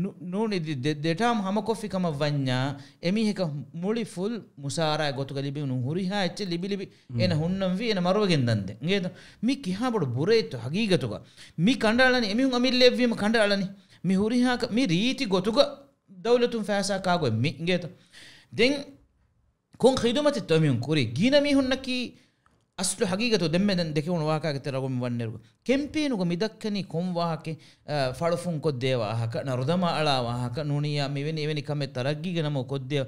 ނު-، ނޫނީ ދެ-، ދެ-، ދެ ޓާމް ހަމަކޮށްފި ކަމަށް ވަންޏާ، އެމީހަކަށް މުޅި ފުލް މުސާރައި ގޮތުގަ ލިބި ނު-، ހުރިހާ އެއްޗެއް ލިބި ލިބި އޭނަ ހުންނަންވީ އޭނަ މަރުވެގެން ދަންދެން. އިނގޭތޯ؟ މި ކިހާ ބޮޑު ބުރައެއްތޯ ހަގީގަތުގަ؟ މި ކަނޑައަޅަނީ އެމީހުން އަމިއްލައަށްވީމަ ކަނޑައަޅަނީ. މި ހުރިހާ ކަ-، މި ރީތި ގޮތުގަ ދައުލަތުން ފައިސާ ކާގޮތް މި. އިނގޭތޯ؟ ދެން ކޮން ޚިދުމަތެއްތޯ އެމީހުން ކުރީ؟ ގިނަ މީހުންނަކީ އަސްލު ހަގީގަތު ދެންމެ ދެން ދެކެވުނު ވާހަކައިގެ ތެރޭގަ ވަންނައިރު، ކެމްޕޭނުގަ މި ދައްކަނީ ކޮން ވާހަކަ، އަ، ފަޅުފުން ކޮށްދޭ ވާހަކަ، ނަރުދަމާ އަޅާ ވާހަކަ، ނޫނިއްޔާ މިވެނި އެވެނި ކަމެއް ތަރައްގީގެ ނަމުގަ ކޮށްދޭ.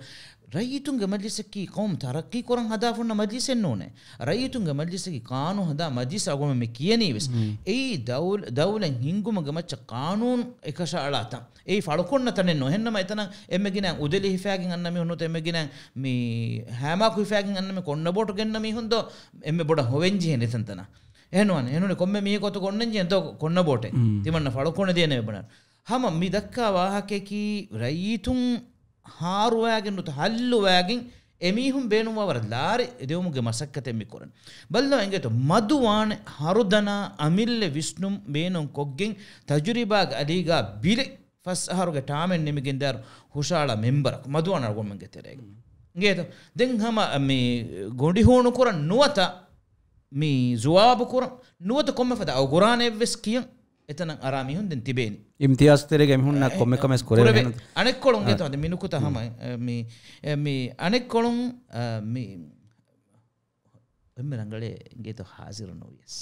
ރައްޔިތުންގެ މަޖްލިސަކީ ޤައުމު ތަރައްގީ ކުރަން ހަދާފަ ހުންނަ މަޖްލިސެއް ނޫނޭ. ރައްޔިތުންގެ މަޖްލިސަކީ ޤާނޫނު ހަދާ މަޖްލިސް އަޅުގަނޑު މި ކިޔަނީ ވެސް. މް. އެއީ ދައުލަ-، ދައުލަތް ހިންގުމުގެ މައްޗަށް ޤާނޫނު އެކަށައަޅާ ތަން. އެއީ ފަޅުކޮންނަ ތަނެއް ނޫން. އެހެންނަމަ އެތަނަށް އެންމެ ގިނައިން އުދެލި ހިފާގެން އަންނަ މީހުން ނުވަތަ އެންމެ ގިނައިން މި ހައިމާކު ހިފާގެން އަންނަ މީ ކޮންނަ ބޯޓު ގެންނަ މީހުން ދޯ އެންމެ ބޮޑަށް ހޮވެން ޖެހޭ ނެތަން ތަނަށް. އެހެން ނުވާނެ. އެހެން ނޫނީ ކޮންމެ މީހަކު އޮތު ގޮންނަން ޖެހޭ ދޯ ކޮންނަ ބޯޓެއް. މް. ތިމަންނަ ފަޅުކޮނެ ދޭނެ ބުނާ. ހަމަ މި ދައްކާ ވާހަކައަކީ ރައްޔިތުން ހާރުވާގެން ނުވަތަ ހައްލުވާގެން އެމީހުން ބޭނުންވާވަރަށް ލާރި ދެވުމުގެ މަސައްކަތެއް މި ކުރަން. ބައްލަވާ އިނގޭތޯ މަދުވާނެ ހަރުދަނާ އަމިއްލަ ވިސްނުން ބޭނުން ކޮށްގެން ތަޖުރިބާގެ އަލީގާ ބިލެ ފަސް އަހަރުގެ ޓާމެއް ނިމިގެންދާއިރު ހުށައަޅާ މެމްބަރަކު މަދުވާނެ އަޅުގަނޑުމެންގެ ތެރޭގަ. އިނގޭތޯ؟ ދެން ހަމަ މި ގޮނޑި ހޫނުކުރަން ނުވަތަ މި ޒުވާބު ކުރަން ނުވަތަ ކޮންމެ ފަދަ އަގުރާނެއްވެސް ކިޔަން އެތަނަށް އަރާ މީހުން ދެން ތިބޭނީ. އިމްތިޔާޒު ތެރޭގަ އެމީހުންނާ އެ، ކޮންމެ ކަމެއް ކުރެވޭ. ކުރެވޭ. އަނެއްކޮޅުން އެ. އިނގޭތޯ މި ނުކުތާ ހަމަ، އެ، މި، އެ، މި އަނެއްކޮޅުން، އަ، މި އެންމެ ރަނގަޅޭ އިނގޭތޯ ހާޒިރު ނުވިޔަސް.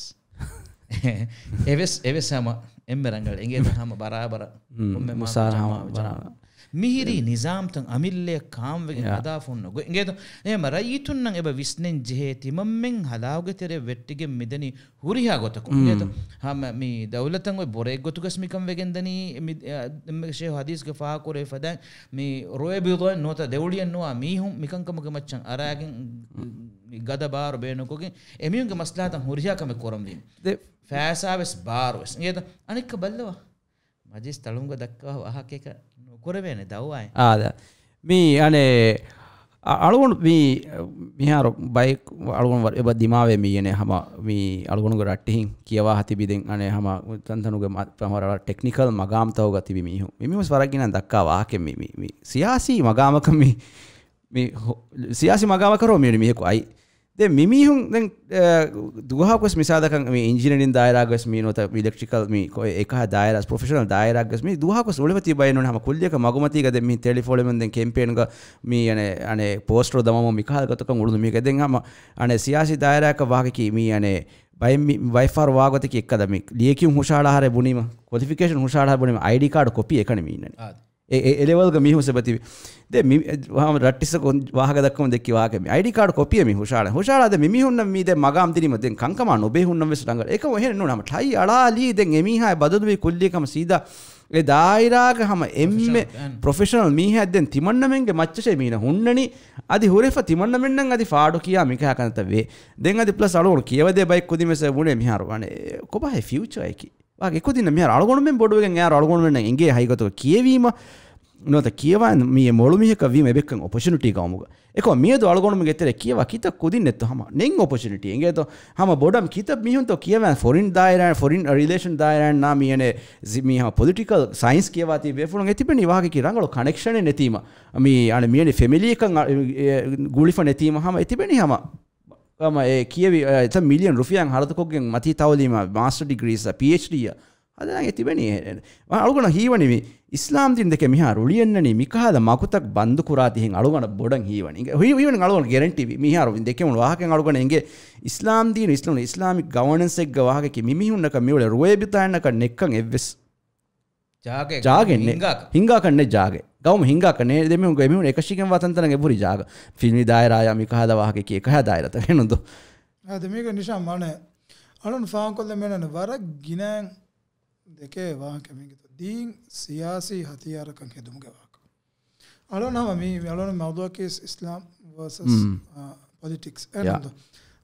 އެވެސް، އެވެސް ހަމަ އެންމެ ރަނގަޅޭ އިނގޭތޯ ހަމަ ބަރާބަރަށް މް، ކޮންމެ މުސާރަ މާ-، ހަމަ މާ-، ބަރާބަރަށް. މިހިރީ ނިޒާމްތައް އަމިއްލަޔަށް ކާންވެގެން ޔާ. ހަދާފަ ހުންނަ ގޮތް. އިނގޭތޯ؟ އެހެންމަ ރައްޔިތުންނަށް އެބަ ވިސްނެން ޖެހޭ ތިމަންމެން ހަލާކުގެ ތެރެއަށް ވެއްޓިގެން މިދަނީ ހުރިހާ ގޮތަކުން. މް. އިނގޭތޯ؟ ހަމަ މި ދައުލަތަށް އޮތް ބުރައެއް ގޮތުގަސް މިކަން ވެގެން ދަނީ މި، އަ، ޝޭހު ހަދީސްގެ ފާހަގަކުރެވި ފަދައިން މި ރޯއިބިޟާއެއް ނުވަތަ ދެއުޅިއެއް ނުވާ މީހުން މިކަންކަމުގެ މައްޗަށް އަރާގެން މި ގަދަ ބާރު ބޭނުންކޮށްގެން އެމީހުންގެ މަސްލަހަތަށް ހުރިހާ ކަމެއް ކުރަންވީމަ. ދެ- ފައިސާވެސް ބާރުވެސް. އިނގޭތޯ؟ އަނެއްކާ ބައްލަވާ. މަޖިލިސް ތަޅުމުގަ ދައްކަވާ ވާހަކައަކަށް ނުކުރެވޭނެ ދައުވާއެއް. އާދަ. މީ އަނެއް އަ-، އަޅުގަނޑު މީ، އަ، މިހާރު ބައެއް އަޅުގަނޑު ވަރަށް އެބަ ދިމާވޭ މި އަނެއް ހަމަ މި އަޅުގަނޑުގެ ރައްޓެހިން ކިޔަވާ ތިބި ދެން އަނެއް ހަމަ ތަންތަނުގެ މަ-، ހަމަ ޓެކްނިކަލް މަގާމްތަކުގަ ތިބި މީހުން. މި މީހުން ވަރަށް ގިނަ ދައްކާ ވާހަކަ މި، މި، މި ސިޔާސީ މަގާމަކަށް މި، މި ހު-، ސިޔާސީ މަގާމަކަށް މި މީހަކު އައި. ދެން މި މީހުން ދެން، އަ، ދުވަހަކުވެސް މިސާލަކަށް މި އިންޖިނިއަރިން ދާއިރާގަސް މި ނުވަތަ އިލެކްޓްރިކަލް މި ކޮ-، އެކަހަ ދާއިރާ، ޕްރޮފެޝަނަލް ދާއިރާގަސް މި ދުވަހަކުވެސް އުޅެފަ ތިބައި ނޫން ހަމަ ކުއްލިއަކަށް މަގުމަތީގަ ދެން މި ތެޅިފޮޅެމުން ދެން ކެމްޕޭންގަ މި އަނެއް، އަނެއް ޕޯސްޓަރު ދަމަމުން މިކަހަލަ ގޮތަކަށް އުޅުނު މީހަކަށް ދެން ހަމަ އަނެއް ސިޔާސީ ދާއިރާއަކަށް ވާހަކަކީ މި އަނެއް ބައެއް މި ވައިފާރު ވާގޮތަކީ އެއްކަލަ މި ލިޔެކިޔުން ހުށަހަޅާ ހަރެ ބުނީމަ، ކޮލިފިކޭޝަން ހުށަހަޅާ ހަރެ ބުނީމަ، އައިޑީ ކާޑު ކޮޕީ އެކަނި މީނަނީ. އާދެ. އެ، އެ، އެ ލެވަލްގަ މީހުން ސެބަތިވި. ދެ މި، އެ، ހަމަ ރައްޓިސަކު ވާހަކަ ދައްކަމުން ދެއްކި ވާހަކަ މި އައިޑީ ކާޑު ކޮޕީ މި ހުށާޅެ. ހުށާޅާ ދެ މި މީހުންނަށް މީ ދެ މަގާމް ދިނީމަ ދެން ކަންކަމާ ނުބޭ ހުންނަން ވެސް ރަނގަޅު. އެކަމު އެހެނެއް ނޫން ހަމަ ޓައި އަޅާލީ ދެން އެ މީހާ ބަދަލުވީ ކުއްލިއަކަށް ހަމަ ސީދާ އެ ދާއިރާގަ ހަމަ އެންމެ ޕްރޮފެޝަނަލް މީހާ ދެން ތިމަންނަމެންގެ މައްޗަށޭ މީނަ ހުންނަނީ. އަދި ހުރެފަ ތިމަންނަމެންނަށް އަދި ފާޑު ކިޔާ މިކަހަ ކަންތައް ވޭ. ދެން އަދި ޕްލަސް އަޅުގަނޑު ކިޔަވަދޭ ބައެއް ކުދިން ވެސް ބުނޭ މިހާރު ވަނެ ކޮބާހޭ ފިއުޗާއަކީ. ވާގެ ކުދިންނަށް މިހާރު އަޅުގަނޑުމެން ބޮޑުވެގެން އެއާރު އަޅުގަނޑުމެންނަށް އެނގޭ ހަގީގަތުގަ ކިޔެވީމަ ނުވަތަ ކިޔަވާ މީ މޮޅު މީހަކަށް ވީމަ އެބެއްކަން އޮޕޮޗުނިޓީ ގައުމުގަ. އެކަމަ މިއަދު އަޅުގަނޑުމެންގެ ތެރެ ކިޔަވާ ކިތައް ކުދިން ނެތްތޯ ހަމަ ނެތް އޮޕޮޗުނިޓީ އެނގޭތޯ. ހަމަ ބޮޑަށް ކިތައް މީހުންތޯ ކިޔަވާ ފޮރިން ދާއިރާ، ފޮރިން ރިލޭޝަން ދާއިރާއިންނާ މިއަނެ ޒި-، މީ ހަމަ ޕޮލިޓިކަލް ސައިންސް ކިޔަވާތީ ބޭފުޅުން އެތިބެނީ ވާހަކަކީ ރަނގަޅު ކަނެކްޝަނެއް ނެތީމަ. މީ އަނެ މިއަނެ ފެމިލީއަކަށް އަ-، އެ، ގުޅިފަ ނެތީމަ ހަމަ އެތިބެނީ ހަމަ ހަމަ އެ ކިޔެވި، އެ، އެތައް މިލިއަން ރުފިޔާއިން ހަރަދުކޮށްގެން މަތީ ތައުލީމާ، މާސްޓަރ ޑިގްރީސް، ޕީއެޗްޑީއަށް ހަދަން އެ ތިބެނީ. އަޅުގަނޑަށް ހީވަނީ މި އިސްލާމް ދީން ދެކެ މިހާރު ރުޅިއަންނަނީ މިކަހަލަ މަގުތައް ބަންދު ކުރާތީ ހެން އަޅުގަނޑަށް ބޮޑަށް ހީވަނީ. ހީ-، ހީވަނީ އަޅުގަނޑު ގެރެންޓީ ވި. މިހާރު ދެކެމުން ވާހަކައިން އަޅުގަނޑަށް އެނގޭ އިސްލާމް ދީން، އިސްލާމް، އިސްލާމިކް ގަވަނެންސެއްގެ ވާހަކައަކީ މި މީހުންނަކަށް މިއުޅޭ ރުވޭބިތާއިންނަކަށް ނެއްކަން އެއްވެސް ޖާގައެއް ޖާގައެއް ނެ-، ހިނގާކަށް. ހިނގާކަށް ނެ ޖާގައެއް. ގައުމު ހިނގާކަށް ނެ. ދެމީހުން، އެމީހުން އެކަށީގެންވާ ތަންތަނަށް އެބުރި ޖާގަ. ފިލްމީ ދާއިރާޔާ މިކަހަލަ ވާހަކައަކީ އެކަހަ ދާއިރާތައް ނުދޯ. އާދެ، މީގެ ނިޝާން މާނަ. އަޅުން ފާހަގަކޮށްލަން މިއަންނަނީ ވަރަށް ގިނައިން ދެކޭ ވާހަކަ މީގެ ދީން ސިޔާސީ ހަތިޔާރަކަށް ހެދުމުގެ ވާހަކަ. އަޅުން ހަމަ މީ، މި އަޅުން މައުޟޫއަކީ އިސް-، އިސްލާމް ވަރސަސް، މް. އާ، ޕޮލިޓިކްސް. ޔާ. އެހެންދޯ؟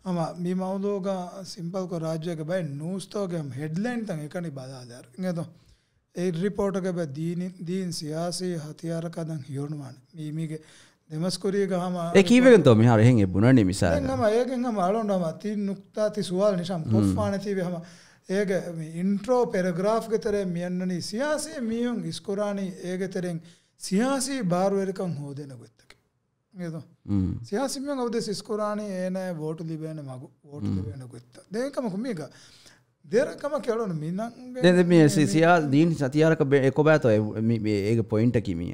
ހަމަ މި މައުޟޫގަ ސިމްޕަލްކޮށް ރާއްޖޭގެ ބައެއް ނޫސްތަކުގެ ހަމަ ހެޑްލައިންތައް އެކަނި ބަލާލާއިރު. އިނގޭތޯ؟ އެ ރިޕޯޓުގެ ބަ ދީނި، ދީން ސިޔާސީ ހަތިޔާރަކަށް ހަދަން ހިޔުނުވާނެ. މީ، މީގެ ދެމަސްކުރީގަ ހަމަ އެ ކީއްވެގެންތޯ މިހާރު އެހެން އެ ބުނަނީ މިސާލަށް؟ ދެން ހަމަ އޭގެން ހަމަ އަޅުން ހަމަ ތިން ނުކްތާ ތި ސުވާލު ނިޝާން މް. ކޮށްފާނެތީވެ ހަމަ އޭގެ މި އިންޓްރޯ ޕެރެގްރާފްގެ ތެރޭ މިއަންނަނީ ސިޔާސީ މީހުން އިސްކުރާނީ އޭގެ ތެރެއިން ސިޔާސީ ބާރުވެރިކަން ހޯދޭނެ ގޮތްތަކެއް. އިނގޭތޯ؟ މް. ސިޔާސީ މީހުން އަބަދުވެސް އިސްކުރާނީ އޭނާ ވޯޓު ލިބޭނެ މަގު، ވޯޓު މް. ލިބޭނެ ގޮތްތައް. ދެން އެކަމަކު މީގަ ދެރަ ކަމަކީ އަޅުން މި ނަންގެ ދެން ދެ މި މި، ސި-، މި ސިޔާ-، ދީން ހަތިޔާރަކަށް ބެ-، އެ ކޮބާތޯ އެ، މި، މި، އޭގެ ޕޮއިންޓަކީ މި.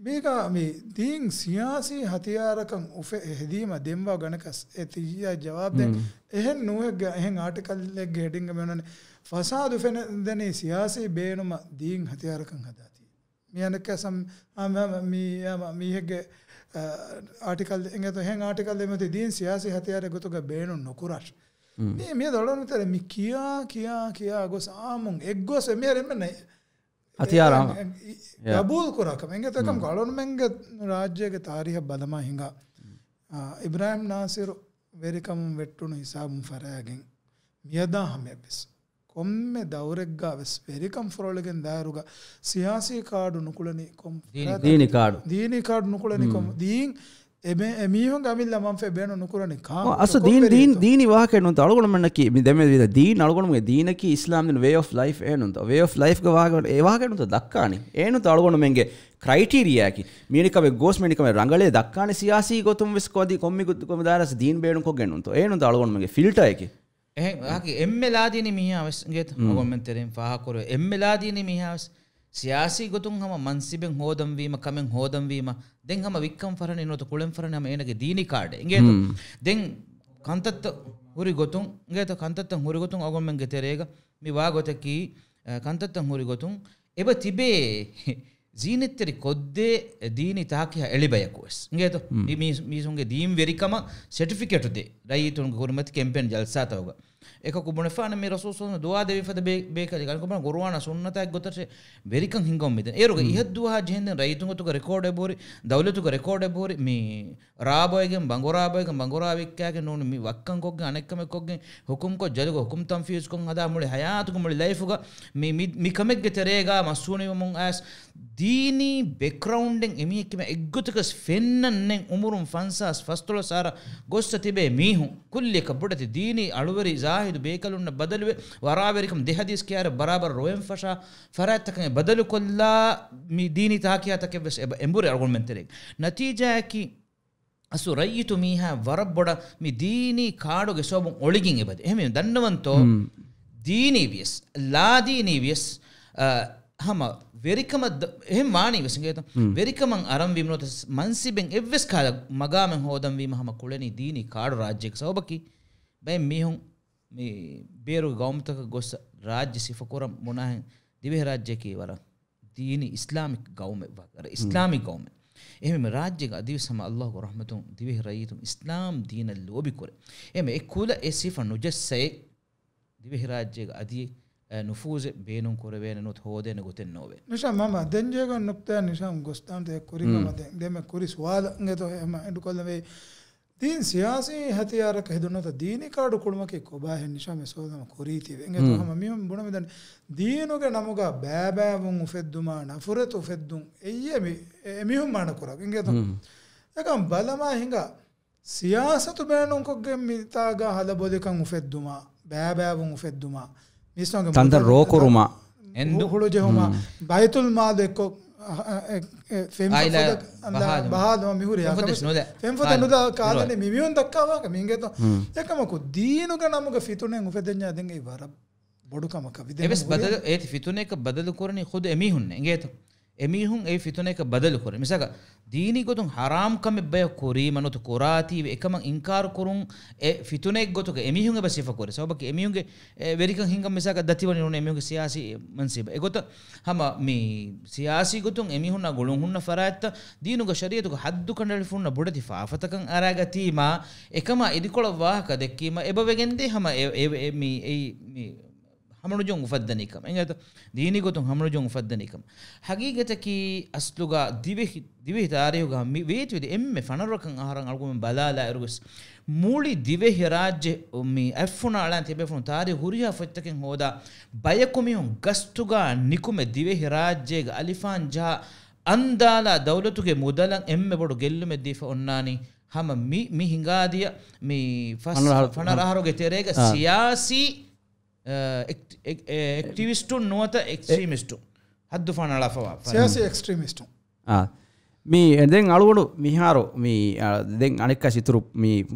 މީގަ މި ދީން ސިޔާސީ ހަތިޔާރަކަށް އުފެ-، ހެދީމަ ދެންވާ ގަނެކަސް އެ ތިއްޔާ ޖަވާބު ދޭ. މް. އެހެން ނޫހެއްގެ، އެހެން އާޓިކަލެއްގެ ހެޑިންގ މި އޮންނަނީ ފަސާދު ފެނެދެނީ ސިޔާސީ ބޭނުމަށް ދީން ހަތިޔާރަކަށް ހަދާތީ. މިއަނެއްކާ ސަމް-، އާ، މަ-، މަ-، މީ-، އާ، މަ-، މީހެއްގެ، އާ، އާޓިކަލް އެނގޭތޯ، އެހެން އާޓިކަލް އެމަތި ދީން ސިޔާސީ ހަތިޔާރެއް ގޮތުގަ ބޭނުން ނުކުރާށި. މް. މީ، މިއަދު އަޅުން ތެރެ މި ކިޔާ، ކިޔާ، ކިޔާ ގޮސް އާމުން އެއްގޮސް އެމީހަކު އެންމެން ހަތިޔާރާ. އެ، އެ، އެ، ޔާ. ގަބޫލު ކުރާ ކަމެއް. އެނގޭތޯ މް. އެކަމަކު އަޅުންމެންގެ ރާއްޖޭގެ ތާރީހަށް ބަލަމާ ހިނގާ، އާ، އިބްރާހިމް ނާސިރު ވެރިކަމުން ވެއްޓުނު ހިސާބުން ފަރާގެން މިއަދާ ހަމަޔަށްވެސް ކޮންމެ ދައުރެއްގަ ވެސް ވެރިކަން ފުރޮޅިގެން ދާއިރުގަ ސިޔާސީ ކާޑު ނުކުޅެނީ ކޮން ދީނީ ފަރާތަކަށް؟ ދީނީ ކާޑު. ދީނީ ކާޑު ނުކުޅެނީ ކޮން؟ މް. ދީން އެ މެ-، އެ މީހުންގެ އަމިއްލަ މަންފެ ބޭނުން ނުކުރަނީ ކާ-، އަސް ކޮން ދީން، ވެރިއެއްތޯ؟ ދީން، ދީނީ ވާހަކަ ނުވަތަ އަޅުގަނޑުމެންނަކީ މި ދެމެ ވިދަ ދީން އަޅުގަނޑުމެންގެ ދީނަކީ އިސްލާމް ދީން ވޭ އޮފް ލައިފް އެއް ނުވަތަ ވޭ އޮފް ލައިފްގެ ވާހަކަ އެ ވާހަކަ ނުވަތަ ދައްކާނީ. އެއް ނުވަތަ އަޅުގަނޑުމެންގެ ކްރައިޓީރިއާއަކީ މިނިކަމެއް ގޯސް މިނިކަމެއް ރަނގަޅޭ ދައްކާނެ ސިޔާސީ ގޮތުން ވެސް ކޮދި ކޮންމެ ގޮ-، ކޮންމެ ދާއިރާސް ދީން ބޭނުންކޮށްގެން ނުވަތަ އެއް ނުވަތަ އަޅުގަނޑުމެންގެ ފިލްޓަރަކީ. އެހެން ވާހަކަ އެންމެ ލާދީނީ މީހާ ވެސް އިނގޭތަ؟ މް. އަޅުގަނޑުމެން ތެރެއިން ފާހަގަކުރެވޭ އެންމެ ލާދީނީ މީހާ ވެސް ސިޔާސީ ގޮތުން ހަމަ މަންސިބެއް ހޯދަން ވީމަ، ކަމެއް ހޯދަން ވީމަ، ދެން ހަމަ ވިއްކަން ފަރަނީ ނުވަތަ ކުޅެން ފަރަނީ ހަމަ އޭނަގެ ދީނީ ކާޑެއް. އިނގޭތަ؟ މް. ދެން ކަންތައްތައް ހުރި ގޮތުން، އިނގޭތަ؟ ކަންތައްތައް ހުރި ގޮތުން އަޅުގަނޑުމެންގެ ތެރޭގަ މި ވާ ގޮތަކީ، އަ، ކަންތައްތައް ހުރި ގޮތުން އެބަ ތިބޭ ޒީނަތްތެރި ކޮށްދޭ ދީނީ ތާކިހާ އެޅިބަޔަކު ވެސް. އިނގޭތޯ؟ މް. މި މީސް-، މީސުންގެ ދީން ވެރިކަމަށް ސެޓިފިކެޓު ދޭ ރައްޔިތުންގެ ކުރިމަތި ކެމްޕޭން ޖަލްސާތަކުގަ. އެކަކު ބުނެފާނެ މި ރަސޫލު ޞައްލަﷲު ވަސައްލަމަ ދުޢާ ދެވިފަދަ ބޭ-، ބޭކަލެއް. އަނެކަކު ބުނެ ޤުރުއާނާ ސުންނަތާ އެއްގޮތަށް ވެރިކަން ހިންގަމުން މިދަނީ. އޭރުގެ މް. އިހަށްދުވަހާ ޖެހެންދެން ރައްޔިތުންގެ ގޮތުގަ ރެކޯޑެއް ބޯރި، ދައުލަތުގެ ރެކޯޑެއް ބޯރި، މި ރާ ބޮއެގެން ބަނގުރާ ބޮއެގެން ބަނގުރާ ވިއްކާގެން ނޫނީ މި ވައްކަން ކޮށްގެން އަނެއްކަމެއް ކޮށްގެން ހުކުމްކޮށް ޖަލުގަ ހުކުމް ތަންފީޒުކޮށް ހަދާ މުޅި ހަޔާތުގެ މުޅި ލައިފުގަ މި، މި، މި ކަމެއްގެ ތެރޭގަ މަސްވެރިވަމުން އައިސް ދީނީ ބެކްގްރައުންޑެއް އެމީހެއް ކިމެ އެއްގޮތަކަސް ފެންނަން ނެތް އުމުރުން ފަންސާސް ފަސްދޮޅަސް އަހަރަށް ގޮއްސަ ތިބޭ މީހުން ކުއްލިއަކަށް ބޮޑެތި ދީނީ އަޅުވެރި ޒާހިދު ބޭކަލުންނަށް ބަދަލުވެ ވަރާވެރިކަމުން ދެ ހަދީސް ކިޔާރެ ބަރާބަރަށް ރޮވެން ފަށާ ފަރާތްތަކަށް ބަދަލުކޮށްލާ މި ދީނީ ތާކިޔާތަކެއް ވެސް އެބަ އެނބުރި އަޅުގަނޑުމެން ތެރޭގަ. ނަތީޖާއަކީ އަސްލު ރައްޔިތު މީހާ ވަރަށް ބޮޑަށް މި ދީނީ ކާޑުގެ ސަބަބުން އޮޅިގެން އެބަދޭ. އެހެންވެ ދަންނަވަންތޯ؟ މް. ދީނީ ވިޔަސް، ލާދީނީ ވިޔަސް، އަ، ހަމަ ވެރިކަމަށް ދަ-، އެހެން ވާނީ ވެސް އިނގޭތަ؟ މް. ވެރިކަމަށް އަރަންވީމަ ނުވަތަ މަންސިބެއް އެއްވެސް ކަހަލަ މަގާމެއް ހޯދަންވީމަ ހަމަ ކުޅެނީ ދީނީ ކާޑު ރާއްޖެއެއް. ސަބަބަކީ ބައެއް މީހުން މި ބޭރުގެ ގައުމުތަކަށް ގޮސް ރާއްޖެ ސިފަކުރަން ބުނާހެން ދިވެހިރާއްޖެއަކީ ވަރަށް ދީނީ އިސްލާމިކް ގައުމެއް ވާ، އަރަ، މް. އިސްލާމީ ގައުމެއް. އެހެންވީމަ ރާއްޖޭގަ އަދިވެސް ހަމަ އައްލާހުގެ ރަޙްމަތުން ދިވެހި ރައްޔިތުން އިސްލާމް ދީނަށް ލޯބިކުރޭ. އެހެންވެ އެ ކުލަ އެ ސިފަ ނުޖައްސައޭ ދިވެހިރާއްޖޭގަ އަދި، އެ، ނުފޫޒެއް ބޭނުން ކުރެވޭނެ ނުވަތަ ހޯދޭނެ ގޮތެއް ނޯވޭ. ނިޝާމް މަމަ، ދެން ޖޭގަ ނުކްތާ ނިޝާމް ގޮސްދާންތަ އެ ކުރިން މް. ހަމަ ދެން، ދެންމެ ކުރި ސުވާލަށް އިނގޭތޯ ހަމަ އެންޑުކޮށްލަން ވޭ. ދީން ސިޔާސީ ހަތިޔާރަކަށް ހެދުނުތަ ދީނީ ކާޑު ކުޅުމަކީ ކޮބާހެން ނިޝާމް އެ ސުވާލު ހަމަ ކުރީތީވެ. އިނގޭތޯ މް. ހަމަ މީހުން ބުނަމިދަން ދީނުގެ ނަމުގަ ބައިބައިވުން އުފެއްދުމާ، ނަފުރަތު އުފެއްދުން އެއްޔެ މި، އެ، އެމީހުން މާނަ ކުރާ. އިނގޭތޯ؟ މް. އެކަން ބަލަމާ ހިނގާ ސިޔާސަތު ބޭނުންކޮށްގެން މިތާގަ ހަލަބޮލިކަން އުފެއްދުމާ، ބައިބައިވުން އުފެއްދުމާ، މީސްތަކުންގެ ތަންތަން މުދަލު ރޯކުރުމާ. އެންދު. ހުޅުޖެހުމާ، މް. ބައިތުލް މާލު އެއްކޮށް، އަ، އަ، އެ، އެ، ފެންފަ އާއިލާ ފޮދަ، އަންދާ، ބަހާލުމާ. ބަހާލުމާ މިހުރި ފެންފޮދެއް ހާކަމެއް ނުލާ. ފެންފޮދެއް ކާލަނީ. ނުލާ ކާލަނީ މި މީހުން ދައްކާ ވާހަކަ މި އިނގޭތޯ. މް. އެކަމަކު ދީނުގެ ނަމުގަ ފިތުނައެއް އުފެދެންޏާ ދެން އެއީ ވަރަށް ބޮޑު ކަމަކަށް ވިދެން އެވެސް ހުރި. ބަދަލު، އޭތި ފިތުނައަކަށް ބަދަލު ކުރަނީ ޚުދު އެމީހުންނޭ އިނގޭތޯ. އެމީހުން އެ ފިތުނައަކަށް ބަދަލު ކުރަނީ. މިސާލަކަށް، ދީނީ ގޮތުން ހަރާމް ކަމެއް ބަޔަކު ކުރީމަ ނުވަތަ ކުރާތީވެ އެކަމަށް އިންކާރު ކުރުން އެ ފިތުނައެއް ގޮތުގަ އެމީހުން އެބަ ސިފަ ކުރޭ. ސަބަބަކީ އެމީހުންގެ އެ ވެރިކަން ހިންގަން މިސާލަކަށް ދަތިވަނީ ނޫނީ އެމީހުންގެ ސިޔާސީ މަންސިބަށް. އެގޮތަށް ހަމަ މި ސިޔާސީ ގޮތުން އެމީހުންނާ ގުޅުން ހުންނަ ފަރާތްތައް ދީނުގެ ޝަރީއަތުގެ ޙައްދު ކަނޑައެޅިފަ ހުންނަ ބޮޑެތި ފާފަތަކަށް އަރާގަތީމާ، އެކަމާ އިދިކޮޅަށް ވާހަކަ ދެއްކީމަ، އެބަވެގެންދޭ ހަމަ އެ، އެ، އެ، މި، އެ، މި ހަމަނުޖެހުން އުފައްދަނީ ކަމަށް. އެނގޭތަ؟ ދީނީ ގޮތުން ހަމަނުޖެހުން އުފައްދަނީ ކަމަށް. ހަގީގަތަކީ އަސްލުގަ ދިވެހި، ދިވެހި ތާރީހުގަ މި ވޭތުވެދި އެންމެ ފަނަރަކަށް އަހަރަށް އަޅުގަނޑުމެން ބަލާލާއިރުވެސް، މުޅި ދިވެހިރާއްޖެ މި އަތްފުނަށް އަޅާން ތިބޭފުޅުން ތާރީހު ހުރިހާ ފޮތްތަކެއް ހޯދާ، ބަޔަކު މީހުން ގަސްތުގަ ނިކުމެ ދިވެހިރާއްޖޭގަ އަލިފާން ޖަހާ އަންދާލާ ދައުލަތުގެ މުދަލަށް އެންމެ ބޮޑު ގެއްލުމެއް ދީފަ އޮންނާނީ ހަމަ މި، މި ހިނގާދިޔަ މި ފަސް، ފަނަރަ އަހަރު، ފަނަރަ އަހަރުގެ ތެރޭގަ އާ. ސިޔާސީ އެކް-، އެކް-، އެ-، އެކްޓިވިސްޓުން ނުވަތަ އެ-، އެކްސްޓްރީމިސްޓުން ހައްދު ފަނަޅާފަވާ ފަރާތް. ސިޔާސީ އެކްސްޓްރީމިސްޓުން. އާ. މި ދެން އަޅުގަނޑު މިހާރު މި، އާ، ދެން އަނެއްކާ އިތުރު މި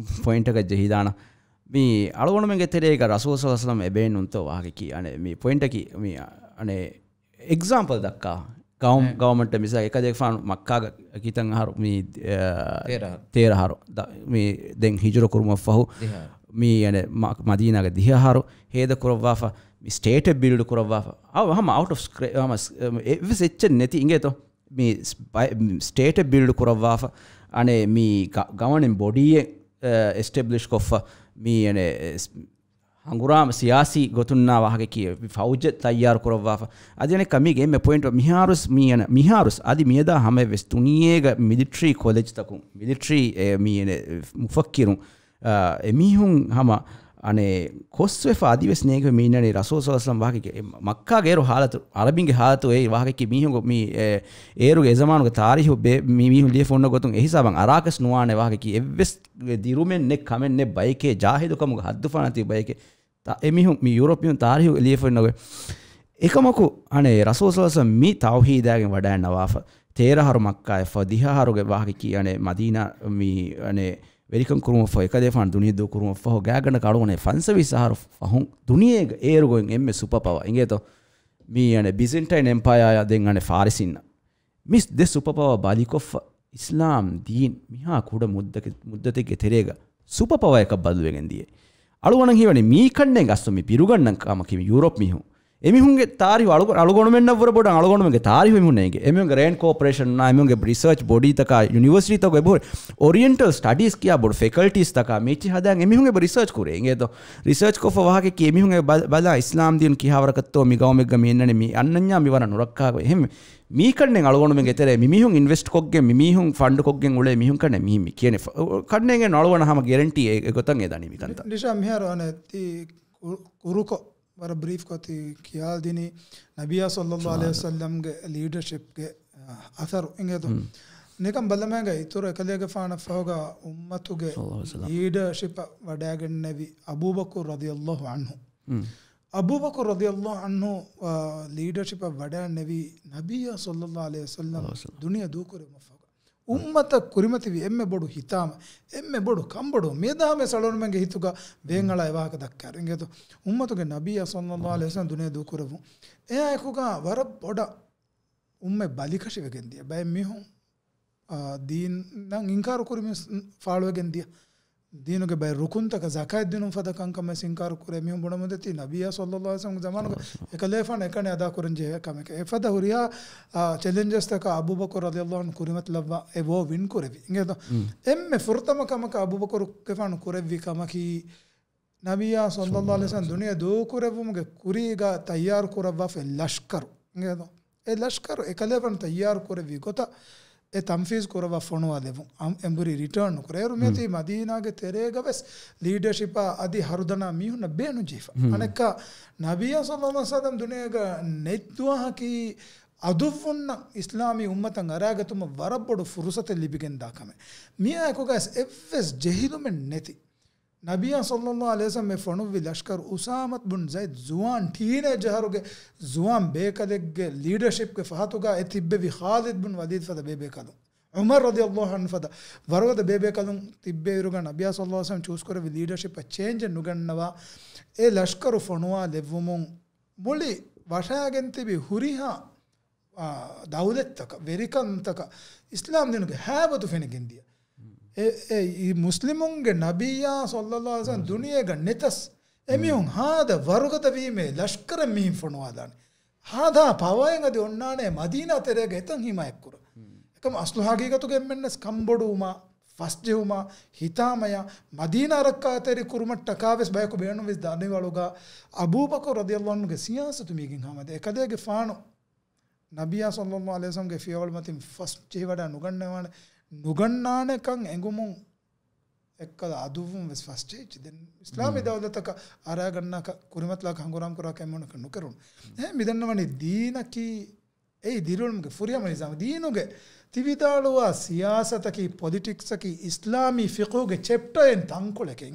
ޕޮއިންޓަކަށް ޖެހިދާނަ. މި އަޅުގަނޑުމެންގެ ތެރޭގަ ރަސޫލު ޞައްލަﷲު ޢަލައިހި ވަސައްލަމަ އެބައިން ނޫންތޯ ވާހަކަކީ އަނެއް މި ޕޮއިންޓަކީ މި އަނެއް އެގްޒާމްޕަލް ދައްކާ. ގައުމް-، އެ. ގައުމަންޓަށް މިސާލް އެކަލޭގެފާނު މައްކާގަ ކިތަން އަހަރު މި، އަ، ތޭރަ އަހަރު. ތޭރަ އަހަރު. ދަ-، މި ދެން ހިޖުރަ ކުރުމަށްފަހު ދިހަ އަހަރު. މި އަނެއް މަ-، މަދީނާގަ ދިހަ އަހަރު ހޭދަ ކުރައްވާފަ، މި ސްޓޭޓެއް ބިލްޑް ކުރައްވާފަ. އަވަ ހަމަ އައުޓް އޮފް ސްކްރެ-، ހަމަ ސް-، އެ-، އެއްވެސް އެއްޗެއް ނެތި އިނގޭތޯ. މި ސް-، ބައި-، މި ސްޓޭޓެއް ބިލްޑް ކުރައްވާފަ. އަނެއް މި ގަ-، ގަވަނިން ބޮޑީއެއް، އަ، އެސްޓެބްލިޝް ކޮށްފަ. މި އަނެއް ސް-، ހަނގުރާމަ ސިޔާސީ ގޮތުންނާ ވާހަކަކީ ފައުޖެއް ތައްޔާރު ކުރައްވާފަ. އަދި އަނެއްކާ މީގެ އެންމެ ޕޮއިންޓް މިހާރުސް މީ އަނެ-، މިހާރުސް އަދި މިއަދާ ހަމައެއްވެސް ދުނިޔޭގަ މިލިޓްރީ ކޮލެޖްތަކުން، މިލިޓްރީ އެ، މީ އަނެ މުފައްކިރުން، އާ، އެމީހުން ހަމަ އަނެ ކޮސްވެފަ އަދިވެސް ނޭނގެ މީނަނީ ރަސޫލު ޞައްލަﷲު ޢަލައިހި ވަސައްލަމަ ވާހަކަ މައްކާގެ އޭރު ހާލަތު، އަރަބިންގެ ހާލަތު އެއީ ވާހަކަކީ މީހުން މީ އެ، އޭރުގެ އެ ޒަމާނުގެ ތާރީހު ބެ-، މި މީހުން ލިޔެފަ އޮންނަ ގޮތުން އެހިސާބަށް އަރާކަސް ނުވާނެ ވާހަކަކީ އެއްވެސް ދިރުމެއް ނެތް ކަމެއް ނެތް ބަޔެކޭ ޖާހިލުކަމުގެ ހައްދުފަނާތީ ބަޔެކޭ. ތަ-، އެމީހުން މި ޔޫރަޕިއުން ތާރީހު ލިޔެފަ އޮންނަ ގޮތް. އެކަމަކު އަނެއް ރަސޫލު ޞައްލަﷲު ޢަލައިހި ވަސައްލަމަ މި ތައުޙީދާގެން ވަޑައިންނަވާފަ. ތޭރަ އަހަރު މައްކާއަށްފަހު، ދިހަ އަހަރުގެ ވާހަކަކީ އަނެއް މަދީނާ މި އަނެއް ވެރިކަން ކުރުމަށްފަހު، އެކަލޭފާނު ދުނިޔެ ދޫކުރުމަށްފަހު، ގާތްގަނޑަކަށް އަޅުގަނޑު ފަންސަވީސް އަހަރު ފަހުން ދުނިޔޭގަ އޭރުގައި އެންމެ ސުޕަ ޕަވާ އިނގޭތޯ؟ މި އަނެއް ބިޒެންޓައިން އެމްޕަޔާއާ ދެން އަނެއް ފާރިސީންނަށް. މި ދެ ސުޕަ ޕަވާ ބަލިކޮށްފަ އިސްލާމް ދީން މިހާ ކުޑަ މުއްދަކެ-، މުއްދަތެއްގެ ތެރޭގަ ސުޕަ ޕަވަރަކަށް ބަދަލުވެގެން ދިޔަ. އަޅުގަނޑަށް ހީވަނީ މީ ކަންނޭނގެ އަސްލު މި ބިރުގަންނަން ކަމަކީ މި ޔޫރަޕް މީހުން. އެމީހުންގެ ތާރީހު އަޅުގަ-، އަޅުގަނޑުމެންނަށްވުރެ ބޮޑަށް އަޅުގަނޑުމެންގެ ތާރީހު އެމީހުންނަށް އެނގޭ. އެމީހުންގެ ރޭންޑް ކޯޕަރޭޝަން، އެމީހުންގެ ރިސަރޗް ބޮޑީތަކާ، ޔުނިވަރސިޓީތަކު އެބަހުރި އޮރިއެންޓަލް ސްޓަޑީސް ކިޔާ ބޮޑު ފެކަލްޓީސްތަކާ މިއްޗި ހަދާން އެމީހުން އެބަ ރިސަރޗް ކުރޭ. އިނގޭތޯ؟ ރިސަރޗް ކޮށްފަ ވާހަކައަކީ އެމީހުން އެ ބަ-، ބަލާ އިސްލާމް ދީން ކިހާވަރަކަށްތޯ މި ގައުމެއްގަ މި އިންނަނީ، މި އަންނަންޏާ މި ވަރަށް ނުރައްކާ ގޮތް. އެހެން މީކަންނެއް އަޅުގަނޑުމެންގެ ތެރޭ މިމީހުން އިންވެސްޓް ކޮށްގެން، މިމީހުން ފަންޑް ކޮށްގެން އުޅޭ މީހުން ކަންނޭނގެ މިހިން މި ކިޔަނީ. ފަ-، ކަންނޭނގެ އަޅުގަނޑަށް ހަމަ ގެރެންޓީ އެ، އެގޮތަށް އެ ދަނީ މިކަންތައް. ނިޝާ މިހާރު އަނެއް ތި ކު-، ކުރުކޮށް ވަރަށް ބްރީފްކޮށް ތި ޚިޔާލް ދިނީ ނަބިއްޔާ ޞައްލައްލާހު ޢަލައިހި ވަސައްލަމްގެ ލީޑަޝިޕްގެ، އަ، އަސަރު އިނގޭތޯ؟ ނިކަން ބަލަމޭގަ އިތުރު އެކަލޭގެފާނަށް ފަހުގަ އުއްމަތުގެ ޞައްލައްލާހު ޢަލައިހި ވަސައްލަމް. ލީޑަޝިޕަށް ވަޑައިގެންނެވި އަބޫބަކުރު ރަޟިޔައްލާހު ޢަންހު. އަބޫބަކުރު ރަޟިޔައްލާހު ޢަންހު، އަ، ލީޑަޝިޕަށް ވަޑައިންނެވީ ނަބިއްޔާ ޞައްލައްލާހު ޢަލައިހި ވަސައްލަމް ޞައްލައްލާހު ޢަލައިހި ވަސައްލަމް. ދުނިޔެ ދޫކުރެވުމަށް ފަހުގަ. އުއްމަތަށް ކުރިމަތިވި އެންމެ ބޮޑު ހިތާމަ، އެންމެ ބޮޑު ކަންބޮޑުވުން. މިއަދާ ހަމަޔަސް އަޅުގަނޑުމެންގެ ހިތުގަ ވޭން އަޅާ އެ ވާހަކަ ދައްކާއިރު އިނގޭތޯ؟ އުއްމަތުގެ ނަބިއްޔާ ޞައްލައްލާހު ޢަލައިހި ވަސައްލަމް ދުނިޔެ ދޫކުރެއްވުން. އެއާއެކުގަ ވަރަށް ބޮޑަށް އުއްމަތް ބަލިކަށިވެގެން ދިޔަ. ބައެއް މީހުން، އާ، ދީނަށް އިންކާރު ކުރި މީސް ފާޅުވެގެން ދިޔަ. ދީނުގެ ބައެއް ރުކުންތަކަށް ޒަކާތް ދިނުން ފަދަ ކަންކަމެއް އިންކާރު ކުރޭ މީހުން ބުނަމުންދަތީ ނަބިއްޔާ ޞައްލައްލާހު ޢަލައިހި ވަސައްލަމްގެ ޒަމާނުގަ އެކަލޭފާނު އެކަނި އަދާކުރަން ޖެހޭ ކަމެކޭ. އެފަދަ ހުރިހާ، އާ، ޗެލެންޖަސްތަކަށް އަބޫބަކުރު ރަޟިޔައްލާހު ޢަންހު ކުރިމަތިލައްވާ އެ ވޯ ވިން ކުރެއްވި. އިނގޭތޯ؟ އެންމެ ފުރަތަމަ ކަމަކަށް އަބޫބަކުރުގެފާނު ކުރެއްވި ކަމަކީ، ނަބިއްޔާ ޞައްލައްލާހު ޢަލައިހި ވަސައްލަމް ދުނިޔެ ދޫކުރެއްވުމުގެ ކުރީގަ ތައްޔާރު ކުރައްވާފައި ލަޝްކަރު. އިނގޭތޯ؟ އެ ލަޝްކަރު އެކަލޭފާނު ތައްޔާރު ކުރެއްވި ގޮތަށް އެ ތަންފީޒް ކުރައްވާ ފޮނުވާލެއްވުން. އަން-، އެނބުރި ރިޓާން ނުކުރޭ. އޭރު މިއޮތީ މަދީނާގެ ތެރޭގަ ވެސް ލީޑަޝިޕާ އަދި ހަރުދަނާ މީހުންނަށް ބޭނުންޖެހިފަ. އަނެއްކާ ނަބިއްޔާ ޞައްލައްލާހު ޢަލައިހި ވަސައްލަމް ދުނިޔޭގަ ނެތްދުވަހަކީ އަދުއްވުންނަށް އިސްލާމީ އުއްމަތަށް އަރާގަތުމަށް ވަރަށް ބޮޑު ފުރުސަތެއް ލިބިގެންދާ ކަމެއް. މިއާއެކުގަސް އެއްވެސް ޖެހިލުމެއް ނެތި. ނަބިއްޔާ ޞައްލައްލާހު ޢަލައިހި ވަސައްލަމް ފޮނުއްވި ލަޝްކަރު އުސާމަތު ބުން ޒައިދް ޒުވާން ޓީނޭޖަރުގެ ޒުވާން ބޭކަލެއްގެ ލީޑަޝިޕްގެ ފަހަތުގަ އެ ތިއްބެވި ޚާލިދް ބުން ވަލީދް ފަދަ ބޭބޭކަލުން. ޢުމަރު ރަޟިޔައްލާހު ޢަންހު ފަދަ ވަރުގަދަ ބޭބޭކަލުން ތިއްބޭއިރުގަ ނަބިއްޔާ ޞައްލައްލާހު ޢަލައިހި ވަސައްލަމް ޗޫސް ކުރެއްވި ލީޑަޝިޕަށް ޗޭންޖެއް ނުގަންނަވާ އެ ލަޝްކަރު ފޮނުވާލެއްވުމުން މުޅި ވަށާގެން ތިބި ހުރިހާ، އާ، ދައުލަތްތަކަށް، ވެރިކަންތަކަށް އިސްލާމް ދީނުގެ ހައިބަތު ފެނިގެން ދިޔަ. އެ، އެ، އި މުސްލިމުންގެ ނަބިއްޔާ ޞައްލައްލާހު ޢަލައިހި ވަސައްލަމް ދުނިޔޭގަ ނެތަސް އެމީހުން ހާދަ ވަރުގަދަވީމޭ ލަޝްކަރެއް މިހިން ފޮނުވާލާނެ. ހާދަ ޕަވަރެއް އަދި އޮންނާނެ މަދީނާ ތެރޭގަ އެތަން ހިމާޔަތްކުރަން. އެކަމަ އަސްލު ހަގީގަތުގަ އެންމެންނަސް ކަންބޮޑުވުމާ، ފަސްޖެހުމާ، ހިތާމަޔާ، މަދީނާ ރައްކާތެރި ކުރުމަށްޓަކާވެސް ބަޔަކު ބޭނުންވެސް ދަނިވަޅުގަ އަބޫބަކުރު ރަޟިޔައްލާހު ޢަންހުގެ ސިޔާސަތު މީގެން ހަމަ ދޭ. އެކަލޭގެފާނު ނަބިއްޔާ ޞައްލައްލާހު ޢަލައިހި ވަސައްލަމްގެ ފިޔަވަޅުމަތިން ފަސް ޖެހިވަޑައި ނުގަންނަވާނެ، ނުގަންނާނެކަން އެނގުމުން އެއްކަލަ އަދުއްވުން ވެސް ފަސް ޖެހިއްޖެ. ދެން އިސްލާމީ ދައުލަތަކަށް އަރާގަންނާކަށް ކުރިމަތިލާކަށް ހަނގުރާމަ ކުރާކަށް އެމީހުންނަކަށް ނުކެރުނު. އެހެން މިދަންނަވަނީ ދީނަކީ އެއީ ދިރިއުޅުމުގެ ފުރިހަމަ ނިޒާމް. ދީނުގެ ތި ވިދާޅުވާ ސިޔާސަތަކީ، ޕޮލިޓިކްސަކީ، އިސްލާމީ ފިޤުހުގެ ޗެޕްޓަރއިން ތަންކޮޅެކޭ.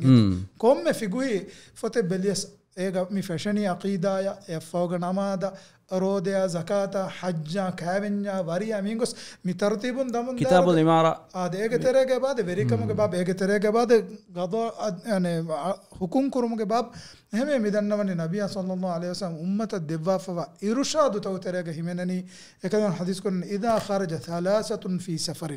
ކޮންމެ ފިޤުހީ ފޮތެއް ބެލިޔަސް އޭގަ މި ފެށެނީ ޢަޤީދާޔަށް، އެއަށްފަހުގަ ނަމާދަށް، ރޯދަޔާ، ޒަކާތާ، ޙައްޖާ، ކާވެންޏާ، ވަރިޔާ މިންގޮސް މި ތަރުތީބުން ދަމުން ކިތާބުލް އިމާރާ. އާދެ، އޭގެ ތެރޭގެ ބާދެ ވެރިކަމުގެ ބާބު، އޭގެ ތެރޭގެ ބާދެ ގަޟާ، އަ، އަނެ، އަ، ޙުކުމް ކުރުމުގެ ބާބު. އެހެންވެ މި ދަންނަވަނީ ނަބިއްޔާ ޞައްލައްލާހު ޢަލައިހި ވަސައްލަމް އުއްމަތަށް ދެއްވާފަވާ އިރުޝާދުތަކު ތެރޭގަ ހިމެނެނީ، އެކަލަން ޙަދީޘް ކުރަން، إذا خرج ثلاثة في سفر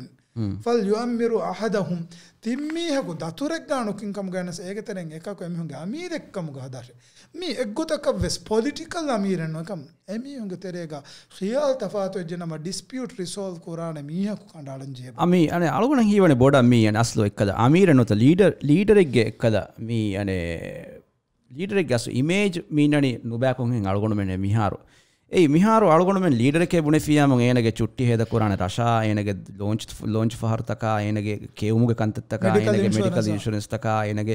فليؤمر أحدهم، ތިން މީހަކު ދަތުރެއްގާ ނުކިން ކަމުގައި ނަސް އޭގެ ތެރެއިން އެކަކު އެމީހުންގެ އަމީރެއްކަމުގަ ހަދާށޭ. މީ އެއްގޮތަކަށް ވެސް ޕޮލިޓިކަލް އަމީރެއް ނުވެ ކަމަށް އެމީހުންގެ ތެރޭގަ ޚިޔާލް ތަފާތު ވެއްޖެ ނަމަ ޑިސްޕިއުޓް ރިސޯލްވް ކުރާނެ މީހަކު ކަނޑައަޅަން ޖެހޭ. އަ، މީ އަނެ އަޅުގަނޑަށް ހީވަނީ ބޮޑަށް މީ އަނެ އަސްލު އެއްކަލަ އަމީރެއް ނުވަތަ ލީޑަރ، ލީޑަރެއްގެ އެއްކަލަ މީ އަނެ ލީޑަރެއްގެ އަސްލު އިމޭޖް މީނަނީ ނުބައިކޮށްހެން އަޅުގަނޑުމެން މިހާރު. އެއީ މިހާރު އަޅުގަނޑުމެން ލީޑަރެކޭ ބުނެފިޔާމު އޭނަގެ ޗުއްޓި ހޭދަ ކުރާނެ ރަށާ، އޭނަގެ ލޯންޗް، ލޯންޗް ފަހަރުތަކާ، އޭނަގެ ކެއުމުގެ ކަންތައްތަކާ، މެޑިކަލް އޭނަގެ މެޑިކަލް އިންޝުރެންސް. އިންޝުރެންސްތަކާ، އޭނަގެ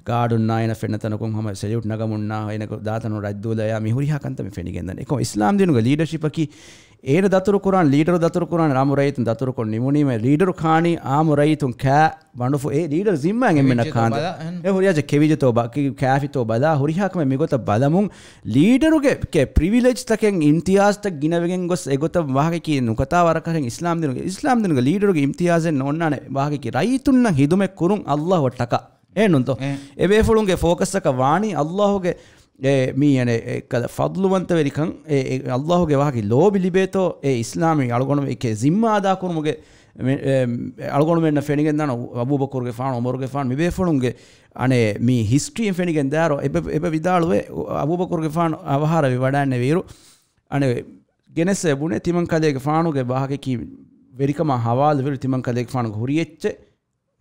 ގާޑުންނާ، އޭނަ ފެންނަ ތަނަކުން ހަމަ ސެލިއުޓް ނަގަމުންނާ، އޭނަގެ ދާތަނު ރަތްދޫލަޔާ، މި ހުރިހާ ކަންތައް މި ފެނިގެންދަނީ. އެކަމަ އިސްލާމް ދީނުގެ ލީޑަޝިޕަކީ އޭނަ ދަތުރު ކުރާނެ، ލީޑަރު ދަތުރު ކުރާނެ، އާއްމު ރައްޔިތުން ދަތުރުކޮށް ނިމުނީމަ، ލީޑަރު ކާނީ އާއްމު ރައްޔިތުން ކާ ބަނޑުފު އެ ލީޑަރު ޒިންމާއިން އެންމެނަށް ކެވިއްޖެތޯ ކާންދެ. ބަލާ، އެ ހުރިހާ ކެވިއްޖެތޯ ބަ-، ކި-، ކާފިތޯ ބަލާ، ހުރިހާ ކަމެއް މިގޮތަށް ބަލަމުން، ލީޑަރުގެ ކެ-، ޕްރިވިލެޖްތަކެއް، އިމްތިޔާޒްތައް ގިނަވެގެން ގޮސް އެގޮތަށް ވާހަކަކީ ނުކަތާ ވަރަކަށް އިސްލާމް ދީނުގެ، އިސްލާމް ދީނުގެ ލީޑަރުގެ އިމްތިޔާޒެއް ނޯންނާނެ ވާހަކަކީ ރައްޔިތުންނަށް ހިދުމަތް ކުރުން އައްލާހުއަށްޓަކާ. އެހެންނުންތޯ؟ އެ. އެބޭފުޅުންގެ ފޯކަސްތަކަށް ވާނީ އައްލާހުގެ އެ މީ އަނެ އެ ކަލަ ފަޟްލުވަންތަވެރިކަން، އެ، އެ އައްލާހުގެ ވާހަކަ ލޯބި ލިބޭތޯ، އެ އިސްލާމީ އަޅުގަނޑު އެކޭ ޒިންމާ އަދާކުރުމުގެ މި، އެ، އަޅުގަނޑުމެންނަށް ފެނިގެންދާނަ އަބޫބަކުރުގެފާނު، އުމަރުގެފާނު މިބޭފުޅުންގެ އަނެއް މި ހިސްޓްރީން ފެނިގެން ދާއިރު އެބަ، އެބަ ވިދާޅުވޭ، އަބޫބަކުރުގެފާނު އަވަހާރަވި ވަޑައިންނެވިއިރު، އަނެއް ގެނެސް ބުނެ ތިމަންކަލޭގެފާނުގެ ވާހަކަކީ ވެރިކަމާ ހަވާލުވިއިރު ތިމަންކަލޭގެފާނުގެ ހުރި އެއްޗެއް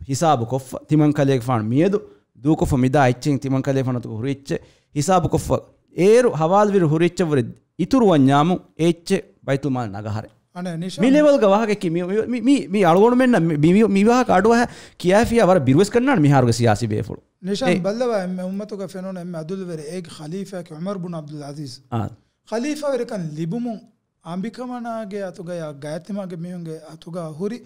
ހިސާބުކޮށްފަ، ތިމަންކަލޭގެފާނު މިއަދު ދޫކޮށްފަ މިދާ އެއްޗެއް ތިމަންކަލޭގެފާނުގެ ހުރި އެއްޗެއް ހިސާބުކޮށްފަ، އޭރު ހަވާލުވިއިރު ހުރި އެއްޗެއްވުރެ އިތުރުވަންޏާމު އެ އެއްޗެއް ބައިތުލްމާލަށް ނަގަހަރެ. އަނެއް ނިޝާން. މި ލެވަލްގަ ވާހަކައަކީ މި، މި، މި، މި އަޅުގަނޑުމެންނަށް މި، މި، މި ވާހަކަ އަޑުއަހަ ކިޔާފިޔާ ވަރަށް ބިރުވެސް ކަންނާނެ މިހާރުގެ ސިޔާސީ ބޭފުޅު. ނިޝާން އެ. ބައްލަވާ އެންމެ އުއްމަތުގަ ފެނުނު އެންމެ އަދުލުވެރި އޭގެ ޚަލީފާއަކީ ޢުމަރު ބުން ޢަބްދުލް ޢަޒީޒް. އާ. ޚަލީފާވެރިކަން ލިބުމުން އަނބިކަމަނާގެ އަތުގަޔާ ގާތްތިމާގެ މީހުންގެ އަތުގަ ހުރި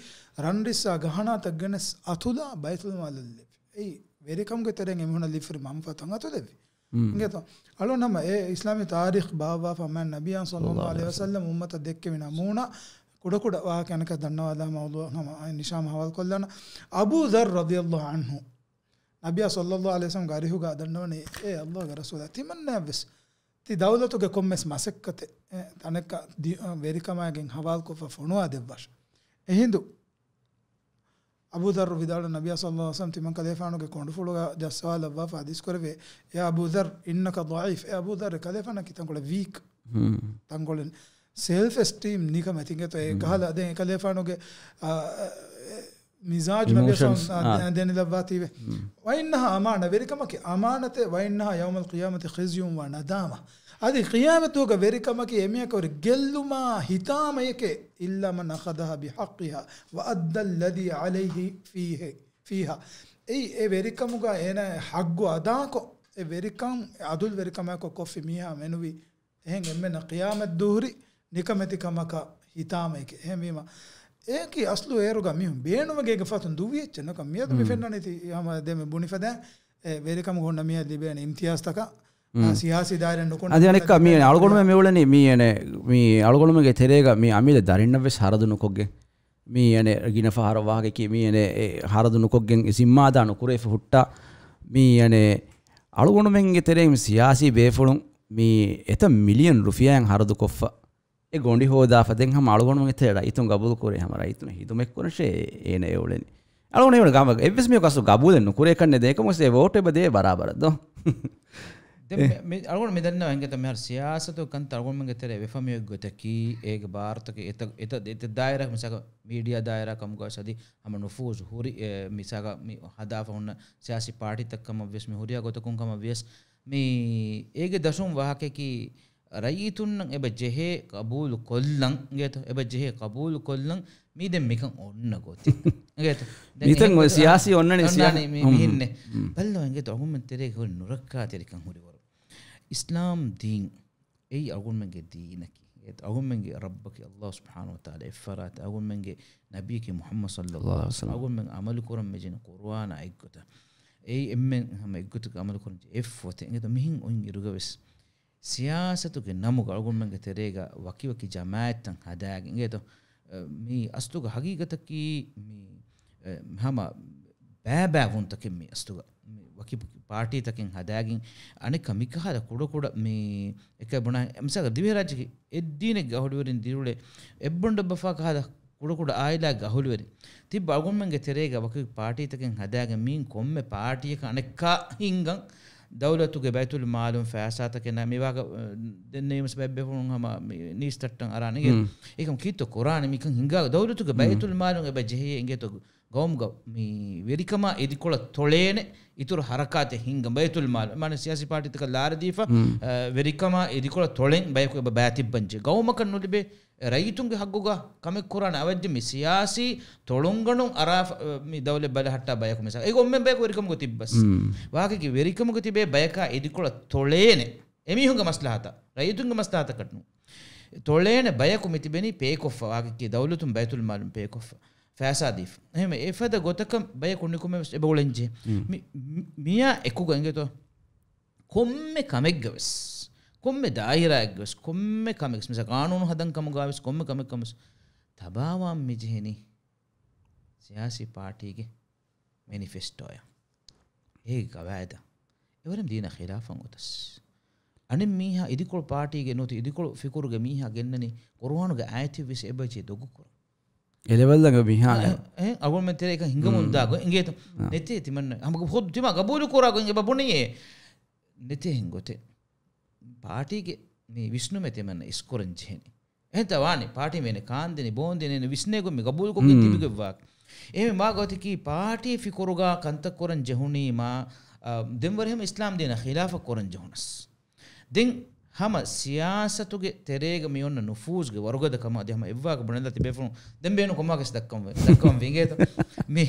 ރަންރިއްސާ ގަހަނާތައް ގެނެސް އަތުލާ ބައިތުލްމާލަށް ލެއްވި. އެއީ ވެރިކަމުގެ ތެރެއިން އެމީހުންނަށް ލިބިފައި މަންފާތަށް އަތުލެއްވި. އިނގޭތޯ؟ އަޅުން ހަމަ އެ އިސްލާމީ ތާރީޚް ބާއްވާފަ މާތް ނަބިއްޔާ ޞައްލައްލާހު ޢަލައިހި ވަސައްލަމް އުއްމަތަށް ދެއްކެވި ނަމޫނާ ކުޑަކުޑަ ވާހަކަ އަނެކަ ދަންނަވާލާ މައުޟޫޢަށް ހަމަ ނިޝާމް ހަވާލުކޮށްލާނަ. އަބޫ ޛައްރު ރަޟިޔައްލާހު ޢަންހު ނަބިއްޔާ ޞައްލައްލާހު ޢަލައިހި ވަސައްލަމްގެ އަރިހުގަ ދަންނަވަނީ، އޭ ﷲގެ ރަސޫލާ، ތިމަންނައަށްވެސް ތި ދައުލަތުގެ ކޮންމެސް މަސައްކަތެއް، އެ، ތަނެއްގަ ދި-، އަ، ވެރިކަމާގެން ހަވާލުކޮށްފަ ފޮނުވާ ދެއްވާށި. އެހިނދު އަބޫ ޛައްރު ވިދާޅު ނަބިއްޔާ ޞައްލައްލާހު ޢަލައިހި ވަސައްލަމް ތިމަން ކަލޭފާނުގެ ކޮނޑުފުޅުގަ ޖައްސަވާލައްވާފަ ޙަދީޘް ކުރެވޭ، ޔާ އަބޫ ޛައްރު، އިންނަކަ ޟަޢީފް، އޭ އަބޫ ޛައްރު، ކަލޭފާނަކީ ތަންކޮޅެއް ވީކް. ހުން. ތަންކޮޅެއް ސެލްފް އެސްޓީމް ނިކަމެތި އިނގޭތޯ. އެ ހުން. ކަހަލަ ދެން އެކަލޭފާނުގެ، އާ، އެ، މިޒާޖު ނަބިއްޔާ އިމޯޝަންސް، ޞައްލައްލާހު އާ. އާ، ދެނެލައްވާތީވެ. ހުން. ވައިންނަހާ އަމާނަ، ވެރިކަމަކީ އަމާނަތެއް، ވައިންނަހާ ޔައުމަލް ޤިޔާމަތި ޚިޒްޔުން ވަ ނަދާމަ. އަދި ޤިޔާމަތުގަ ވެރިކަމަކީ އެމީހަކަށް ހުރި ގެއްލުމާ ހިތާމަޔެކޭ، އިއްލަމަން އަޚަޛަހާ ބިޙައްޤިހާ ވައައްދަލް ލަޛީ ޢަލައިހި ފީހި، ފީހާ. އެއީ އެ ވެރިކަމުގަ އޭނާ ޙައްޤު އަދާކޮށް، އެ ވެރިކަން އަދުލް ވެރިކަމާއެކު ކޮށްފި މީހާ މެނުވީ. އެހެން އެންމެންނަށް ޤިޔާމަތްދުވަހު ހުރި ނިކަމެތިކަމަކަށް ހިތާމައެކޭ. އެހެންވީމަ، އެއަކީ އަސްލު އޭރުގަ މީހުން ބޭނުމެއްގެ ފަތުން ދުވި އެއްޗެއް ނޫން. މިއަދު މި ހުން. ފެންނަނީތީ ހަމަ ދެން މި ބުނިފަދައިން އެ ވެރިކަމުގަ ހުންނަ މީހަށް ލިބޭނެ އިމްތިޔާޒްތަކަށް، އާ، ހުން. ސިޔާސީ ދާއިރާއިން ނުކުންނަ އަދި އަނެއްކާ މި މީހުން އަޅުގަނޑުމެން މި އުޅެނީ މި އަޅުގަނޑުމެންގެ ތެރޭގަ މި އަމިއްލަ ދަރިންނަށްވެސް ހަރަދު ނުކޮށްގެން. މި އަނެއް ގިނަ ފަހަރަށް ވާހަކައަކީ މި އަނެއް އެ ހަރަދު ނުކޮށްގެން ޒިންމާދާ ނުކުރެވިފަ ހުއްޓާ. މި އަނެއް އަޅުގަނޑުމެންގެ ތެރެއިން ސިޔާސީ ބޭފުޅުން މި އެތައް މިލިއަން ރުފިޔާއިން ހަރަދުކޮށްފަ އެ ގޮނޑި ހޯދާފަ ދެން ހަމަ އަޅުގަނޑުމެންގެ ތެރޭ ރައްޔިތުން ގަބޫލުކުރޭ ހަމަ ރައްޔިތުން ހިދުމަތްކުރަންށޭ އޭނަ އެ އުޅެނީ. އަޅުގަނޑު އެވަނީ ގަމަ އެއްވެސް މީހަކު އަސްލު ގަބޫލެއް ނުކުރޭ ކަންނޭ ދެން އެކަމަކު އެ ވޯޓް އެބަ ދޭ ބަރާބަރަށް ދޯ. ދެން އެ. މި، މި އަޅުގަނޑު މި ދަންނަވާ އިނގޭތޯ މިހާރު ސިޔާސަތު ކަންތައް އަޅުގަނޑުމެންގެ ތެރޭ ވެފަ މި އޮތް ގޮތަކީ އޭގެ ބާރުތަކެއް އެތައް، އެތައް، އެތައް ދާއިރާ މިސާލަކަށް މީޑިއާ ދާއިރާ ކަމުގަ ވެސް އަދި ހަމަ ނުފޫޒު ހުރި، އެ، މިސާލަކަށް މި ހަދާފަ ހުންނަ ސިޔާސީ ޕާޓީތައް ކަމަށް ވެސް މި ހުރިހާ ގޮތަކުން ކަމަށް ވިޔަސް މި އޭގެ ދަށުން ވާހަކައަކީ ރައްޔިތުންނަށް އެބަ ޖެހޭ ޤަބޫލު ކޮށްލަން، އިނގޭތޯ؟ އެބަ ޖެހޭ ޤަބޫލު ކޮށްލަން މީ ދެން މިކަން އޮންނަ ގޮތެއް. އިނގޭތޯ؟ ދެން މިތަން އެހެން ގޮތަކަށް ސިޔާސީ އޮންނަނީ އޮންނާނީ ސިޔާ-، މި، ހުން، މިހެންނެއް. ހުން. ބައްލަވާ އިނގޭތޯ އަޅުގަނޑުމެން ތެރޭގަ ހުރި ނުރައްކާތެރިކަން ހުރިވަރު. އިސްލާމް ދީން އެއީ އަޅުގަނޑުމެންގެ ދީނަކީ. އެ އަޅުގަނޑުމެންގެ ރައްބަކީ ﷲ ސުބްޙާނަހޫ ވަތަޢާލާ އެއްފަރާތަށް، އަޅުގަނޑުމެންގެ ނަބިއްޔަކީ މުޙައްމަދު ޞައްލައްލާހު ޢަލައިހި ވަސައްލަމް، އަޅުގަނޑުމެން ޢަމަލު ކުރަން މިޖެހެނީ ޤުރުއާނާ އެއްގޮތަށް. އެއީ އެންމެން ހަމަ އެއްގޮތަކަށް ޢަމަލު ކުރަން ޖެހޭ އެއްފޮތެއް. އިނގޭތޯ މިހެން އޮތް އިރުގަވެސް ސިޔާސަތުގެ ނަމުގަ އަޅުގަނޑުމެންގެ ތެރޭގަ ވަކިވަކި ޖަމާޢަތްތައް ހަދާގެން އިނގޭތޯ، މި އަސްލުގަ ހަގީގަތަކީ މި، އެ، ހަމަ ބައިބައިވުންތަކެއް މި އަސްލުގަ. މި ވަކި ޕާޓީތަކެއް ހަދާގެން އަނެއްކާ މިކަހަލަ ކުޑަކުޑަ މި އެކަ ބުނާ މިސާލަކަށް ދިވެހިރާއްޖޭގެ އެއްދީނެއްގެ އަހުލުވެރިން ދިރިއުޅޭ އެއްބޮނޑެއްބަފާ ކަހަލަ ކުޑަކުޑަ އާއިލާގެ އަހުލުވެރިން ތިއްބަ އަޅުގަނޑުމެންގެ ތެރޭގަ ވަކި ޕާޓީތަކެއް ހަދާގެން މީން ކޮންމެ ޕާޓީއަކަށް އަނެއްކާ ހިންގަން ދައުލަތުގެ ބައިތުލް މާލުން ފައިސާތަކެއް ނާ މިވާގަ، އަ، ދެންނެވިމަސް ބައެއް ބޭފުޅުން ހަމަ މި ނީސް ތައްޓަން އަރާނެ. އެ، ހުން. އެކަމް ކީއްތޯ ކުރާނެ މިކަން ހިނގާ ދައުލަތުގެ ހުން. ބައިތުލް މާލުން އެބަ ޖެހޭ އިނގޭތޯ ގައުމުގަ މި ވެރިކަމާ އިދިކޮޅަށް ތޮޅޭނެ އިތުރު ހަރަކާތެއް ހިންގަން ބައިތުލް މާލު. މާނަ ސިޔާސީ ޕާޓީތަކަށް ލާރިދީފަ، ހުން. އަ، ވެރިކަމާ އިދިކޮޅަށް ތޮޅެން ބަޔަކު އެބަ ބައިތިއްބަންޖެ. ގައުމަކަށް ނުލިބޭ ރައްޔިތުންގެ ހައްގުގަ ކަމެއް ކުރާނެ އަވަށްދެ މި ސިޔާސީ ތޮޅުންގަނޑުން އަރާ، މި ދައުލަތް ބަލަހައްޓާ ބަޔަކު މިސާ. އެ އޮންމެން ބަޔަކު ވެރިކަމުގަ ތިއްބަސް. ހުން. ވާހަކައަކީ ވެރިކަމުގަ ތިބޭ ބަޔަކާ އިދިކޮޅަށް ތޮޅޭނެ. އެމީހުންގެ މަސްލަހަތަށް. ރައްޔިތުންގެ މަސްލަހަތަކަށް ނޫން. ތޮޅޭނެ ބަޔަކު މި ތިބެނީ ޕޭކޮށްފަ. ވާހަކައަކީ ދައުލަތުން ބައިތުލް މާލުން ޕޭކޮށްފަ. ފައިސާ ދީފަ. އެހެންވެ އެފަދަ ގޮތަކަށް ބަޔަކު ނިކުމެވެސް އެބަ އުޅެންޖެ. ހުން. މި، މި، މިއާ އެކުގަ އިނގޭތޯ. ކޮންމެ ކަމެއްގަވެސް، ކޮންމެ ދާއިރާއެއްގަވެސް، ކޮންމެ ކަމެއްގަވެސް، މިސާ ޤާނޫނު ހަދަން ކަމުގަވެސް، ކޮންމެ ކަމެއް ކަމެއް ތަބާވާން މިޖެހެނީ ސިޔާސީ ޕާޓީގެ މެނިފެސްޓޯއަށް. އޭގެ ގަވާއިދަށް. އެވަރެން ދީނާ ޚިލާފަށް އޮތަސް. އަނެއް މީހާ އިދިކޮޅު ޕާޓީގެ ނުވަތަ އިދިކޮޅު ފިކުރުގެ މީހާ ގެންނަނީ ޤުރުއާނުގެ އާޔަތެއްވެސް އެބަޖެހޭ ދޮގުކުރަން. އެލެވެލް އަގ މިހާ އެ، އެ، އަޅުގަނޑުމެން ތެރޭ އެކަން ހިނގަމުން ދާ ގޮތް އިނގޭތޯ؟ ނެތޭ ތިމަންނަ. ހަމަ ހޯ ތިމާ ގަބޫލު ކުރާ ގޮތް އެބަ ބުނިޔޭ. ނެތޭ ހެން ގޮތެއް. ޕާޓީގެ މި ވިސްނުމެއް ތިމަންނަ އިސްކުރަން ޖެހެނީ. އެހެންތަ ވާނެ؟ ޕާޓީ މޭނެ ކާންދެނި، ބޯންދެނި، އެން ވިސްނޭ ގޮތް މި ގަބޫލުކޮށްގެން ތިބިގޮތްވާ. އެހެން މާ ގޮތަކީ ޕާޓީ ފިކުރުގާ ކަންތައް ކުރަން ޖެހުނީ މާ، އަ، ދެންވަރި ހަމަ އިސްލާމް ދީނަށް ޚިލާފަށް ކުރަން ޖެހުނަސް. ދެން ހަމަ ސިޔާސަތުގެ ތެރޭގަ މި އޮންނަ ނުފޫޒުގެ ވަރުގަދަ ކަމަށް އަދި ހަމަ އެއްވާގަ ބުނެލާ ތިބޭފުޅުން ދެން ބޭނުން ކޮމާކެސް ދައްކަން ވެ-، ދައްކަން ވިނގޭތަ؟ މި،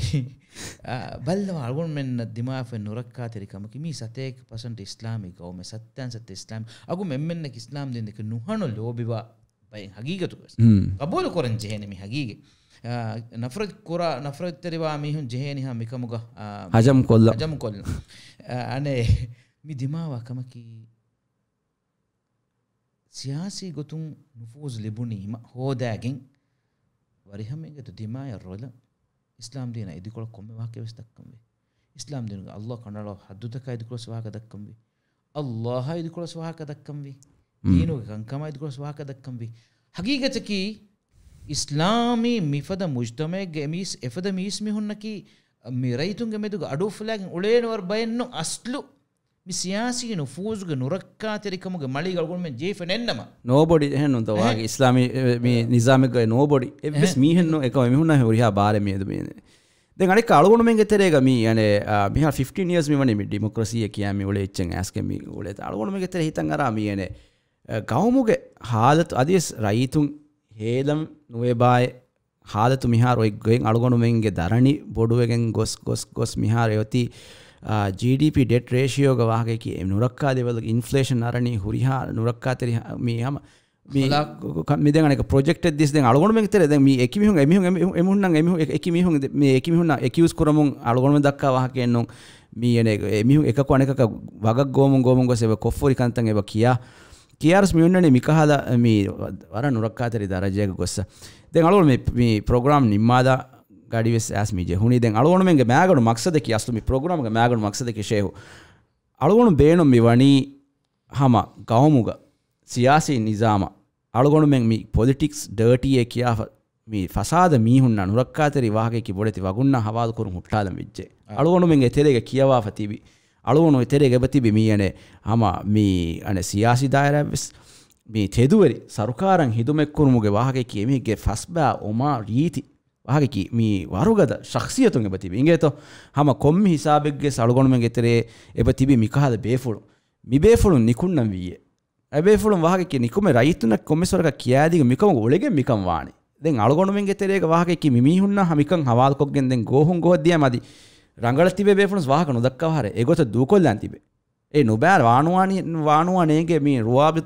އާ، ބައްލަވާ އަޅުގަނޑުމެންނަށް ދިމާވެފައި ނުރައްކާތެރި ކަމަކީ މީ ސަތޭކަ ޕަސެންޓް އިސްލާމީ ގައުމެއް، ސައްތައިން ސައްތަ އިސްލާމީ. އަގު އެންމެންނަކީ އިސްލާމް ދީން ދެކެ ނުހަނު ލޯބިވާ ބައެއް ހަގީގަތުގަސް. ހުން. ގަބޫލު ކުރަން ޖެހޭނެ މި ހަގީގަތް. އާ، ނަފްރަތް ކުރާ، ނަފްރަތްތެރިވާ މީހުން ޖެހޭނީ ހަމަ މިކަމުގަ، އާ، ހަޖަމް ކޮށްލަ. ހަޖަމް ކޮށްލަ. އާ، އަނެއް މި ދިމާވާ ކަމަކީ ސިޔާސީ ގޮތުން ނުފޫޒު ލިބުނީމަ ހޯދާގެން ވަރިހަމައިގެ ދިމާޔަށް ރޮލަ އިސްލާމް ދީނަށް އިދިކޮޅަށް ކޮންމެ ވާހަކަވެސް ދައްކަންވީ. އިސްލާމް ދީނުގެ އައްލާ ކަނޑައަޅާ ހައްދުތަކާ އިދިކޮޅަސް ވާހަކަ ދައްކަންވީ. އައްލާހާ އިދިކޮޅަސް ވާހަކަ ދައްކަންވީ. މް. ދީނުގެ ކަންކަމާ އިދިކޮޅަސް ވާހަކަ ދައްކަންވީ. ހަގީގަތަކީ އިސްލާމީ މިފަދަ މުޖްތަމައެއްގެ އެމީސް، އެފަދަ މީސްމީހުންނަކީ މި ރައްޔިތުންގެ މެދުގަ އަޑުއުފުލާގެން އުޅޭނެވަރު ބައެއްނު އަސްލު މި ސިޔާސީ ނުފޫޒުގެ ނުރައްކާތެރިކަމުގެ މަޅީގަ އަޅުގަނޑުމެން ޖެހިފަ ނެންނަމަ. ނޯބޮޑި އެހެންނުންތޯ އެހެން. ވާގެ އިސްލާމީ އެ، މި އެ. ނިޒާމެއްގައި ނޯބޮޑި އެއްވެސް އެހެން. މީހެއްނު އެކަމަ މީހުންނަށް ހުރިހާ ބާރެއް މިއަދު މި. ދެން އަނެއްކާ އަޅުގަނޑުމެންގެ ތެރޭގަ މި އަނެ، އާ، މިހާ ފިފްޓީން އިޔާސް މި ވަނީ މި ޑިމޮކްރަސީއެއް ކިޔާ މި އުޅޭ އެއްޗެއް އައިސްގެ މި އުޅޭތާ އަޅުގަނޑުމެންގެ ތެރޭ ހިތަށް އަރާ މި އަނެ، އަ، ގައުމުގެ ހާލަތު އަދިވެސް ރައްޔިތުން ހޭލަން ނުވޭބާއެ ހާލަތު މިހާރު އޮތްގޮތް އަޅުގަނޑުމެންގެ ދަރަނި ބޮޑުވެގެން ގޮސް، ގޮސް، ގޮސް މިހާރު އެއޮތީ، އާ، ޖީޑީޕީ ޑެޓް ރޭޝިއޯގެ ވާހަކައަކީ އެ ނުރައްކާ ލެވެލް އިންފްލޭޝަން އަރަނީ ހުރިހާ ނުރައްކާތެރި ހަ-، މި ހަމަ މި ހަލާކު. މި ދެން އަނެކަ ޕްރޮޖެކްޓެއް ދިސް ދެން އަޅުގަނޑުމެންގެ ތެރޭ ދެން މި އެކި މީހުން، އެމީހުން، އެމީހުންނަށް އެމީހުން އެ-، އެކި މީހުން ދެ-، މި އެކި މީހުންނަށް އެކިއުސް ކުރަމުން އަޅުގަނޑުމެން ދައްކާ ވާހަކައެއް ނޫން. މި އެނެ، އެމީހުން އެކަކު އަނެކަކަށް ވަގަށް ގޮވަމުން ގޮވަމުން ގޮސް އެބަ ކޮށްފަ ހުރި ކަންތައް އެބަ ކިޔާ. ކިޔާރަސް މި އޮންނަނީ މިކަހަލަ މި ވަރަށް ނުރައްކާތެރި ދަރަޖައަކަށް ގޮއްސަ. ދެން އަޅުގަނޑު މި، މި ޕްރޮގްރާމް ނިންމާލާ ގަޑިވެސް އައިސް މި ޖެހުނީ. ދެން އަޅުގަނޑުމެންގެ މައިގަނޑު މަގްސަދަކީ، އަސްލު މި ޕްރޮގްރާމްގެ މައިގަނޑު މަގްސަދަކީ ޝޭހު. އަޅުގަނޑު ބޭނުން މި ވަނީ ހަމަ ގައުމުގަ ސިޔާސީ ނިޒާމަށް އަޅުގަނޑުމެން މި ޕޮލިޓިކްސް ޑާޓީއޭ ކިޔާފަ މި ފަސާދަ މީހުންނާ ނުރައްކާތެރި ވާހަކައަކީ ބޮޑެތި ވަގުންނާ ހަވާލުކުރުން ހުއްޓާލަން ވެއްޖެ. އަ. އަޅުގަނޑުމެންގެ ތެރޭގަ ކިޔަވާފަ ތިބި، އަޅުގަނޑު ތެރޭގަ އެބަ ތިބި މި އަނެ ހަމަ މި އަނެ ސިޔާސީ ދާއިރާއަށްވެސް މި ތެދުވެރި ސަރުކާރަށް ހިދުމަތްކުރުމުގެ ވާހަކައަކީ އެމީހެއްގެ ފަސްބާ އޮމާ ރީތި ވާހަކައަކީ މި ވަރުގަދަ ޝަޚްސިއްޔަތުން އެބަ ތިބި އިނގޭތޯ. ހަމަ ކޮންމެ ހިސާބެއްގެސް އަޅުގަނޑުމެންގެ ތެރޭ އެބަ ތިބި މިކަހަލަ ބޭފުޅުން. މި ބޭފުޅުން ނިކުންނަން ވީއޭ. އެބޭފުޅުން ވާހަކައަކީ ނިކުމެ ރައްޔިތުންނަށް ކޮންމެސް ވަރަކަށް ކިޔާދީގެން މިކަމުގަ އުޅެގެން މިކަން ވާނެ. ދެން އަޅުގަނޑުމެންގެ ތެރޭގަ ވާހަކައަކީ މި މީހުންނާ ހަމަ މިކަން ހަވާލުކޮށްގެން ދެން ގޯހުން ގޯހަށް ދިޔަ މަދި ރަނގަޅަށް ތިބޭ ބޭފުޅުން ވާހަކަ ނުދައްކަވާ ހަރެ އެގޮތަށް ދޫކޮށްލާން ތިބޭ. އެ ނުބާރ ވާނުވާނީ، ވާނުވާ ނޭނގޭ މީ ރުވާބި-،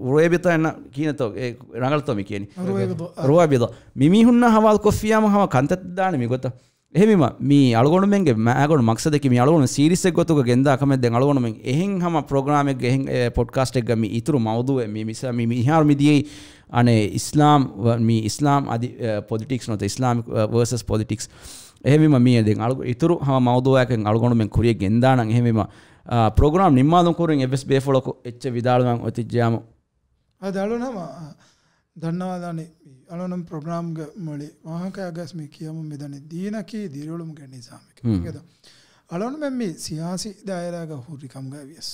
ރުވޭބިތައް ކީނެތޯ، އެ ރަނގަޅަތޯ މި ކިޔަނީ؟ ރުވޭބިދޯ. ރުވާބިދޯ. މި މީހުންނާ ހަވާލު ކޮށްފިޔާމަ ހަމަ ކަންތައް ދާނެ މި ގޮތަށް. އެހެންވީމަ، މީ އަޅުގަނޑުމެންގެ މައިގަނޑު މަގްސަދަކީ މީ އަޅުގަނޑު ސީރީސްއެއް ގޮތުގަ ގެންދާ ކަމެއް. ދެން އަޅުގަނޑުމެން އެހެން ހަމަ ޕްރޮގްރާމެއްގަ އެހެން، އެ، ޕޮޑްކާސްޓެއްގަ މި އިތުރު މައުޟޫއެއް މި މިސާ-، މި މިހާރު މި ދިޔައީ އަނެއް އިސްލާމް ވ-، މީ އިސްލާމް އަދި، އެ، ޕޮލިޓިކްސް ނުވަތަ އިސްލާމިކް، އެ، ވަރސަސް ޕޮލިޓިކްސް. އެހެންވީމަ މީ ދެން އަޅު-، އިތުރު ހަމަ މައުޟޫއެއް އަޅުގަނޑުމެން ކުރިޔަށް ގެންދާނަން. އެހެންވީމަ، އާ، ޕްރޮގްރާމް ނިންމާލުން ކުރިން އެއްވެސް ބޭފުޅަކު އެއްޗެއް ވިދާޅުވާން އޮތިއްޖެޔާމު. އަދި އަޅުން ހަމަ ދަންނަވާލާނީ އަޅުން ޕްރޮގްރާމްގެ މުޅި ވާހަކައިގަސް މި ކިޔަމުން މިދަނީ ދީނަކީ ދިރިއުޅުމުގެ ނިޒާމެކޭ. ހުން. އިނގޭތޯ؟ އަޅުންމެން މި ސިޔާސީ ދާއިރާގަ ހުރި ކަމުގައި ވިޔަސް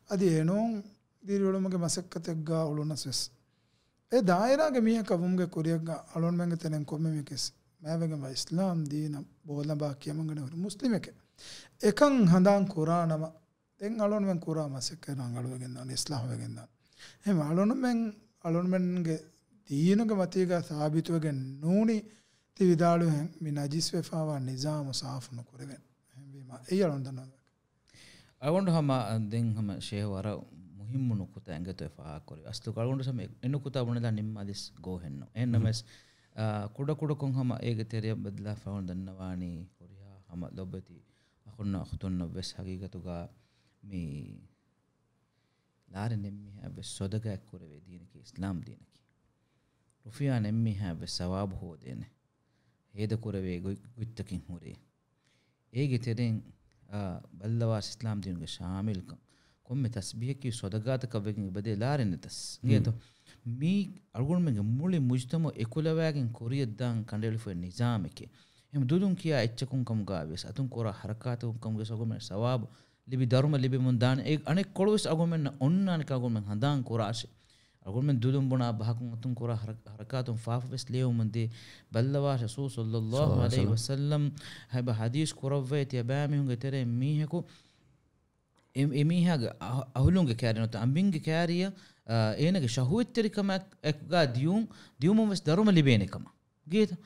އަދި އެނޫން ދިރިއުޅުމުގެ މަސައްކަތެއްގަ އުޅުނަސް ވެސް އެ ދާއިރާގެ މީހަކަށް ވުމުގެ ކުރިޔަށްގަ އަޅުންމެންގެ ތެރެއިން ކޮންމެ މީހަކަސް މާތްވެގެންވާ އިސްލާމް ދީނަށް ބޯލަނބާ ކިޔަމަންގަނެ ހުރި މުސްލިމެކޭ. އެކަން ހަނދާން ކުރާނަމަ، ދެން އަޅުންމެން ކުރާ މަސައްކަތް ރަނގަޅުވެގެންދާނެ، އިސްލާހުވެގެންދާނެ. އެހެން އަޅުންމެން، އަޅުންމެންގެ ދީނުގެ މަތީގަ ސާބިތުވެގެން ނޫނީ، ތި ވިދާޅުވިހެން މި ނަޖިސްވެފައިވާ ނިޒާމު ސާފު ނުކުރެވެން. އެހެންވީމަ، އެއީ އަޅުން ދަންނަވާ އަޅުގަނޑު ހަމަ، ދެން ހަމަ ޝޭހު ވަރަށް މުހިއްމު ނުކުތާ އެނގޭތޯ އެ ފާހަގަކުރި. އަސްލު އަޅުގަނޑު ހަމަ އެ ނުކުތާ ބުނެލާ ނިންމާލިސް ގޯހެއްނު. އެހެން ނަމަވެސް، އާ، ކުޑަކުޑަކޮށް ހަމަ އޭގެ ތެރެއަށް ބަދަލާފަ އަޅުގަނޑު ދަންނަވާނީ ހުރިހާ ހަމަ ލޮބުވެތި އަޚުންނާ އުޚްތުންނަށްވެސް ހަގީގަތުގަ މި ލާރި ނެންމިހާވެސް ސޮދަގާތް ކުރެވޭ ދީނަކީ އިސްލާމް ދީނަކީ. ރުފިޔާ ނެންމިހާވެސް ސަވާބު ހޯދޭނެ. ހޭދަކުރެވޭ ގޮތް-، ގޮތްތަކެއް ހުރޭ. އޭގެ ތެރެއިން، އާ، ބައްލަވާސް އިސްލާމް ދީނުގެ ޝާމިލްކަން. ކޮންމެ ތަސްބީހަކީ ސޮދަގާތަކަށް ވެގެން އެބަދޭ ލާރިން ނެތަސް. އިނގޭތޯ؟ މީ އަޅުގަނޑުމެންގެ މުޅި މުޖްތަމަޢު އެކުލަވާގެން ކުރިޔަށްދާން ކަނޑައެޅިފައި ނިޒާމެކޭ. އެހެން ދުލުން ކިޔާ އެއްޗަކުން ކަމުގައިވިޔަސް، އަތުން ކުރާ ހަރަކާތުން ކަމުގެ ސަބަބުން ސަވާބު ލިބި، ދަރުމަ ލިބެމުން ދާނެ. އެ އަނެއްކޮޅުވެސް އަޅުގަނޑުމެންނަށް އޮންނާނެ ކަމުގަމެން ހަނދާން ކުރާށޭ. އަޅުގަނޑުމެން ދުލުން ބުނާ ބަހަކުން އަތުން ކުރާ ހަރަ-، ހަރަކާތުން ފާފަވެސް ލިޔެވުމުން ދޭ. ބައްލަވާށޭ ރަސޫލު ޞައްލައްލާހު ޢަލައިހި ވަސައްލަމް ހައިބަ ޙަދީޘް ކުރައްވައި ތިޔަބައިމީހުންގެ ތެރެއިން މީހަކު އެ-، އެމީހާގެ އަހު-، އަހުލުންގެ ކައިރި ނުވަތަ އަނބިންގެ ކައިރިއަށް، އާ، އޭނަގެ ޝަހުވަތްތެރިކަމާ އެކުގަ ދިޔުން، ދިޔުމުން ވެސް ދަރުމަ ލިބޭނެ ކަމަށް. ގޭތަ؟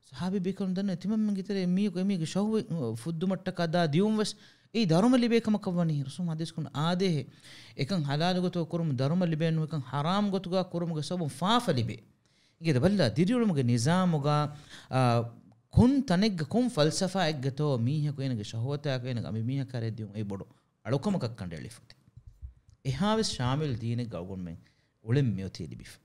ސަހާބީ ބޭކަލުން ދަންނަވަނީ ތިމަންމެންގެ ތެރޭ މީހަކު އެމީހެއްގެ ޝަހުވަތް ފުއްދުމަށްޓަކާ ދާ ދިޔުން ވެސް އެއީ ދަރުމަ ލިބޭ ކަމަކަށް ވަނީ. ރަސޫލު ޙަދީޘް ކުރައްވަނީ އާދޭހޭ. އެކަން ޙަލާލު ގޮތުގަ ކުރުމުން ދަރުމަ ލިބޭނު، އެކަން ޙަރާމް ގޮތުގަ ކުރުމުގެ ސަބަބުން ފާފަ ލިބޭ. އިނގޭތަ ބައްލަ ދިރިއުޅުމުގެ ނިޒާމުގަ، އާ، ކޮން ތަނެއްގަ ކޮން ފަލްސަފާއެއްގަތޯ މީހަކު އޭނަގެ ޝަހުވަތާއެކު އޭނަގެ އަނބިމީހަކާ ދިޔުން އެއީ ބޮޑު އަޅުކަމަކަށް ކަނޑައެޅިފަ އޮތީ. އެހާވެސް ޝާމިލް ދީނެއްގަ އަޅުގަނޑުމެން އުޅެން މިއޮތީ ލިބިފަ.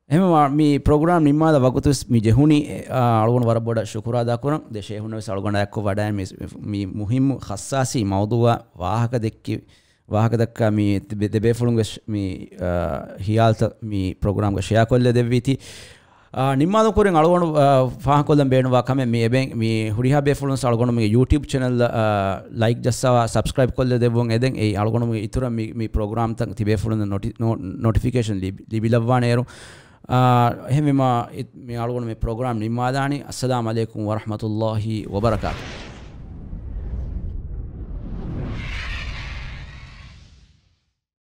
އެހެންވީމަ މި ޕްރޮގްރާމް ނިންމާލާ ވަގުތުވެސް މި ޖެހުނީ، އާ، އަޅުގަނޑު ވަރަށް ބޮޑަށް ޝުކުރު އަދާކުރަން. ދެ ޝޭހުންނަށް ވެސް އަޅުގަނޑާ އެއްކޮށް ވަޑައި މި، މި މުހިއްމު ޚައްޞާސީ މައުޟޫޢާ ވާހަކަ ދެއްކި، ވާހަކަ ދައްކާ މި ދެ-، ދެބޭފުޅުންގެ ޝް-، މި، އާ، ހިޔާލުތައް މި ޕްރޮގްރާމްގަ ޝެއާ ކޮށްލަ ދެއްވީތީ. އާ، ނިންމާލުން ކުރިން އަޅުގަނޑު، އާ، ފާހަގަކޮށްލަން ބޭނުންވާ ކަމެއް މި އެބެން މި ހުރިހާ ބޭފުޅުން އަޅުގަނޑުމެންގެ ޔޫޓިއުބް ޗެނަލް، އާ، ލައިކް ޖައްސަވާ ސަބްސްކްރައިބް ކޮށްލަ ދެއްވުން އެދެން އެއީ އަޅުގަނޑުމެންގެ އިތުރަށް މި، މި ޕްރޮގްރާމްތައް ތިބޭފުޅުން ނޮޓި-، ނޯ-، ނޮޓިފިކޭޝަން ލިބި-، ލިބިލައްވާނެ އިރު. އާ، އެހެންވީމަ މި އަޅުގަނޑު މި ޕްރޮގްރާމް ނިންމާލާނީ. އައްސަލާމް ޢަލައިކުމް ވަރަޙްމަތުﷲި ވަބަރަކާތުހު.